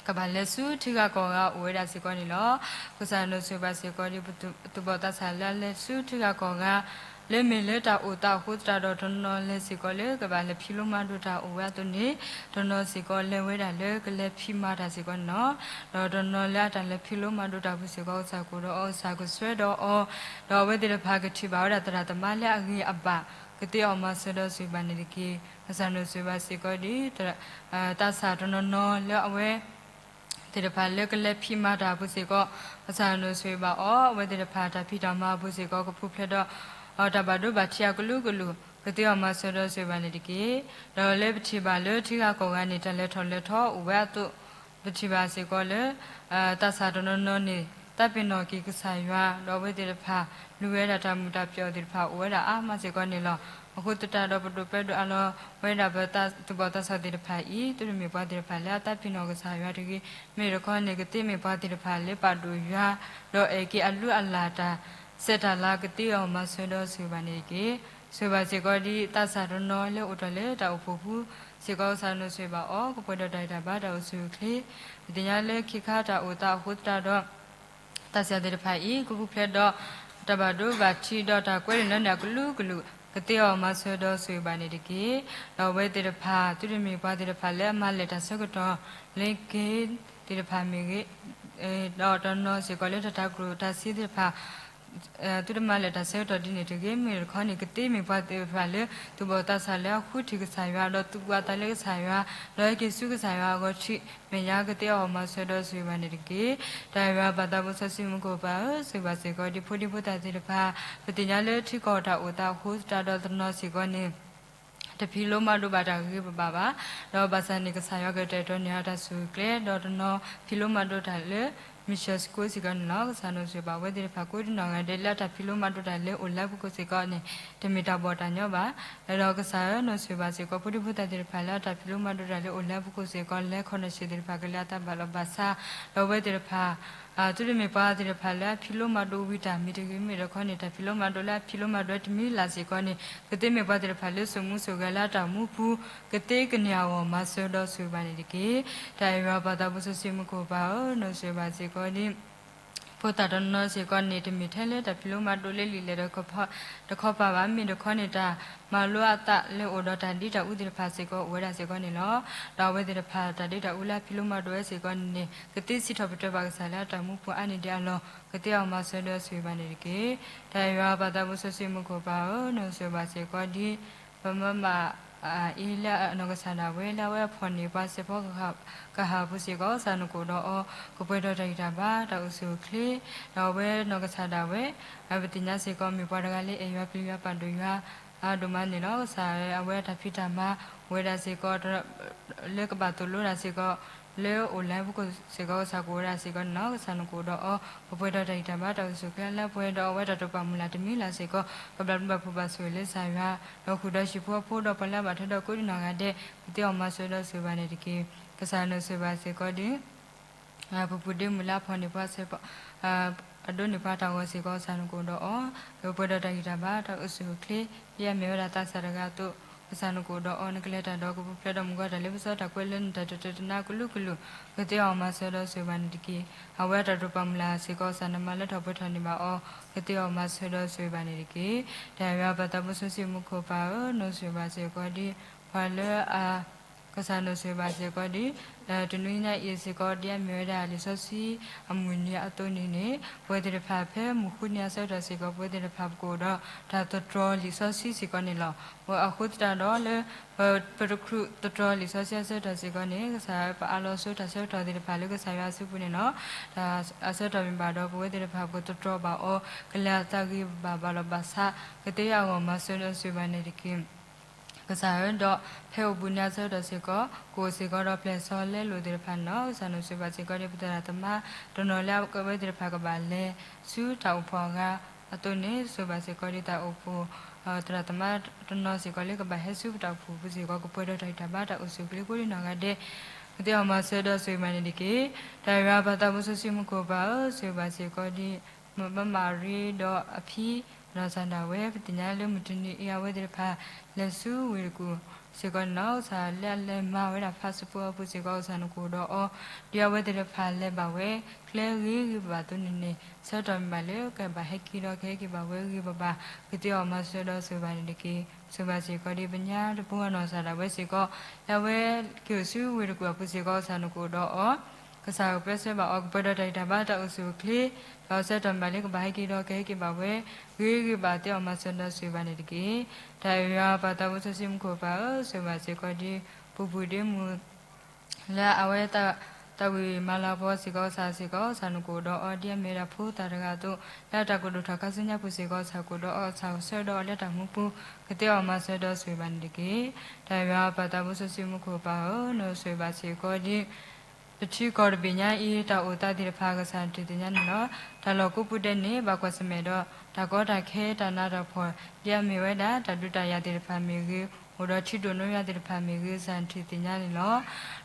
ကဘၣ်လဲၤဆူထံဂၤကီၢ်ဂၤအိၣ်ဝဲဒၣ်စ့ၢ်ကီးန့ၣ်လီၤ. ကစၢ်နဆိၣ်ဂ့ၤဘၣ်စ့ၢ်ကီးဒ် ပသူၣ်ဘီၣ်သးစၢ်လၢအလဲၤဆူထံဂၤကီၢ်ဂၤ လၢမ့ၢ်လၢတၢ်အိၣ်သးအဃိသတးဒီး တနီၤလဲၤစ့ၢ်ကီးလၢကဘၣ်လဲၤဖံးလိမၤဒိးတၢ်အိၣ်ဝဲအသိးန့ၣ် တနီၤစ့ၢ်ကီးလဲၤဝဲဒၣ်လၢကလဲၤဖံးမၤတၢ်စ့ၢ်ကီးန့ၣ်လီၤ. ဒီးတနီၤလၢအတၢ်လဲၤဖံးလိမၤဒိးတၢ်ပူၤစ့ၢ်ကီး ကစၢ်ကအိၣ်ဒီးအီၤ ကစၢ်ကဆှၢဒီးအီၤ ဒီးအဝဲသ့ၣ်တဖၣ်ကထံၣ်ဘၣ်ဝဲဒၣ်သရၣ်သမါလၢအဂ့ၤအဘၣ် ကသ့အီၣ်မၤစၢၤဒီးဆိၣ်ဂ့ၤဘၣ်န့ၣ်တက့ၢ်. ကစၢ်နဆိၣ်ဂ့ၤဘၣ်စ့ၢ်ကီးဒ် သးစၢ်တနီၤနီၤလၢအဝဲ သ့ၣ်တဖၣ်လၢကလဲၤဖံးမၤတၢ်အပူၤစ့ၢ်ကီး ကစၢ်နဆိၣ်ဂ့ၤဘၣ်အီၤ အဝဲသ့ၣ်တဖၣ်တၢ်ဖံးတၢ်မၤအပူၤစ့ၢ်ကီး ကပူၤဖျဲးဒီး တၢ်ဘၣ်ဒိဘၣ်ထံးအကလုာ်ကလုာ် ကသ့အီၣ်မၤစၢၤဒီးဆိၣ်ဂ့ၤဘၣ်န့ၣ်တက့ၢ်. ဒီးလၢပထံၣ်ဘၣ်လၢထံဂၤကီၢ်ဂၤန့ၣ် တၢ်လဲၤထီၣ်လဲၤထီအိၣ်ဝဲအသိး ပထံၣ်ဘၣ်စ့ၢ်ကီးလၢ သးစၢ်တနီၤနီၤန့ၣ် သးပ့ၤနီၣ်က့ၤကစၢ်ယွၤ ဒီးအဝဲသ့ၣ်တဖၣ် လူၤဝဲဒၣ်တၢ်မုာ်တၢ်ပျီၣ်သ့ၣ်တဖၣ်အိၣ်ဝဲဒၣ်အါမးစ့ၢ်ကီးန့ၣ်လီၤ. အဃိသတးဒီးပဒိးပၢဒိးအးလီၤဝဲဒၣ်ပသူၣ်ဘီၣ်သးစၢ်သ့ၣ်တဖၣ်အံၤ သုတမ့ၢ်ပှၤသ့ၣ်တဖၣ်လၢအသးပ့ၤနီၣ်ကစၢ်ယွၤတဂ့ၤ, မ့ၢ်တခီန့ၣ် ကသ့မ့ၢ်ပှၤသ့ၣ်တဖၣ်လၢပာ်ဒိၣ်ယွၤ ဒီးအဲၣ်က့ၤအလုၢ်အလၢ်တၢ်ဆဲးတၢ်လၤ ကသ့အီၣ်မၤစၢၤဒီးဆိၣ်ဂ့ၤဘၣ်န့ၣ်တက့ၢ်. ဆိၣ်ဂ့ၤဘၣ်စ့ၢ်ကီးဒ်သးစၢ်တနီၤလၢအိၣ်တ့ၢ်လၢတၢ်အိၣ်ဖှိၣ်ပူၤစ့ၢ်ကီး ကစၢ်နုာ်ဆိၣ်ဂ့ၤဘၣ်အီၤ ကပှဲၤဒီးတၢ်ဂံၢ်တၢ်ဘါတၢ်အိၣ်ဆူၣ်အိၣ်ချ့, ပသ့ၣ်ညါလၢခံခါတၢ်အိၣ်သးအဃိသတးဒီး တၢ်စံၣ်သ့ၣ်တဖၣ်အံၤ ကပူၤဖျဲးဒီး တၢ်ဘၣ်ဒိဘၣ်ထံးဒီးတၢ်ကွဲးန့ၣ်လၢန့ၣ်အကလုာ်ကလုာ် ကသ့အီၤမၤစၢၤဒီးဆိၣ်ဂ့ၤဘၣ်န့ၣ်တက့ၢ်. ဒီးအဝဲသ့ၣ်တဖၣ် သုတမ့ၢ်ပှၤသ့ၣ်တဖၣ်လၢအမၤလဲၢ်တၢ်ဆၢကတီၢ် လၢက့ၤသ့ၣ်တဖၣ်မ့ၢ်ဂ့ၤ, ဒီးတနီၤစ့ၢ်ကီးလၢတၢ်တၤကျိၣ်တၤစ့သ့ၣ်တဖၣ် သုတမၤလဲၢ်တၢ်ဆၢကတီၢ်ဒ်န့ၣ်တဂ့ၤ. မ့ၢ်တခီန့ၣ် ကသ့မ့ၢ်ပှၤသ့ၣ်တဖၣ်လၢ သူၣ်ဘီၣ်သးစၢ်လၢအဃုထံၣ်ကစၢ်ယွၤ ဒီးသူၣ်ဘီၣ်သးလၢကစၢ်ယွၤ ဒီးဟဲက့ၤဆူကစၢ်ယွၤအဂီၢ်ထံး မဲာ်ညါကသ့အီၤမၤစၢၤဒီးဆိၣ်ဂ့ၤဘၣ်န့ၣ်တက့ၢ်. တၢ်အံၤပၢ်သးဘိစီဆှံမူခိၣ်ပၢ်ဧၢ, ဆိၣ်ဂ့ၤဘၣ်စ့ၢ်ကီးဒ်ဖိဒံဖိသၣ်သ့ၣ်တဖၣ် ပသ့ၣ်ညါလၢထံကီၢ်တၢ်အိၣ်သးအဃိသတးဒီးတနီၤစ့ၢ်ကီးန့ၣ် တဖံးလိမၤဒိးဘၣ်တၢ်ဂ့ၤဂ့ၤဘၣ်ဘၣ်ဘၣ်, ဒီးဘၣ်ဆၣ်န့ၣ် ကစၢ်ယွၤကတဲာ်ကတီၤန့ၢ်အတၢ်ဆိၣ်ဂ့ၤကျဲ ဒီးတနီၤဖံးလိမၤဒိးတၢ်လၢ mission school စ့ၢ်ကီးန့ၣ်လီၤ. ကစၢ်နုာ်ဆိၣ်ဂ့ၤဘၣ်ဝဲသ့ၣ်တဖၣ်ကိးဒ်နီၢ်ဂၤဒဲး လၢအတၢ်ဖံးလိမၤဒိးတၢ်လၢအိၣ်လၢပခိၣ်စ့ၢ်ကီးန့ၣ် တမ့ၢ်တၢ်ဘီၣ်တၢ်ညီဘၣ်. ဒီးကစၢ်ဧၢ နုာ်ဆိၣ်ဂ့ၤဘၣ်စ့ၢ်ကီး ဖိဒံဖိသၣ်သ့ၣ်တဖၣ်လၢအတၢ်ဖံးလိမၤဒိးတၢ်လၢအိၣ်လၢပခိၣ်စ့ၢ်ကီး လဲၤခီၣ်နီၣ်ဆံးသ့ၣ်တဖၣ်ကလဲၤအသးဘၣ်လီၤဘၣ်ဆါ, ဒီးအဝဲသ့ၣ်တဖၣ် သုတမ့ၢ်ပှၤသ့ၣ်တဖၣ်လၢအဖံးလိမၤဒိးဝံၤတၢ်မ့ၢ်တဂ့ၤ, မ့ၢ်တခီန့ၣ် တၢ်ဖံးလိမၤဒိးလၢအဖံးလိမၤဒိးတမံၤလၢ်စ့ၢ်ကီးန့ၣ် ကသ့မ့ၢ်ပှၤသ့ၣ်တဖၣ်လၢစိာ်မူစိာ်ဂဲၤလၢအတၢ်မူပူၤ ကသ့ကန့ၢ်အဂီၢ်မၤစၢၤဒီးဆိၣ်ဂ့ၤဘၣ်န့ၣ်တက့ၢ်. တၢ်အံၤပၢ်သးဘိစီဆှံမူခိၣ်ပၢ်ဧၢ, နုာ်ဆိၣ်ဂ့ၤဘၣ်စ့ၢ်ကီးဒ် ဖိသၣ်တနီၤစ့ၢ်ကီးန့ၣ် တမ့ၢ်ထဲလၢတၢ်ဖံးလိမၤဒိးလၢလံာ်လဲၢ်တခီပၤဘၣ်, မ့ၢ်တခီန့ၣ် တၢ်မၤလိအသးလၢအိၣ်ဒီးတၢ်ဒ့တၢ်အူသ့ၣ်တဖၣ်စ့ၢ်ကီးအိၣ်ဝဲဒၣ်စ့ၢ်ကီးန့ၣ်လီၤ. ဒီးအဝဲသ့ၣ်တဖၣ်တၢ်ဒ့တၢ်အူလၢအဖံးလိမၤဒိးဝဲစ့ၢ်ကီးန့ၣ် ကသ့စံးထီၣ်ပတြၢၤဘၣ်ကစၢ်လၢအတၢ်မူပူၤအါန့ၢ်ဒံးအလီၢ် ကသ့အီၤမၤစၢၤဒီးဆိၣ်ဂ့ၤဘၣ်န့ၣ်တက့ၢ်. တၢ်အံၤပၢ်သးဘိစီဆှံမူခိၣ်ပၢ်ဧၢ, နုာ်ဆိၣ်ဂ့ၤဘၣ်စ့ၢ်ကီးဒ် ပမၤမၤ အံၤလၢအနီၢ်ကစၢ်ဒၣ်ဝဲ လၢအဝဲအဖီၣ်န့ၢ်ပှၤစဲးဖီကဟၣ်ပူၤစ့ၢ်ကီး ကစၢ်နကိးဒီးအီၤ ကပှဲၤဒီးတၢ်ဂံၢ်တၢ်ဘါ တၢ်အိၣ်ဆူၣ်အိၣ်ချ့, ဒီးအဝဲနီၢ်ကစၢ်ဒၣ်ဝဲ ပသ့ၣ်ညါစ့ၢ်ကီး မ့ၢ်ပှၤတဂၤလၢအဲၣ်ယွၤပျံၤယွၤပာ်ဒိၣ်ယွၤ အါဒိၣ်မးန့ၣ်လီၤ. ကစၢ်အဝဲအတၢ်ဖံးတၢ်မၤအိၣ်ဝဲဒၣ်စ့ၢ်ကီး လၢကဘၣ်သိၣ်လိဒၣ်စ့ၢ်ကီး လၢအိၣ်လၢပခိၣ်စ့ၢ်ကီး ကစၢ်ကိးဝဲဒၣ်စ့ၢ်ကီးန့ၣ်လီၤ. ကစၢ်နကိးဒီးအီၤ ကပှဲၤဒီးတၢ်ဂံၢ်တၢ်ဘါတၢ်အိၣ်ဆူၣ်အိၣ်ချ့ လၢပှဲၤဒီးအဝဲတၢ်တိာ်ပာ်မုၢ်လၢ်တမံၤလၢ်စ့ၢ်ကီး ကဘျၣ်ဘျုးဘၣ်ဖှိၣ်ဘၣ်ဆိၣ်ဂ့ၤလၢကစၢ်ယွၤ ဒီးဃုာ်ဒီးဟံၣ်ဖိဃီဖိဒီးပှၤလၢအဘၣ်ထွဲဒီးကိးဒံနီၢ်ဂၤဒဲး ကသ့အီၤမၤစၢၤဒီးဆိၣ်ဂ့ၤဘၣ်န့ၣ်တက့ၢ်. ကစၢ်နုာ်ဆိၣ်ဂ့ၤဘၣ်စ့ၢ်ကီးဒ် ပူၤပူၤဒ့မုၢ်လၢအဖီၣ်န့ၢ်ပှၤစဲးဖီ အဒိးန့ၢ်ပှၤတၢ်ဂီၤစ့ၢ်ကီး ကစၢ်နကိးဒီးအီၤ ကပှဲၤဒီးတၢ်ဂံၢ်တၢ်ဘါတၢ်အိၣ်ဆူၣ်အိၣ်ချ့ ဒ်အမ့ၢ်ဝဲဒၣ်သးစၢ်တဂၤအသိး ကစၢ်နကိးဒီးအီၤ နကလဲၤတၢ်ဒီးကပူၤဖျဲးဒီးမုၢ်ဂီၤတၢ်လ့ပစီတၢ်ကွဲးလၢနတၢ်တတၢတနါကလုာ်ကလုာ် ကသ့အီၤမၤစၢၤဒီးဆိၣ်ဂ့ၤဘၣ်န့ၣ်တက့ၢ်. အဝဲအတၢ်တိာ်ပာ်မုၢ်လၢ်စ့ၢ်ကီး ကစၢ်နမၤလၢထီၣ်ပှဲၤထီၣ်န့ၢ်ဘၣ်အီၤ ကသ့အီၤမၤစၢၤဒီးဆိၣ်ဂ့ၤဘၣ်န့ၣ်တက့ၢ်. တၢ်ယွၤပၢ်သးဘိစီဆှံမူခိၣ်ပၢ်ဧၢ, နုာ်ဆိၣ်ဂ့ၤဘၣ်စ့ၢ်ကီးဒ် ပှၤလၢအ ကစၢ်နုာ်ဆိၣ်ဂ့ၤဘၣ်စ့ၢ်ကီးဒ် တနွံညါအံၤစ့ၢ်ကီး ဒ်အမ့ၢ်ဝဲဒၣ်လံာ်စီဆှံအမုၢ်နံၤအသိးန့ၣ်န့ၣ် ပဝဲသ့ၣ်တဖၣ်ဖဲမုၢ်ဃုနံၤအဆၢကတီၢ်စ့ၢ်ကီး ပဝဲသ့ၣ်တဖၣ်ပကအိၣ်ဒီးတၢ်သတြီၤလံာ်စီဆှံစ့ၢ်ကီးန့ၣ်လီၤ. အဃိသတးဒီးလၢ ပတခရူၣ်သတြီၤလံာ်စီဆှံအဆၢကတီၢ်စ့ၢ်ကီးန့ၣ် ကစၢ်ပအးလီၤဆိတၢ်ဆၢကတီၢ်သ့ၣ်တဖၣ်လၢကစၢ်ယွၤအစုပူၤန့ၣ်လီၤ. တၢ်အဆၢကတီၢ်မ့ၢ်ဘၣ်ဒီး ပဝဲသ့ၣ်တဖၣ်ပကသတြီၤဘၣ်အီၤ ကလဲၤအသးဂ့ၤဘၣ်ဘၣ်လီၤဘၣ်ဆါ ကသ့အဂီၢ်မၤစၢၤဒီးဆိၣ်ဂ့ၤဘၣ်န့ၣ်တက့ၢ်. ကစၢ်ဧၢ, ဒီးဖဲအိၣ်ဘှံးနံၤအဆၢကတီၢ်စ့ၢ်ကီး ကအိၣ်စ့ၢ်ကီးဒီးပျဲၢ်စီလဲလိာ်သ့ၣ်တဖၣ်န့ၣ်လီၤ. ကစၢ်နုာ်ဆိၣ်ဂ့ၤဘၣ်စ့ၢ်ကီးဒ်ပသရၣ်သမါ တနီၤလၢအဝဲသ့ၣ်တဖၣ်ကဘၣ်လဲၤဆူတၢ်အိၣ်ဖှိၣ်အဂၤအသိးန့ၣ် ဆိၣ်ဂ့ၤဘၣ်စ့ၢ်ကီးဒ်တၢ်အိၣ်ဖှိၣ် သရၣ်သမါတနီၤစ့ၢ်ကီးလၢကဘၣ်ဟဲဆူပတၢ်အိၣ်ဖှိၣ်ပူၤစ့ၢ်ကီး ကပှဲၤဒီးတၢ်ဂံၢ်တၢ်ဘါတၢ်အိၣ်ဆူၣ်အိၣ်ချ့ကိးဒံနီၢ်ဂၤဒဲး ကသ့အီၤမၤစၢၤဒီးဆိၣ်ဂ့ၤဘၣ်န့ၣ်တက့ၢ်. တၢ်ယွၤပၢ်သးဘိစီဆှံမူခိၣ်ပၢ်ဧၢ, ဆိၣ်ဂ့ၤဘၣ်စ့ၢ်ကီးဒ် မမၤရံဒီးအဖံ နီၢ်စၢ်ဒၣ်ဝဲ ပသ့ၣ်ညါလၢမုၢ်တနံၤအံၤ အဝဲသ့ၣ်တဖၣ်လဲၤဆူဝ့ၢ်တကူၣ်စ့ၢ်ကီးန့ၣ်လီၤ. ကစၢ်လၢအလဲၤမၤဝဲဒၣ် passport အပူၤစ့ၢ်ကီး ကစၢ်နကိးဒီးအီၤ ဒ်အဝဲသ့ၣ်တဖၣ်လဲၤဘၣ်ဝဲ ကျဲဂ့ၤဂ့ၤဘၣ်ဘၣ်အသိးန့ၣ်န့ၣ် ဆၢကတီၢ်မ့ၢ်ဘၣ်လၢကဘၣ်ဟဲက့ၤဒီးကဟဲက့ၤဘၣ်ဝဲဂ့ၤဂ့ၤဘၣ်ဘၣ် ကသ့အီၤမၤစၢၤဒီးဆိၣ်ဂ့ၤဘၣ်န့ၣ်တက့ၢ်. ဆိၣ်ဂ့ၤဘၣ်စ့ၢ်ကီးဒ်ပညါတပူၤအနီၢ်စၢ်ဒၣ်ဝဲစ့ၢ်ကီး လၢအဝဲက့ၤအိၣ်ဆူဝ့ၢ်တကူၣ်အပူၤစ့ၢ်ကီး ကစၢ်နကိးဒီးအီၤ ကစၢ်ကပၢဆှၢဘၣ်အီၤ ကပှဲၤဒီးတၢ်ဂံၢ်တၢ်ဘါတၢ်အိၣ်ဆူၣ်အိၣ်ချ့ ဒီးဆၢကတီၢ်မ့ၢ်ဘၣ်လၢကဘၣ်ဟဲက့ၤဒီးကဟဲက့ၤဘၣ်ဝဲ ဂ့ၤဂ့ၤဘၣ် သ့အီၤမၤစၢၤဒီးဆိၣ်ဂ့ၤဘၣ်န့ၣ်တက့ၢ်. တၢ်ယွၤပၢ်သးဘိစီဆှံမူခိၣ်ပၢ်ဧၢ, ဆိၣ်ဂ့ၤဘၣ်စ့ၢ်ကီးဒ် ပူၤပူၤဒ့မုၢ် လၢအဝဲ သးဝံၣ်မၤလၤကပီၤစ့ၢ်ကီး ကစၢ်စ့ၢ်ကီး ကစၢ်နကိးဒီးအီၤ ဒ်အမ့ၢ်ဝဲဒၣ်ဖိသၣ်တဂၤအသိး လၢအတၢ်ကဒိၣ်ထီၣ်ခါဆူညါပူၤစ့ၢ်ကီး ကစၢ်ကိးဒီးအီၤ ကစၢ်ကဆှၢဒီးအီၤလၢတၢ်မူပူၤ ကသ့အီၤမၤစၢၤဒီးဆိၣ်ဂ့ၤဘၣ်န့ၣ်တက့ၢ်. တၢ်ယွၤပၢ်သးဘိစီဆှံမူခိၣ်ပၢ်ဧၢ, နဆိၣ်ဂ့ၤဘၣ်စ့ၢ်ကီးဒ် ပထံကီၢ်တဘ့ၣ်ညါအံၤ တၢ်အိၣ်သးသ့ၣ်တဖၣ်ကစၢ်နထံၣ်သ့ၣ်ညါန့ၣ်လီၤ. တၢ်လီၢ်ကိးပူၤဒဲးန့ၣ် ဘၣ်ကွၢ်ဆၢၣ်မဲာ်ဒီး တၢ်ကီတၢ်ခဲတၢ်နးတၢ်ဖှီၣ် ဒ်အမ့ၢ်ဝဲဒၣ် တၢ်ဒုးတၢ်ယၤသ့ၣ်တဖၣ်မ့ၢ်ဂ့ၤ, အိၣ်ဒီးထံဒိၣ်နိယၤသ့ၣ်တဖၣ်မ့ၢ်ဂ့ၤ ကစၢ်နထံၣ်သ့ၣ်ညါန့ၣ်လီၤ.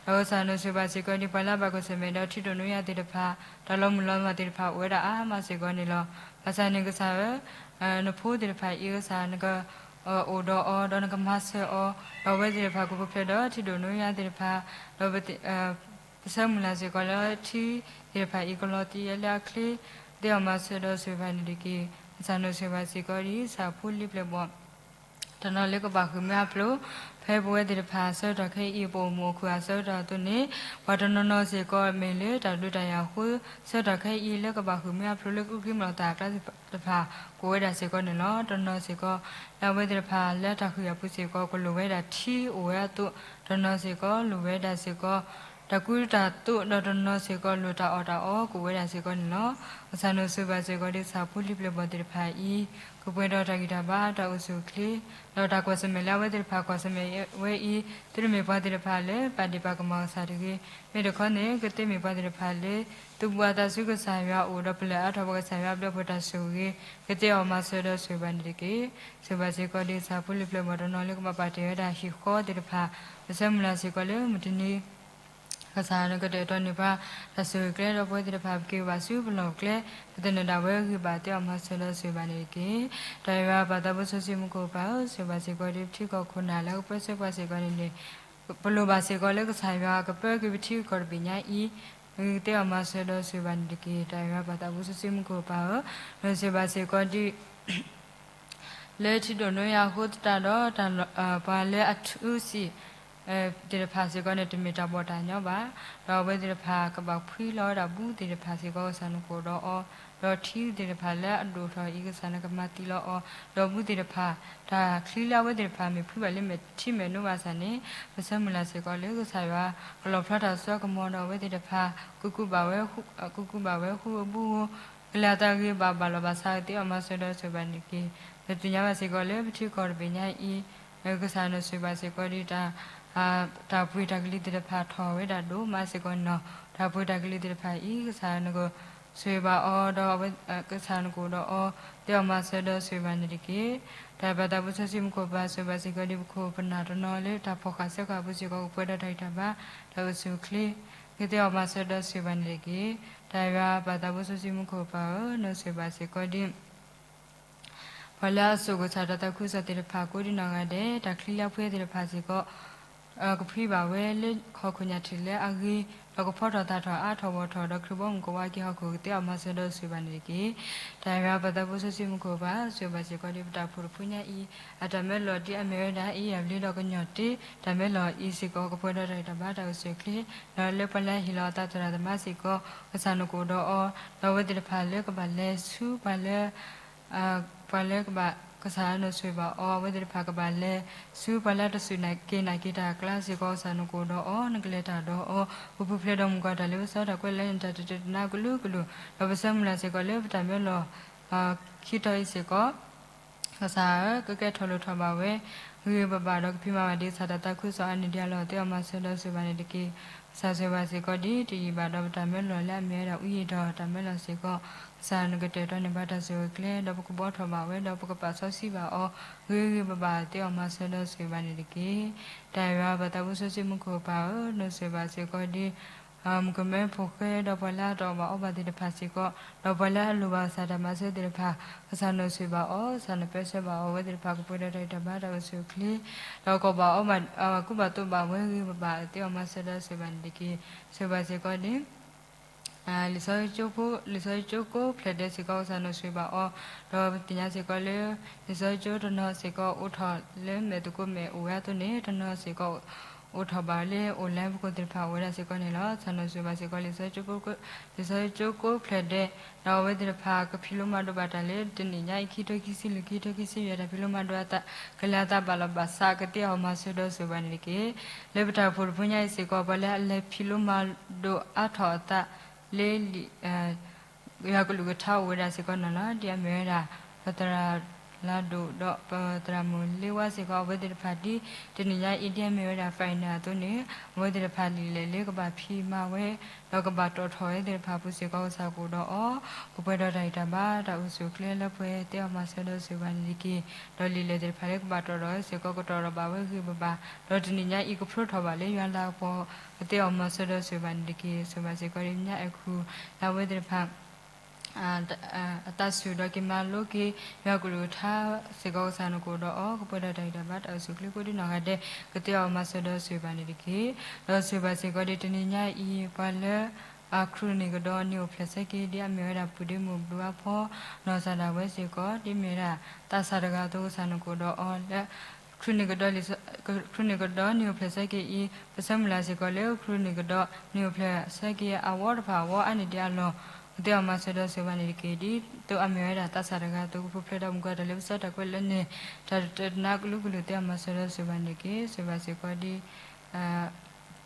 ဒီးကစၢ်နဆိၣ်ဂ့ၤဘၣ်စ့ၢ်ကီးဒ်ပှၤလၢအဘၣ်ကွၢ်ဆၢၣ်မဲာ်ဒီးထံဒိၣ်နိယၤသ့ၣ်တဖၣ် တၢ်လီၤမုၢ်လီၤမၢ်သ့ၣ်တဖၣ်အိၣ်ဝဲဒၣ်အါမးစ့ၢ်ကီးန့ၣ်လီၤ. ဘၣ်ဆၣ်န့ၣ်ကစၢ်ဧၢ နဖိသ့ၣ်တဖၣ်အံၤကစၢ် နက အိၣ်ဒီးအီၤ, ဒီးနကမၤစၢၤအီၤ, ဒီးအဝဲသ့ၣ်တဖၣ်ကပူၤဖျဲးဒီးထံဒိၣ်နိယါသ့ၣ်တဖၣ်, ဒီး ပဆၢမုၢ်လၢ်စ့ၢ်ကီးလၢထံသ့ၣ်တဖၣ်အံၤကလီၤတံၢ်အီၤလၢအချ့, သ့ၣ်အီၣ်မၤစၢၤဒီးဆိၣ်ဂ့ၤဘၣ်န့ၣ်တက့ၢ်. ကစၢ်နဆိၣ်ဂ့ၤဘၣ်စ့ၢ်ကီးဒ်ကစၢ်ဖိလံၤပျဲၢ်ဘီၣ် တနီၤလၢကဘၣ်ဃုာ်မ့ၢ်အဖျိ, ဖဲပဝဲသ့ၣ်တဖၣ်ဆၢကတီၢ်ခဲအံၤ ပအိၣ်မုာ်အိၣ်ခုၣ်အဆၢကတီၢ်အသိးန့ၣ်, ပှၤတနီၤနီၤစ့ၢ်ကီးမ့ၢ်လၢတၢ်ဒုးတၢ်ယၤအဃိ, ဆၢကတီၢ်ခဲအံၤလၢကဘၣ်ဃုာ်မ့ၢ်အဖျိလၢကဃ့မၤလီၤတၢ်အကျါတဖၣ် ကအိၣ်ဝဲဒၣ်စ့ၢ်ကီးန့ၣ်လီၤ. တနီၤစ့ၢ်ကီး လၢအဝဲသ့ၣ်တဖၣ်လၢတၢ်ဃုာ်အပူၤစ့ၢ်ကီး ကလိၣ်ဝဲဒၣ်ထံအိၣ်ဝဲအသိး, တနီၤစ့ၢ်ကီးလိၣ်ဝဲဒၣ်စ့ၢ်ကီး တၢ်ကူတၢ်သိး, ဒီးတနီၤစ့ၢ်ကီးလိၣ်တၢ်အီၣ်တၢ်အီကအိၣ်ဝဲဒၣ်စ့ၢ်ကီးန့ၣ်လီၤ. ကစၢ်နဆိၣ်ဂ့ၤဘၣ်စ့ၢ်ကီးဒ်ကစၢ်ဖိလံၤပျဲၢ်ဘီၣ်သ့ၣ်တဖၣ်အံၤ ကပှဲၤဒီးတၢ်ဂံၢ်တၢ်ဘါ တၢ်အိၣ်ဆူၣ်အိၣ်ချ့, ဒီးတၢ်ကွၢ်ဆၢၣ်မဲာ်လၢအဝဲသ့ၣ်တဖၣ်ကွၢ်ဆၢၣ်မဲာ်ဝဲအံၤ, သုတမ့ၢ်ပှၤသ့ၣ်တဖၣ်လၢဘၣ်ဒ့ၣ်ပာ်ကမၣ်ကစၢ်တဂ့ၤ, မ့ၢ်တခီန့ၣ် ကသ့မ့ၢ်ပှၤသ့ၣ်တဖၣ်လၢ သုးဘူးအသးဆူကစၢ်ယွၤအအိၣ်ဒီးပလၢၢ်အါထီၣ်ပကစၢ်ယွၤအဘျုးအဖှိၣ်တၢ်ဆိၣ်ဂ့ၤ, ကသ့အီၣ်မၤစၢၤဒီးဆိၣ်ဂ့ၤဘၣ်န့ၣ်တက့ၢ်. ဆိၣ်ဂ့ၤဘၣ်စ့ၢ်ကီးဒ်ကစၢ်ဖိလံၤပျဲၢ်ဘီၣ်တနီၤလၢကဘၣ်ပာ်တ့ၢ်ဝဲဒၣ်ဟံၣ်ဃီသ့ၣ်တဖၣ်, ပဆၢမုၢ်လၢ်စ့ၢ်ကီးလၢမုၢ်တနံၤ ကစၢ်နကတဲာ်ကတီၤန့ၢ်ပှၤ တၢ်ဆိၣ်ဂ့ၤကျဲဒီးပဝဲသ့ၣ်တဖၣ် ပက့ၤဘၣ်ဆူပလီၢ်ပကျဲ, ပသန့ၤဒၣ်ဝဲဂံၢ်ဘါသ့အီၣ်မၤစၢၤဒီးဆိၣ်ဂ့ၤဘၣ်န့ၣ်တက့ၢ်. တၢ်အံၤဝဲပၢ်သးဘိစီဆှံမူခိၣ်ပၢ်ဧၢ, ဆိၣ်ဂ့ၤဘၣ်စ့ၢ်ကီးဒ်ပထံကီၢ်ခိၣ်နၢ်လၢကပၢဆှၢပှၤစ့ၢ်ကီးန့ၣ်န့ၣ်, ပလိၣ်ဘၣ်စ့ၢ်ကီးလၢကစၢ်ယွၤကပၢက့ၤပထံကီၢ်တဘ့ၣ်ညါအံၤ, ဂ့ၤသ့အီၣ်မၤစၢၤဒီးဆိၣ်ဂ့ၤဘၣ်န့ၣ်တက့ၢ်. တၢ်အံၤဝဲပၢ်သးဘိစီဆှံမူခိၣ်ပၢ်ဧၢ, နဆိၣ်ဂ့ၤဘၣ်စ့ၢ်ကီးဒ် လၢထံဒိၣ်နိယါအဃိသတးဒီး ပှၤလၢအထူစံာ်သ့ၣ်တဖၣ်စ့ၢ်ကီးန့ၣ် တမ့ၢ်တၢ်ဘီၣ်တၢ်ညီဘၣ်. ဒီးအဝဲသ့ၣ်တဖၣ်ကဘၣ်ဖှံလီၤဝဲဒၣ်ဘူးသ့ၣ်တဖၣ်စ့ၢ်ကီး ကစၢ်နကအိၣ်ဒီးအီၤ, ဒီးထံသ့ၣ်တဖၣ်လၢအဒိၣ်ထီၣ်အံၤ ကစၢ်နကမၤသံလီၤအီၤ, ဒီးဘူးသ့ၣ်တဖၣ် တၢ်ချံလၢအဝဲသ့ၣ်တဖၣ်မ့ၢ်ဖှံဘၣ်လၢမဲာ်ထံမဲာ်နိဘၣ်ဆၣ်န့ၣ်, ပဆၢမုၢ်လၢ်စ့ၢ်ကီးလၢကစၢ်ယွၤ ကလီၣ်ဖျါတၢ်စိကမီၤဒီးအဝဲသ့ၣ်တဖၣ် ကကူးဘၣ်ဝဲ ကူးဘၣ်ဝဲဃူအဘိဧိၤ, ကလဲၤအသးဂ့ၤဘၣ်ဘၣ်လီၤဘၣ်ဆၣ် သ့အီၣ်မၤစၢၤဒီးဆိၣ်ဂ့ၤဘၣ်န့ၣ်တက့ၢ်. ပသ့ၣ်ညါဘၣ်စ့ၢ်ကီးလၢပထံကီၢ်တဘ့ၣ်ညါအံၤ, ကစၢ်နဆိၣ်ဂ့ၤဘၣ်စ့ၢ်ကီးဒ်တၢ် တၢ်ပှ့ၤတၢ်ကလံၤသ့ၣ်တဖၣ်ထီၣ်ဝဲဒၣ်ဒိၣ်မးစ့ၢ်ကီးန့ၣ်လီၤ. တၢ်ပှ့ၤတၢ်ကလံၤသ့ၣ်တဖၣ်အံၤ ကစၢ်နကဆိၣ်ဂ့ၤဘၣ်အီၤဒီး ကစၢ်နကအိၣ်ဒီးအီၤ သ့အီၣ်မၤစၢၤဒီးဆိၣ်ဂ့ၤဘၣ်န့ၣ်တက့ၢ်. တၢ်ပၢ်သးဘိစီဆှံမူခိၣ်ပၢ် ဆိၣ်ဂ့ၤဘၣ်စ့ၢ်ကီးဒ်ပခိၣ်ပနၢ်တနီၤလၢတၢ်ဖီၣ်ဃာ်ဆှၢဃာ်အပူၤစ့ၢ်ကီး ကပှဲၤဒီးတၢ်ဂံၢ်တၢ်ဘါ တၢ်အိၣ်ဆူၣ်အိၣ်ချ့ ကသ့အီၣ်မၤစၢၤဒီးဆိၣ်ဂ့ၤဘၣ်န့ၣ်တက့ၢ်. တၢ်ယွၤပၢ်သးဘိစီဆှံမူခိၣ်ပၢ်ဧၢ, နဆိၣ်ဂ့ၤဘၣ်စ့ၢ်ကီးဒ် ပှၤလၢအစိာ်ကစၢ်တၢ်သးခုကစီၣ်သ့ၣ်တဖၣ် ကိးဒံနီၢ်ဂၤဒဲး, တၢ်ချံလၢအဖှံသ့ၣ်တဖၣ်စ့ၢ်ကီး ကဖှံဘၣ်ဝဲလၢဟီၣ်ခိၣ်ညၣ်ထံးလၢအဂ့ၤ, ဒီးကဖီထီၣ်သၣ်ထီၣ်အါထီၣ်ဂီၢ်ထီၣ်, ဒီးခရံာ်ဘီမုၢ်ကဝါက့ၤဟီၣ်ခိၣ် ကသ့အီၣ်မၤစၢၤဒီးဆိၣ်ဂ့ၤဘၣ်န့ၣ်တက့ၢ်. တၢ်ယွၤပၢ်သးဘိစီဆှံမူခိၣ်ပၢ် ဆိၣ်ဂ့ၤဘၣ်စ့ၢ်ကီးဒ်ပတၢ်အိၣ်ဖှိၣ်တဖုညါအံၤ, အတၢ်မၢလီၤဒ်အမ့ၢ်ဝဲဒၣ် အ့ၣ်ယၣ်ဘျ့ဒီးကညီၢ်တ့, တၢ်မၢလီၤအံၤစ့ၢ်ကီး ကပှဲၤဒီးတၢ်ဂံၢ်တၢ်ဘါ တၢ်အိၣ်ဆူၣ်အိၣ်ချ့, ဒီးလၢပှၤလၢအဟ့ၣ်လီၤအသးသရၣ်သမါစ့ၢ်ကီး ကစၢ်နကအိၣ်ဒီးအီၤ, ဒီးအဝဲသ့ၣ်တဖၣ်လၢကဘၣ်လဲၤဆူပှၤလၢ ပှၤလၢကဘၣ် ကစၢ်နဆိၣ်ဂ့ၤဘၣ်အီၤ, အဝဲသ့ၣ်တဖၣ်ကဘၣ်လဲၤဆူပှၤလၢတစူၢ်နာ်က့ၤနာ်က့ၤတၢ်အကျါစ့ၢ်ကီး ကစၢ်နကအိၣ်ဒီးအီၤ, နကလဲၤတၢ်ဒီးအီၤ, ကပူၤဖျဲးဒီးမုၢ်ကီၢ်တၢ်လၢပစီတၢ်ကွဲးလၢနတၢ်တတနာ်ကလုာ်ကလုာ်, ဒီးပဆၢမုၢ်လၢ်စ့ၢ်ကီးလၢပတၢ်မၢလီၤ ခံတီၤအံၤစ့ၢ်ကီး ကစၢ်ဧၢ, ကကဲထီၣ်လိၣ်ထီၣ်ဘၣ်ဝဲ ဂ့ၤဂ့ၤဘၣ်ဘၣ်ဒီးကဖံးမၤဘၣ်ဒ်ကစၢ်တၢ်သးခုကစီၣ်အါန့ၢ်ဒံးအလီၢ် သ့အီၣ်မၤစၢၤဒီးဆိၣ်ဂ့ၤဘၣ်န့ၣ်တက့ၢ်. ကစၢ်ဆိၣ်ဂ့ၤဘၣ်စ့ၢ်ကီးဒ်တယံာ်ဘၣ်ဒီးပတၢ်မၢလီၤလၢအမ့ၢ်ဝဲဒၣ် အူယံာ်ဒီးတၢ်မၢလီၤစ့ၢ်ကီး, ကစၢ်နကတဲာ်ကတီၤန့ၢ်ဘၣ်တၢ်ဆိၣ်ဂ့ၤကျဲ ဒီးပကဘှီထီၣ်ဘၣ်ဝဲ ဒီးပကပာ်စီဆှံဘၣ်အီၤ ဂ့ၤဂ့ၤဘၣ်ဘၣ် သ့အီၣ်မၤစၢၤဒီးဆိၣ်ဂ့ၤဘၣ်န့ၣ်တက့ၢ်. တၢ်ယွၤပၢ်သးဘိစီဆှံမူခိၣ်ပၢ်ဧၢ, နဆိၣ်ဂ့ၤဘၣ်စ့ၢ်ကီးဒ် မုၣ်ကမဲဖိဃဲ ဒီးပှၤလၢအတအီၣ်ဘၣ်အီဘၣ်သ့ၣ်တဖၣ်စ့ၢ်ကီး, ဒီးပှၤလၢအလိၣ်ဘၣ်ကစၢ်တၢ်မၤစၢၤသ့ၣ်တဖၣ်, ကစၢ်နဆိၣ်ဂ့ၤဘၣ်အီၤ, ကစၢ်နပၢဆှၢဘၣ်အီၤ, အဝဲသ့ၣ်တဖၣ်ကပှဲၤဒီးတၢ်ဂံၢ်တၢ်ဘါတၢ်အိၣ်ဆူၣ်အိၣ်ချ့, ဒီးကဘၣ်အီၣ်ဘၣ် ကူးဘၣ်သိးဘၣ်ဝဲဂ့ၤဂ့ၤဘၣ်ဘၣ် သ့အီၣ်မၤစၢၤဒီးဆိၣ်ဂ့ၤဘၣ်န့ၣ်တက့ၢ်. ဆိၣ်ဂ့ၤဘၣ်စ့ၢ်ကီးဒ် လံာ်စီဆှံကၠိဖိ, လံာ်စီဆှံကၠိကိးဖျဲၣ်ဒဲးစ့ၢ်ကီး ကစၢ်နဆိၣ်ဂ့ၤဘၣ်အီၤ, ဒီးပသ့ၣ်ညါစ့ၢ်ကီးလၢ လံာ်စီဆှံကၠိတနီၤစ့ၢ်ကီးအိၣ်ထီၣ်လၢမဲာ်သကိးမဲာ်အိၣ်ဝဲအသိးန့ၣ် တနီၤစ့ၢ်ကီး အိၣ်ထီၣ်ဘၣ်လၢအိၣ်လၢပခိၣ်သ့ၣ်တဖၣ်အိၣ်ဝဲဒၣ်စ့ၢ်ကီးန့ၣ်လီၤ. ကစၢ်နဆိၣ်ဂ့ၤဘၣ်စ့ၢ်ကီး လံာ်စီဆှံကၠိကိးဖျဲၣ်ဒဲး, ဒီးအဝဲသ့ၣ်တဖၣ်ကဖံးလိမၤဒိးဘၣ်တၢ်လၢ တနံၣ်ညါအံၤ ခံထိခံဆံလွံၢ် ခံထိခံဆံယဲၢ် တၢ်ဖံးလိမၤဒိးအသး ကလဲၤအသးဘၣ်လီၤဘၣ်စး ကသ့အီၣ်မၤစၢၤဒီးဆိၣ်ဂ့ၤဘၣ်န့ၣ်တက့ၢ်. လၢပတၢ်အိၣ်ဖှိၣ်တဖုညါအံၤစ့ၢ်ကီး ပှၤလၢအလဲၤဖံးလိမၤဒိးအါထီၣ်အသးလၢ ယွၤကလုၢ်ကထါအိၣ်ဝဲဒၣ်စ့ၢ်ကီးန့ၣ်လီၤ. ဒ်အမ့ၢ်ဝဲဒၣ် ပသရၣ်လၤဒိၣ် ဒီးပသရၣ်မုၣ်လ့ဝါစ့ၢ်ကီး အဝဲသ့ၣ်တဖၣ်ဒ် တနံၣ်ညါအံၤ ဒ်အမ့ၢ်ဝဲဒၣ် final အသိးန့ၣ် အဝဲသ့ၣ်တဖၣ်လံာ်လဲၢ်လၢကဘၣ်ဖံးမၤဝဲ ဒီးကဘၣ်တီၣ်ထီၣ်ဝဲသ့ၣ်တဖၣ်အပူၤစ့ၢ်ကီး ကစၢ်ကအိၣ်ဒီးအီၤ ကပှဲၤဒီးတၢ်ဂံၢ်တၢ်ဘါ တၢ်အိၣ်ဆူၣ်အိၣ်ချ့လၢပှဲၤ သ့အီၣ်မၤစၢၤဒီးဆိၣ်ဂ့ၤဘၣ်န့ၣ်တက့ၢ်. ဒီးလံာ်လဲၢ်သ့ၣ်တဖၣ်လၢကဘၣ်တီၣ်ထီၣ်ဝဲစ့ၢ်ကီး ကတီၣ်ထီၣ်ဘၣ်ဝဲဂ့ၤဂ့ၤဘၣ်ဘၣ်, ဒီးတနံၣ်ညါအံၤ ကဖျိထီၣ်ဘၣ်လၢယွၤလၤကပီၤ ကသ့အီၣ်မၤစၢၤဒီးဆိၣ်ဂ့ၤဘၣ်န့ၣ်တက့ၢ်. ဆိၣ်ဂ့ၤဘၣ်စ့ၢ်ကီး ဒ်ပညါအဲၣ်ခူၣ် လၢအဝဲသ့ၣ်တဖၣ် အတၢ်စူၢ်ဒီးက့ၤမၤလိက့ၤ ယွၤကလုၢ်ကထါစ့ၢ်ကီး ကစၢ်နကိးဒီးအီၤ ကပှဲၤဒီးတၢ်ဂံၢ်တၢ်ဘါ တၢ်အိၣ်ဆူၣ်အိၣ်ချ့ကိးဒံနီၢ်ဂၤဒဲး ကသ့အီၤမၤစၢၤဒီးဆိၣ်ဂ့ၤဘၣ်န့ၣ်တက့ၢ်. ဒီးဆိၣ်ဂ့ၤဘၣ်စ့ၢ်ကီးဒ်တနံၤညါအံၤ ပှၤလၢ အခရံာ်နံၣ်ကဒီးနံၣ်အိၣ်ဖျဲၣ်ဆၢက့ၤ ဒ်အမ့ၢ်ဝဲဒၣ် ပုၢ်ဒ့မုၣ်ဘျုးအဖီ နီၢ်ကစၢ်ဒၣ်ဝဲစ့ၢ်ကီး ဒ်မ့ၢ်ဝဲဒၣ် သးစၢ်တဂၤအသိး ကစၢ်နကိးဒီးအီၤလၢ ခရံာ်နံၣ်ကဒီး ခရံာ်နံၣ်ကဒီးနံၣ်အိၣ်ဖျဲၣ်ဆၢက့ၤအံၤ ပဆၢမုၢ်လၢ်စ့ၢ်ကီးလၢ ခရံာ်နံၣ်ကဒီးနံၣ်အိၣ်ဖျဲၣ်ဆၢက့ၤအဝီတဖၣ်အဝီအါန့ၢ်ဒံးအလီၢ် ကသ့အီၤမၤစၢၤဒီးဆိၣ်ဂ့ၤဘၣ်န့ၣ်တက့ၢ်. ဒ်သိးအမ့ၢ်ဝဲဒၣ်သးစၢ်တဂၤအသိး ကပူၤဖျဲးဒီးမုၢ်ကီၤတၢ်လၢပစီတၢ်ကွဲးလၢန့ၣ် တၢ်တနါကလုာ်ကလုာ် သ့အီၤမၤစၢၤဒီးဆိၣ်ဂ့ၤဘၣ်န့ၣ်တက့ၢ်. ဆိၣ်ဂ့ၤဘၣ်စ့ၢ်ကီးဒ်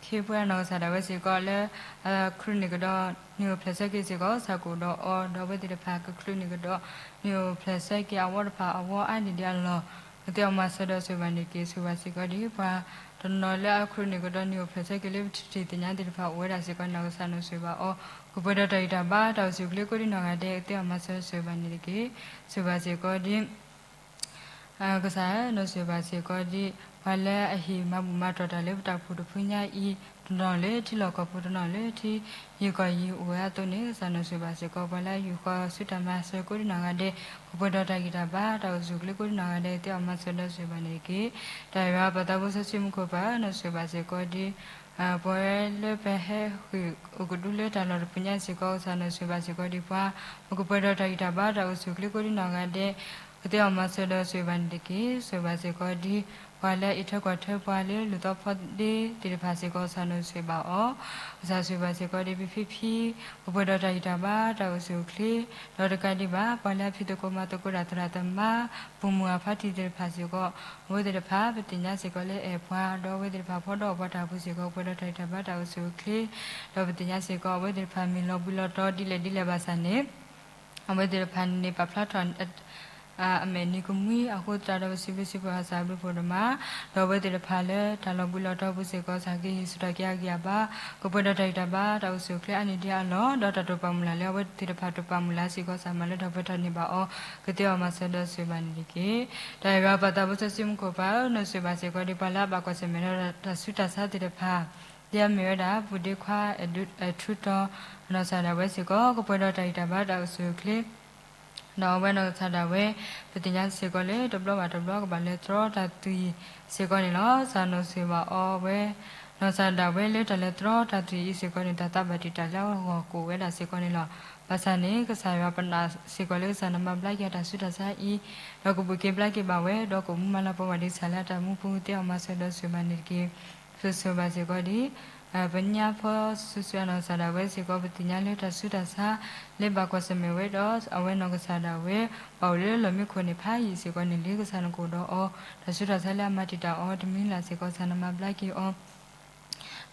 ခ့ပှၤနီၢ်ကစၢ်ဒၣ်ဝဲစ့ၢ်ကီးလၢ ခရံာ်နံၣ်ကဒီးနံၣ်အိၣ်ဖျဲၣ်ဆၢက့ၤစ့ၢ်ကီး ကစၢ်ကအိၣ်ဒီးအီၤ ဒီးအဝဲသ့ၣ်တဖၣ်ကခရံာ်နံၣ်ကဒီးနံၣ်အိၣ်ဖျဲၣ်ဆၢက့ၤအဝီတဖၣ်အဝီအါန့ၢ်ဒံးအလီၢ် ကသ့အီၤမၤစၢၤဒီးဆိၣ်ဂ့ၤဘၣ်န့ၣ်တက့ၢ်. ဆိၣ်ဂ့ၤဘၣ်စ့ၢ်ကီးဒ်ပှၤတနီၤလၢအခရံာ်နံၣ်ကဒီးနံၣ်အိၣ်ဖျဲၣ်ဆၢက့ၤလၢပထံၣ်သ့ၣ်ညါသ့ၣ်တဖၣ်အိၣ်ဝဲဒၣ်စ့ၢ်ကီးန့ၣ်လီၤ. ကစၢ်နဆိၣ်ဂ့ၤဘၣ်အီၤ ကပှဲၤဒီးတၢ်ဂံၢ်တၢ်ဘါ တၢ်အိၣ်ဆူၣ်အိၣ်ချ့ကိးဒံနီၢ်ဂၤဒဲး ကသ့အီၤမၤစၢၤဒီးဆိၣ်ဂ့ၤဘၣ်န့ၣ်တက့ၢ်. ဆိၣ်ဂ့ၤဘၣ်စ့ၢ်ကီးဒ် ကစၢ်ဧၢ နဆိၣ်ဂ့ၤဘၣ်စ့ၢ်ကီးဒ် ပှၤလၢအဟ့ၣ်မၤဘူၣ်မၤတီၢ်တၢ်လၢပတၢ်အိၣ်ဖှိၣ်တဖုညါအံၤ တနီၤလၢထံလီၢ်ကီၢ်ပူၤ တနီၤလၢထံယံၤကီၢ်ယံၤအိၣ်ဝဲအသိးန့ၣ် ကစၢ်နဆိၣ်ဂ့ၤဘၣ်စ့ၢ်ကီး ပှၤလၢအယူၢ်ဃီၤဆူတၢ်မၤစၢၤကိးဒံနီၢ်ဂၤဒဲး ကပှဲၤဒီးတၢ်ဂံၢ်တၢ်ဘါ တၢ်အိၣ်ဆူၣ်အိၣ်ချ့ကိးဒံနီၢ်ဂၤဒဲး ကသ့အီၤမၤစၢၤဒီးဆိၣ်ဂ့ၤဘၣ်န့ၣ်တက့ၢ်. တၢ်ယွၤပၢ်သးဘိစီဆှံမူခိၣ်ပၢ်ဧၢ နဆိၣ်ဂ့ၤဘၣ်စ့ၢ်ကီးဒ် ပဝဲလၢပဟဲဃ့ၢ်အိၣ်ကဒုလၢတၢ်လီၢ်တဖုညါစ့ၢ်ကီး ကစၢ်နဆိၣ်ဂ့ၤဘၣ်စ့ၢ်ကီးဒ်ပှၤ ပကပှဲၤဒီးတၢ်ဂံၢ်တၢ်ဘါ တၢ်အိၣ်ဆူၣ်အိၣ်ချ့ကိးဒံနီၢ်ဂၤဒဲး ကသ့အီၤမၤစၢၤဒီးဆိၣ်ဂ့ၤဘၣ်န့ၣ်တက့ၢ်. ဆိၣ်ဂ့ၤဘၣ်စ့ၢ်ကီးဒ် ပှၤလၢအအံးထွဲကွၢ်ထွဲပှၤလၢလူၢ်သီဖီဒ့သ့ၣ်တဖၣ်စ့ၢ်ကီး ကစၢ်နဆိၣ်ဂ့ၤဘၣ်အီၤ ကစၢ်ဆိၣ်ဂ့ၤဘၣ်စ့ၢ်ကီးဒ်ပဖံဖံ ကပှဲၤဒီးတၢ်ဂံၢ်တၢ်ဘါ တၢ်အိၣ်ဆူၣ်အိၣ်ချ့ ဒီးတကးဒံးဘၣ် ပှၤလၢအဖံးသကိးမၤသကိးတၢ်သရၣ်သမါ ပိာ်မုၣ်အဖါတံၢ်သ့ၣ်တဖၣ်စ့ၢ်ကီး အဝဲသ့ၣ်တဖၣ် ပသ့ၣ်ညါစ့ၢ်ကီးလၢအဲၣ်ပှၤ ဒီးအဝဲသ့ၣ်တဖၣ်ဖီဒီးအပှၤတၢ်အိၣ်ဖှိၣ်စ့ၢ်ကီး ကပှဲၤဒီးတၢ်ဂံၢ်တၢ်ဘါ တၢ်အိၣ်ဆူၣ်အိၣ်ချ့ ဒီးပသ့ၣ်ညါစ့ၢ်ကီး အဝဲသ့ၣ်တဖၣ်မ့ၢ်လီၤဘှံးလီၤတီၤဒ်လဲၣ်ဒ်လဲၣ်ဘၣ်ဆၣ်န့ၣ် အဝဲသ့ၣ်တဖၣ်န့ၣ်န့ၣ် ပာ်ဖျါထီၣ် အမဲာ်နံၤကမှံအဃိသတးဒီး ပစံးဘျုးစံးဖှိၣ်အီၤ ကစၢ်အဘျုးဖှိၣ်ဒိၣ်မး ဒီးအဝဲသ့ၣ်တဖၣ်လၢတၢ်လီၤဘှံးလီၤတီၤပူၤစ့ၢ်ကီး ကစၢ်ကဟ့ၣ်ဆူၣ်ထီၣ်က့ၤအဂံၢ်အဘါ ကပှဲၤဒီးတၢ်ဂံၢ်တၢ်ဘါ တၢ်အိၣ်ဆူၣ်အိၣ်ချ့အါန့ၢ်ဒံးအလီၢ် ဒီးတၢ်တိာ်ပာ်မုၢ်လၢ်လၢအဝဲသ့ၣ်တဖၣ်တိာ်ပာ်မုၢ်လၢ်စ့ၢ်ကီး ကစၢ်မၤလၢထီၣ်ပှဲၤထီၣ်န့ၢ်ဘၣ်အီၤ ကသ့အီၤမၤစၢၤဒီးဆိၣ်ဂ့ၤဘၣ်န့ၣ်တက့ၢ်. တၢ်ယွၤပၢ်သးဘိစီဆှံမူခိၣ်ပၢ်ဧၢ နဆိၣ်ဂ့ၤဘၣ်စ့ၢ်ကီးဒ်ပှၤလၢအဘၣ်ကွၢ်ဆၢၣ်မဲာ်ဒီးတၢ်ဆူးတၢ်ဆါသ့ၣ်တဖၣ် ဒ်အမ့ၢ်ဝဲဒၣ် ပုၢ်ဒ့ခွါ အဲၣ်ထူတီ နီၢ်ကစၢ်ဒၣ်ဝဲစ့ၢ်ကီး ကပှဲၤဒီးတၢ်ဂံၢ်တၢ်ဘါတၢ်အိၣ်ဆူၣ်အိၣ်ချ့ ဒီးအဝဲနီၢ်ကစၢ်ဒၣ်ဝဲ ပသ့ၣ်ညါစ့ၢ်ကီးလၢတဘျီဘၣ်တဘျီကဘၣ်လဲၤတြီတၢ်သွံၣ်စ့ၢ်ကီးန့ၣ်လီၤ. ကစၢ်နဆိၣ်ဂ့ၤဘၣ်အီၤဝဲ နီၢ်ကစၢ်ဒၣ်ဝဲလၢတၢ်လဲၤတြီတၢ်သွံၣ်အံၤစ့ၢ်ကီးန့ၣ် တၢ်သးဘၣ်တံာ်တာ်လၢအဂီၢ်ကအိၣ်ဝဲဒၣ်စ့ၢ်ကီးန့ၣ်လီၤ. ဘၣ်ဆၣ်န့ၣ် ကစၢ်ယွၤပနာ်စ့ၢ်ကီးလၢကစၢ်နမၤဘျါက့ၤအတၢ်ဆူးတၢ်ဆါအံၤ ဒီးကဘၣ်က့ၤဘျါက့ၤဘၣ်ဝဲ ဒီးကမူမၤလၤပှဲၤဝဲဒၣ်ကစၢ်လၢအတၢ်မူပူၤ သ့အီၤမၤစၢၤဒီးဆိၣ်ဂ့ၤဘၣ်န့ၣ်တက့ၢ်. ဆိၣ်ဂ့ၤဘၣ်စ့ၢ်ကီးဒ် ပညါဖီစုာ်စုာ်အနီၢ်ကစၢ်ဒၣ်ဝဲစ့ၢ်ကီး ပသ့ၣ်ညါလၢတၢ်ဆူးတၢ်ဆါ လၢဘၣ်ကွၢ်ဆၢၣ်မဲာ်ဝဲဒီး အဝဲနီၢ်ကစၢ်ဒၣ်ဝဲ ပာ်အိၣ်လၢလီၢ်မံခိၣ်န့ၣ်ဖးယံာ်စ့ၢ်ကီးန့ၣ်လံ ကစၢ်နကအိၣ်ဒီးအီၤ တၢ်ဆူးတၢ်ဆါလၢအမၤတံာ်တာ်အီၤ တမံၤလၢ်စ့ၢ်ကီး ကစၢ်နမၤဘျါက့ၤအီၤ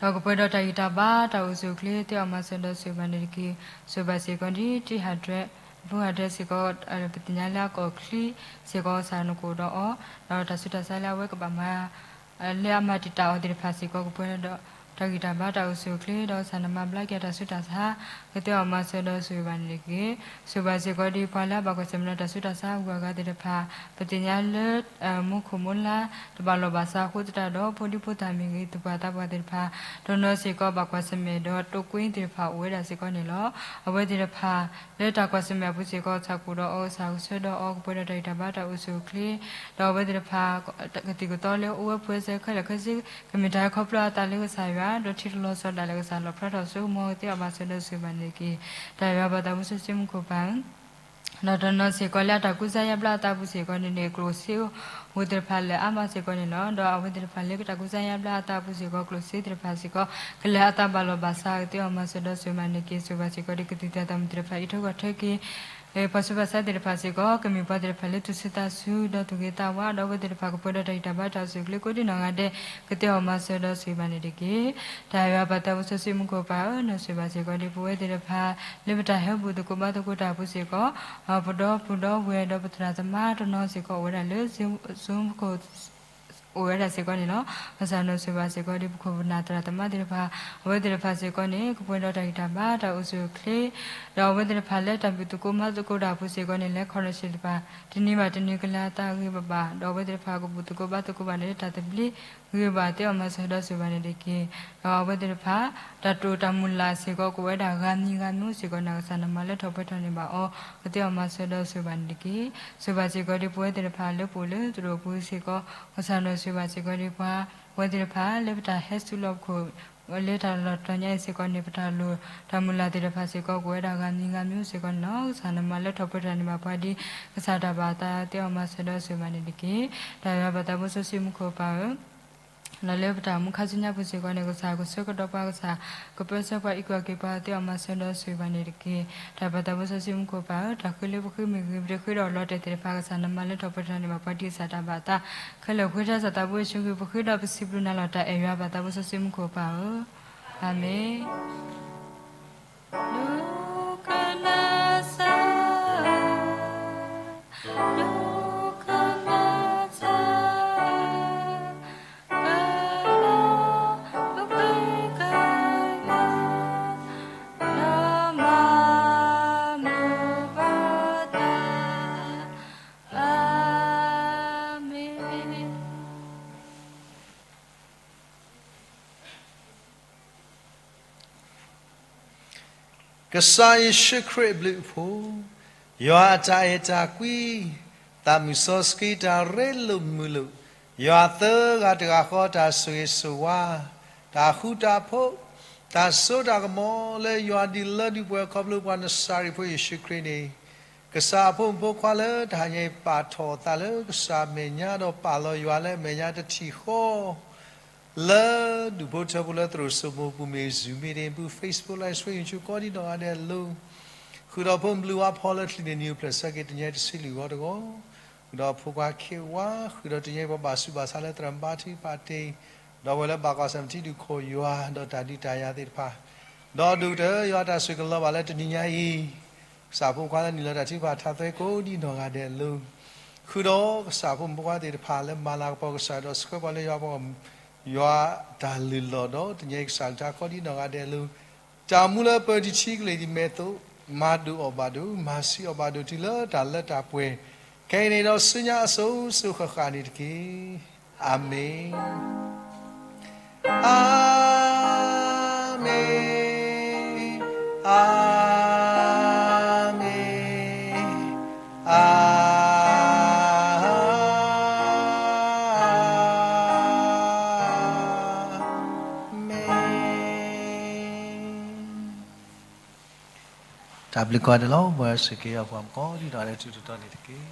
ဒီးကပှဲၤဒီးတၢ်ဂံၢ်တၢ်ဘါ တၢ်အိၣ်ဆူၣ်အိၣ်ချ့ သ့အီၤမၤစၢၤဒီးဆိၣ်ဂ့ၤဘၣ်န့ၣ်တက့ၢ်. ဆိၣ်ဂ့ၤဘၣ်စ့ၢ်ကီးဒ် တံဟးဒြဲး ဖုဟးဒြဲးစ့ၢ်ကီး ပသ့ၣ်ညါလၢအကီၢ်ချံစ့ၢ်ကီး ကစၢ်နကအိၣ်ဒီးအီၤ ဒီးတၢ်ဆူးတၢ်ဆါလၢအဝဲကဘၣ်မၤ လၢအမၤတံာ်တာ်အီၤသ့ၣ်တဖၣ်စ့ၢ်ကီး ကပှဲၤဒီးတၢ်ဂံၢ်တၢ်ဘါ တၢ်အိၣ်ဆူၣ်အိၣ်ချ့ ဒီးကစၢ်နမၤဘျါက့ၤအတၢ်ဆူးတၢ်ဆါ ကသ့အီၤမၤစၢၤဒီးဆိၣ်ဂ့ၤဘၣ်န့ၣ်တက့ၢ်. ဆိၣ်ဂ့ၤဘၣ်စ့ၢ်ကီးဒ်ပှၤလၢအဘၣ်ကွၢ်ဆၢၣ်မဲာ်ဒီးတၢ်ဆူးတၢ်ဆါအဂုၤအဂၤသ့ၣ်တဖၣ် ပသ့ၣ်ညါလၢ မူခိၣ်မူလါ တဘၣ်လီၢ်ဘၣ်စးအဃိသတးဒီး ဖိဒံဖိသၣ်မ့ၢ်ဂ့ၤ သူၣ်ပှၢ်သးပှၢ်သ့ၣ်တဖၣ် တနီၤစ့ၢ်ကီးဘၣ်ကွၢ်ဆၢၣ်မဲာ်ဒီးတိာ်ကွံသ့ၣ်တဖၣ်အိၣ်ဝဲဒၣ်စ့ၢ်ကီးန့ၣ်လီၤ. အဝဲသ့ၣ်တဖၣ် လၢတၢ်ကွၢ်ဆၢၣ်မဲာ်အပူၤစ့ၢ်ကီး ကစၢ်ကအိၣ်ဒီးအီၤ ကစၢ်ကဆှၢဒီးအီၤ ကပှဲၤဒီးတၢ်ဂံၢ်တၢ်ဘါ တၢ်အိၣ်ဆူၣ်အိၣ်ချ့ ဒီးအဝဲသ့ၣ်တဖၣ် ကသံၣ်ကသီလၢအိၣ်ဝဲဖုဝဲစဲခဲလၢာ်ခဲဆ့ ကမ့ၢ်တၢ်ဟဲခီဖျိအသးလၢကစၢ်ယွၤ ဒီးထံတလီၤစီၤဒၣ်လဲာ် ကစၢ်လီၣ်ဖျါထီၣ်စိကမီၤ ကသ့အီၤမၤစၢၤဒီးဆိၣ်ဂ့ၤဘၣ်န့ၣ်တက့ၢ်. တၢ်ယွၤပၢ်သးဘိစီဆှံမူခိၣ်ပၢ်ဧၢ ဒီးတနီၤစ့ၢ်ကီးလၢအတၢ်ကူစါယါဘျါအသးအပူၤစ့ၢ်ကီးန့ၣ်န့ၣ် ကျိၣ်စ့ဧိၤသ့ၣ်တဖၣ်လဲၤအါမးစ့ၢ်ကီးန့ၣ်လီၤ. ဒီးအဝဲသ့ၣ်တဖၣ်လၢကတၢ်ကူစါယါဘျါအသးအပူၤစ့ၢ်ကီး ကျိၣ်စ့သ့ၣ်တဖၣ်စ့ၢ်ကီး ကလဲၤအသးဘၣ်လီၢ်ဘၣ်စး ကသ့အီၤမၤစၢၤဒီးဆိၣ်ဂ့ၤဘၣ်န့ၣ်တက့ၢ်. ဆိၣ်ဂ့ၤဘၣ်စ့ၢ်ကီးဒ်ကသံၣ်သရၣ်သမုၣ်သ့ၣ်တဖၣ် အံးထွဲကွၢ်ထွဲက့ၤ ပှၤဆူးပှၤဆါသ့ၣ်တဖၣ်စ့ၢ်ကီး ကမ့ၢ်ပှၤသ့ၣ်တဖၣ်လၢသူၣ်ဆူၣ်သးဆူၣ် ဒီးသူၣ်ဂ့ၤသးဝါ ဒီးအဝဲသ့ၣ်တဖၣ်ကပှဲၤဒီးတၢ်ဂံၢ်တၢ်ဘါ တၢ်အိၣ်ဆူၣ်အိၣ်ချ့ကိးဒံနီၢ်ဂၤဒဲး ကသ့အီၤမၤစၢၤဒီးဆိၣ်ဂ့ၤဘၣ်န့ၣ်တက့ၢ်. တၢ်ယွၤပၢ်သးဘိစီဆှံမူခိၣ်ပၢ်ဧၢ နဆိၣ်ဂ့ၤဘၣ်စ့ၢ်ကီးဒ်ပဝဲသ့ၣ်တဖၣ် လၢပတၢ်ဟဲဘူၣ်သကိးဘါသကိးတၢ်အပူၤစ့ၢ်ကီး ပဒီပုၢ်ဒီဝဲၢ်ဒီးပသရၣ်သမါတနီၤစ့ၢ်ကီးအိၣ်ဝဲဒၣ်လၢ Zoom ခိၣ် အိၣ်ဝဲဒၣ်စ့ၢ်ကီးန့ၣ်လီၤ. ကစၢ်နီၣ်ဆိၣ်ဂ့ၤဘၣ်စ့ၢ်ကီးဒ်ပခိၣ်ပနၢ်သရၣ်သမါသ့ၣ်တဖၣ်, အဝဲသ့ၣ်တဖၣ်စ့ၢ်ကီးန့ၣ် ကပှဲၤဒီးတၢ်ဂံၢ်တၢ်ဘါ တၢ်အိၣ်ဆူၣ်အိၣ်ချ့, ဒီးအဝဲသ့ၣ်တဖၣ်လၢတၢ်ဘျုးသကိးမၤသကိးတၢ်အပူၤစ့ၢ်ကီးန့ၣ် လဲၤခီၣ်ထီၣ်ဆံးသ့ၣ်တဖၣ် တနံၤဘၣ်တနံၤကလၢအသးဂ့ၤဘၣ်ဘၣ်, ဒီးအဝဲသ့ၣ်တဖၣ်ကဘူၣ်သကိးဘါသကိးဘၣ်လၢတၢ်သဘျ့ ဂ့ၤဘၣ်သ့အီၤမၤစၢၤဒီးဆိၣ်ဂ့ၤဘၣ်န့ၣ်တက့ၢ်. ဒီးအဝဲသ့ၣ်တဖၣ် တၢ်တိာ်တၢ်မုၢ်လၢ်စ့ၢ်ကီး ကအိၣ်ဝဲဒၣ်ဂၤမံၤဂၤမံၤစ့ၢ်ကီးန့ၣ် ကစၢ်နမၤလၢထီၣ်ပှဲၤထီၣ်န့ၢ်ဘၣ်အီၤ ကသ့အီၤမၤစၢၤဒီးဆိၣ်ဂ့ၤဘၣ်န့ၣ်တက့ၢ်. ဆိၣ်ဂ့ၤဘၣ်စ့ၢ်ကီးဒ်ပဝဲသ့ၣ်တဖၣ်လၢပအိၣ်လၢသရိာ်ပူၤစ့ၢ်ကီး ကစၢ်နီၣ်ဆိၣ်ဂ့ၤဘၣ်စ့ၢ်ကီးဒ်ပှၤ ပဝဲသ့ၣ်တဖၣ်လၢပတၢ်ဟဲစူးလီၤပခိၣ် လၢတၢ်လီၢ်တတီၤညါအံၤစ့ၢ်ကီးန့ၣ် ပတၢ်လိၣ်တၢ်မုၢ်လၢ်သ့ၣ်တဖၣ်စ့ၢ်ကီး ကအိၣ်ဝဲဒၣ်ဂၤမံၤဂၤမံၤစ့ၢ်ကီးန့ၣ်လီၤ. ကစၢ်နမၤလၢထီၣ်ပှဲၤထီၣ်န့ၢ်ဘၣ်ပှၤဒ် ကစၢ်တၢ်ဘၣ်သးသ့အီၤမၤစၢၤဒီးဆိၣ်ဂ့ၤဘၣ်န့ၣ်တက့ၢ်. တၢ်ယွၤဘၣ်သးဖိစီဆှံမူခိၣ်ပၢ်ဧၢ ဒီးလၢပတၢ်မူခါဆူညါပူၤစ့ၢ်ကီးန့ၣ် ကစၢ်ကဆၢကတီၢ်ပှၤ ကစၢ်ကပၢဆှၢပှၤအံးကွၢ်က့ၤပှၤသ့အီၤမၤစၢၤဒီးဆိၣ်ဂ့ၤဘၣ်န့ၣ်တက့ၢ်. တၢ်ဘၣ်သးဖိစီဆှံမူခိၣ်ပၢ်ဧၢ တၢ်ဃ့လၢပဃ့မ့ၢ်ဂ့ၤ ပတဃ့ဒီးလီၤတဲာ်သ့ၣ်တဖၣ် ကစၢ်နမၤလၢထီၣ်ပှဲၤထီၣ်န့ၢ်ဘၣ်ပှၤဒ်ကစၢ်တၢ်ဘၣ်သး ခဲလၢာ်ဃ့ထဲစၢ်သးဘိယ့ၣ်ၡူးခရံာ် ပဃ့ဒီးပစံးဘျုးနၤလီၤတၢ်အဲၣ်ယွၤဘၣ်သးဖိစီဆှံမူခိၣ်ပၢ်ဧၢ အၤမ့ၣ်. ကစၢ်ယ့ၣ်ၡူးခရံာ်အဘျုးအဖှိၣ်, ယွၤအတၢ်အဲၣ်တၢ်ကွံ, သးမုၢ်စီဆှံတၢ်ရ့လိာ်မုာ်လိာ်, ယွၤသၢဂၤတဂၤဃီတၢ်ဆိၣ်ဂ့ၤဆိၣ်ဝါ, တၢ်ဃူတၢ်ဖိး, တၢ်စိတၢ်ကမီၤလၢယွၤဒုးလၢဒုးပှဲၤခီဖျိပှၤနစၤရ့းဖိယ့ၣ်ၡူးခရံာ်န့ၣ်, ကစၢ်အဖိမုၣ်ဖိခွါလၢတဟါညါအံၤပာ်ထီၣ်အသးလၢကစၢ်အမဲာ်ညါ ဒီးပာ်လီၤယွၤလၢအမဲာ်ညါတထံၣ်ဃီ လၢဒူၣ်ဖိထၢဖိလၢသရိာ်စိမိၤပူၤမ့ၢ် Zoom meeting ပူၤ Facebook Live Stream ယိၤကီၢ်ဒံနီၢ်ဂၤဒဲးအလိၤ, ဃုာ်ဒီးဖိမုၣ်ဘျုးဝါဖီလၢချံးန့ၢ်နံၤအိၣ်ဖျဲၣ်ဆၢက့ၤတညါတဆံလွံၢ်ဂီၢ်တဂီၢ်, ဃုာ်ဒီးဖိခွါခ့ဝါ, ဃုာ်ဒီးတညါပှၤဘၣ်ဆူးဘၣ်ဆါလၢသရၣ်မုၣ်ဘါထုကဖၣ်တ့ၢ်, ဒီးပဝဲလၢဘၣ်ကွၢ်ဆၢၣ်မဲာ်ထံဒုးခိၣ်ယွၤဒီးတၢ်ဒုးတၢ်ယၤသ့ၣ်တဖၣ်, ဒီးဒိၣ်ကတၢၢ်ယွၤတၢ်ဆိၣ်ဂ့ၤကလီၤဘၣ်လၢတနံၤညါအံၤ ကစၢ်ဖိခွါလၢနုာ်လီၤတၢ်ထုကဖၣ်ထးသွဲကိးဒံနီၢ်ဂၤဒဲးအလိၤ, ဃုာ်ဒီးကစၢ်ဖိမုၣ်ဖိခွါသ့ၣ်တဖၣ်လၢမၤလၤကပီၤကစၢ်ဒီးဆှၢပှၤလၢယွၤပှၤ ယွၤတၢ်လုၢ်လီၢ်ဒီးတနံၤညါအံၤကစၢ်ကထါကိးဒံနီၢ်ဂၤဒဲးအလိၤ, တၢ်မူလၢပၢၤတထံကလ့ၢ်ဒ်မဲာ်သိး, မၤဒိၣ်အီၣ်ဘၣ်ဒိၣ်, မၤဆံးအီၣ်ဘၣ်ဒိၣ်တုၤလၢတၢ်လၢတၢ်ပှဲၤ, ခဲအံၤန့ၣ်ဒီးဆူညါအစိၤစိၤဃၣ်ဃၣ်န့ၣ်တက့ၢ်. အၤမ့ၣ်. အၤမ့ၣ်, အၤမ့ၣ်, အၤမ့ၣ်. တၢ်ဘျုးကိးဂၤဒဲးလီၤ. မ်ယွၤဆိၣ်ဂ့ၤက့ၤပှၤကိးဒံနီၢ်ဂၤဒဲး တၢ်ထူးတၢ်တီၤန့ၣ်တက့ၢ်.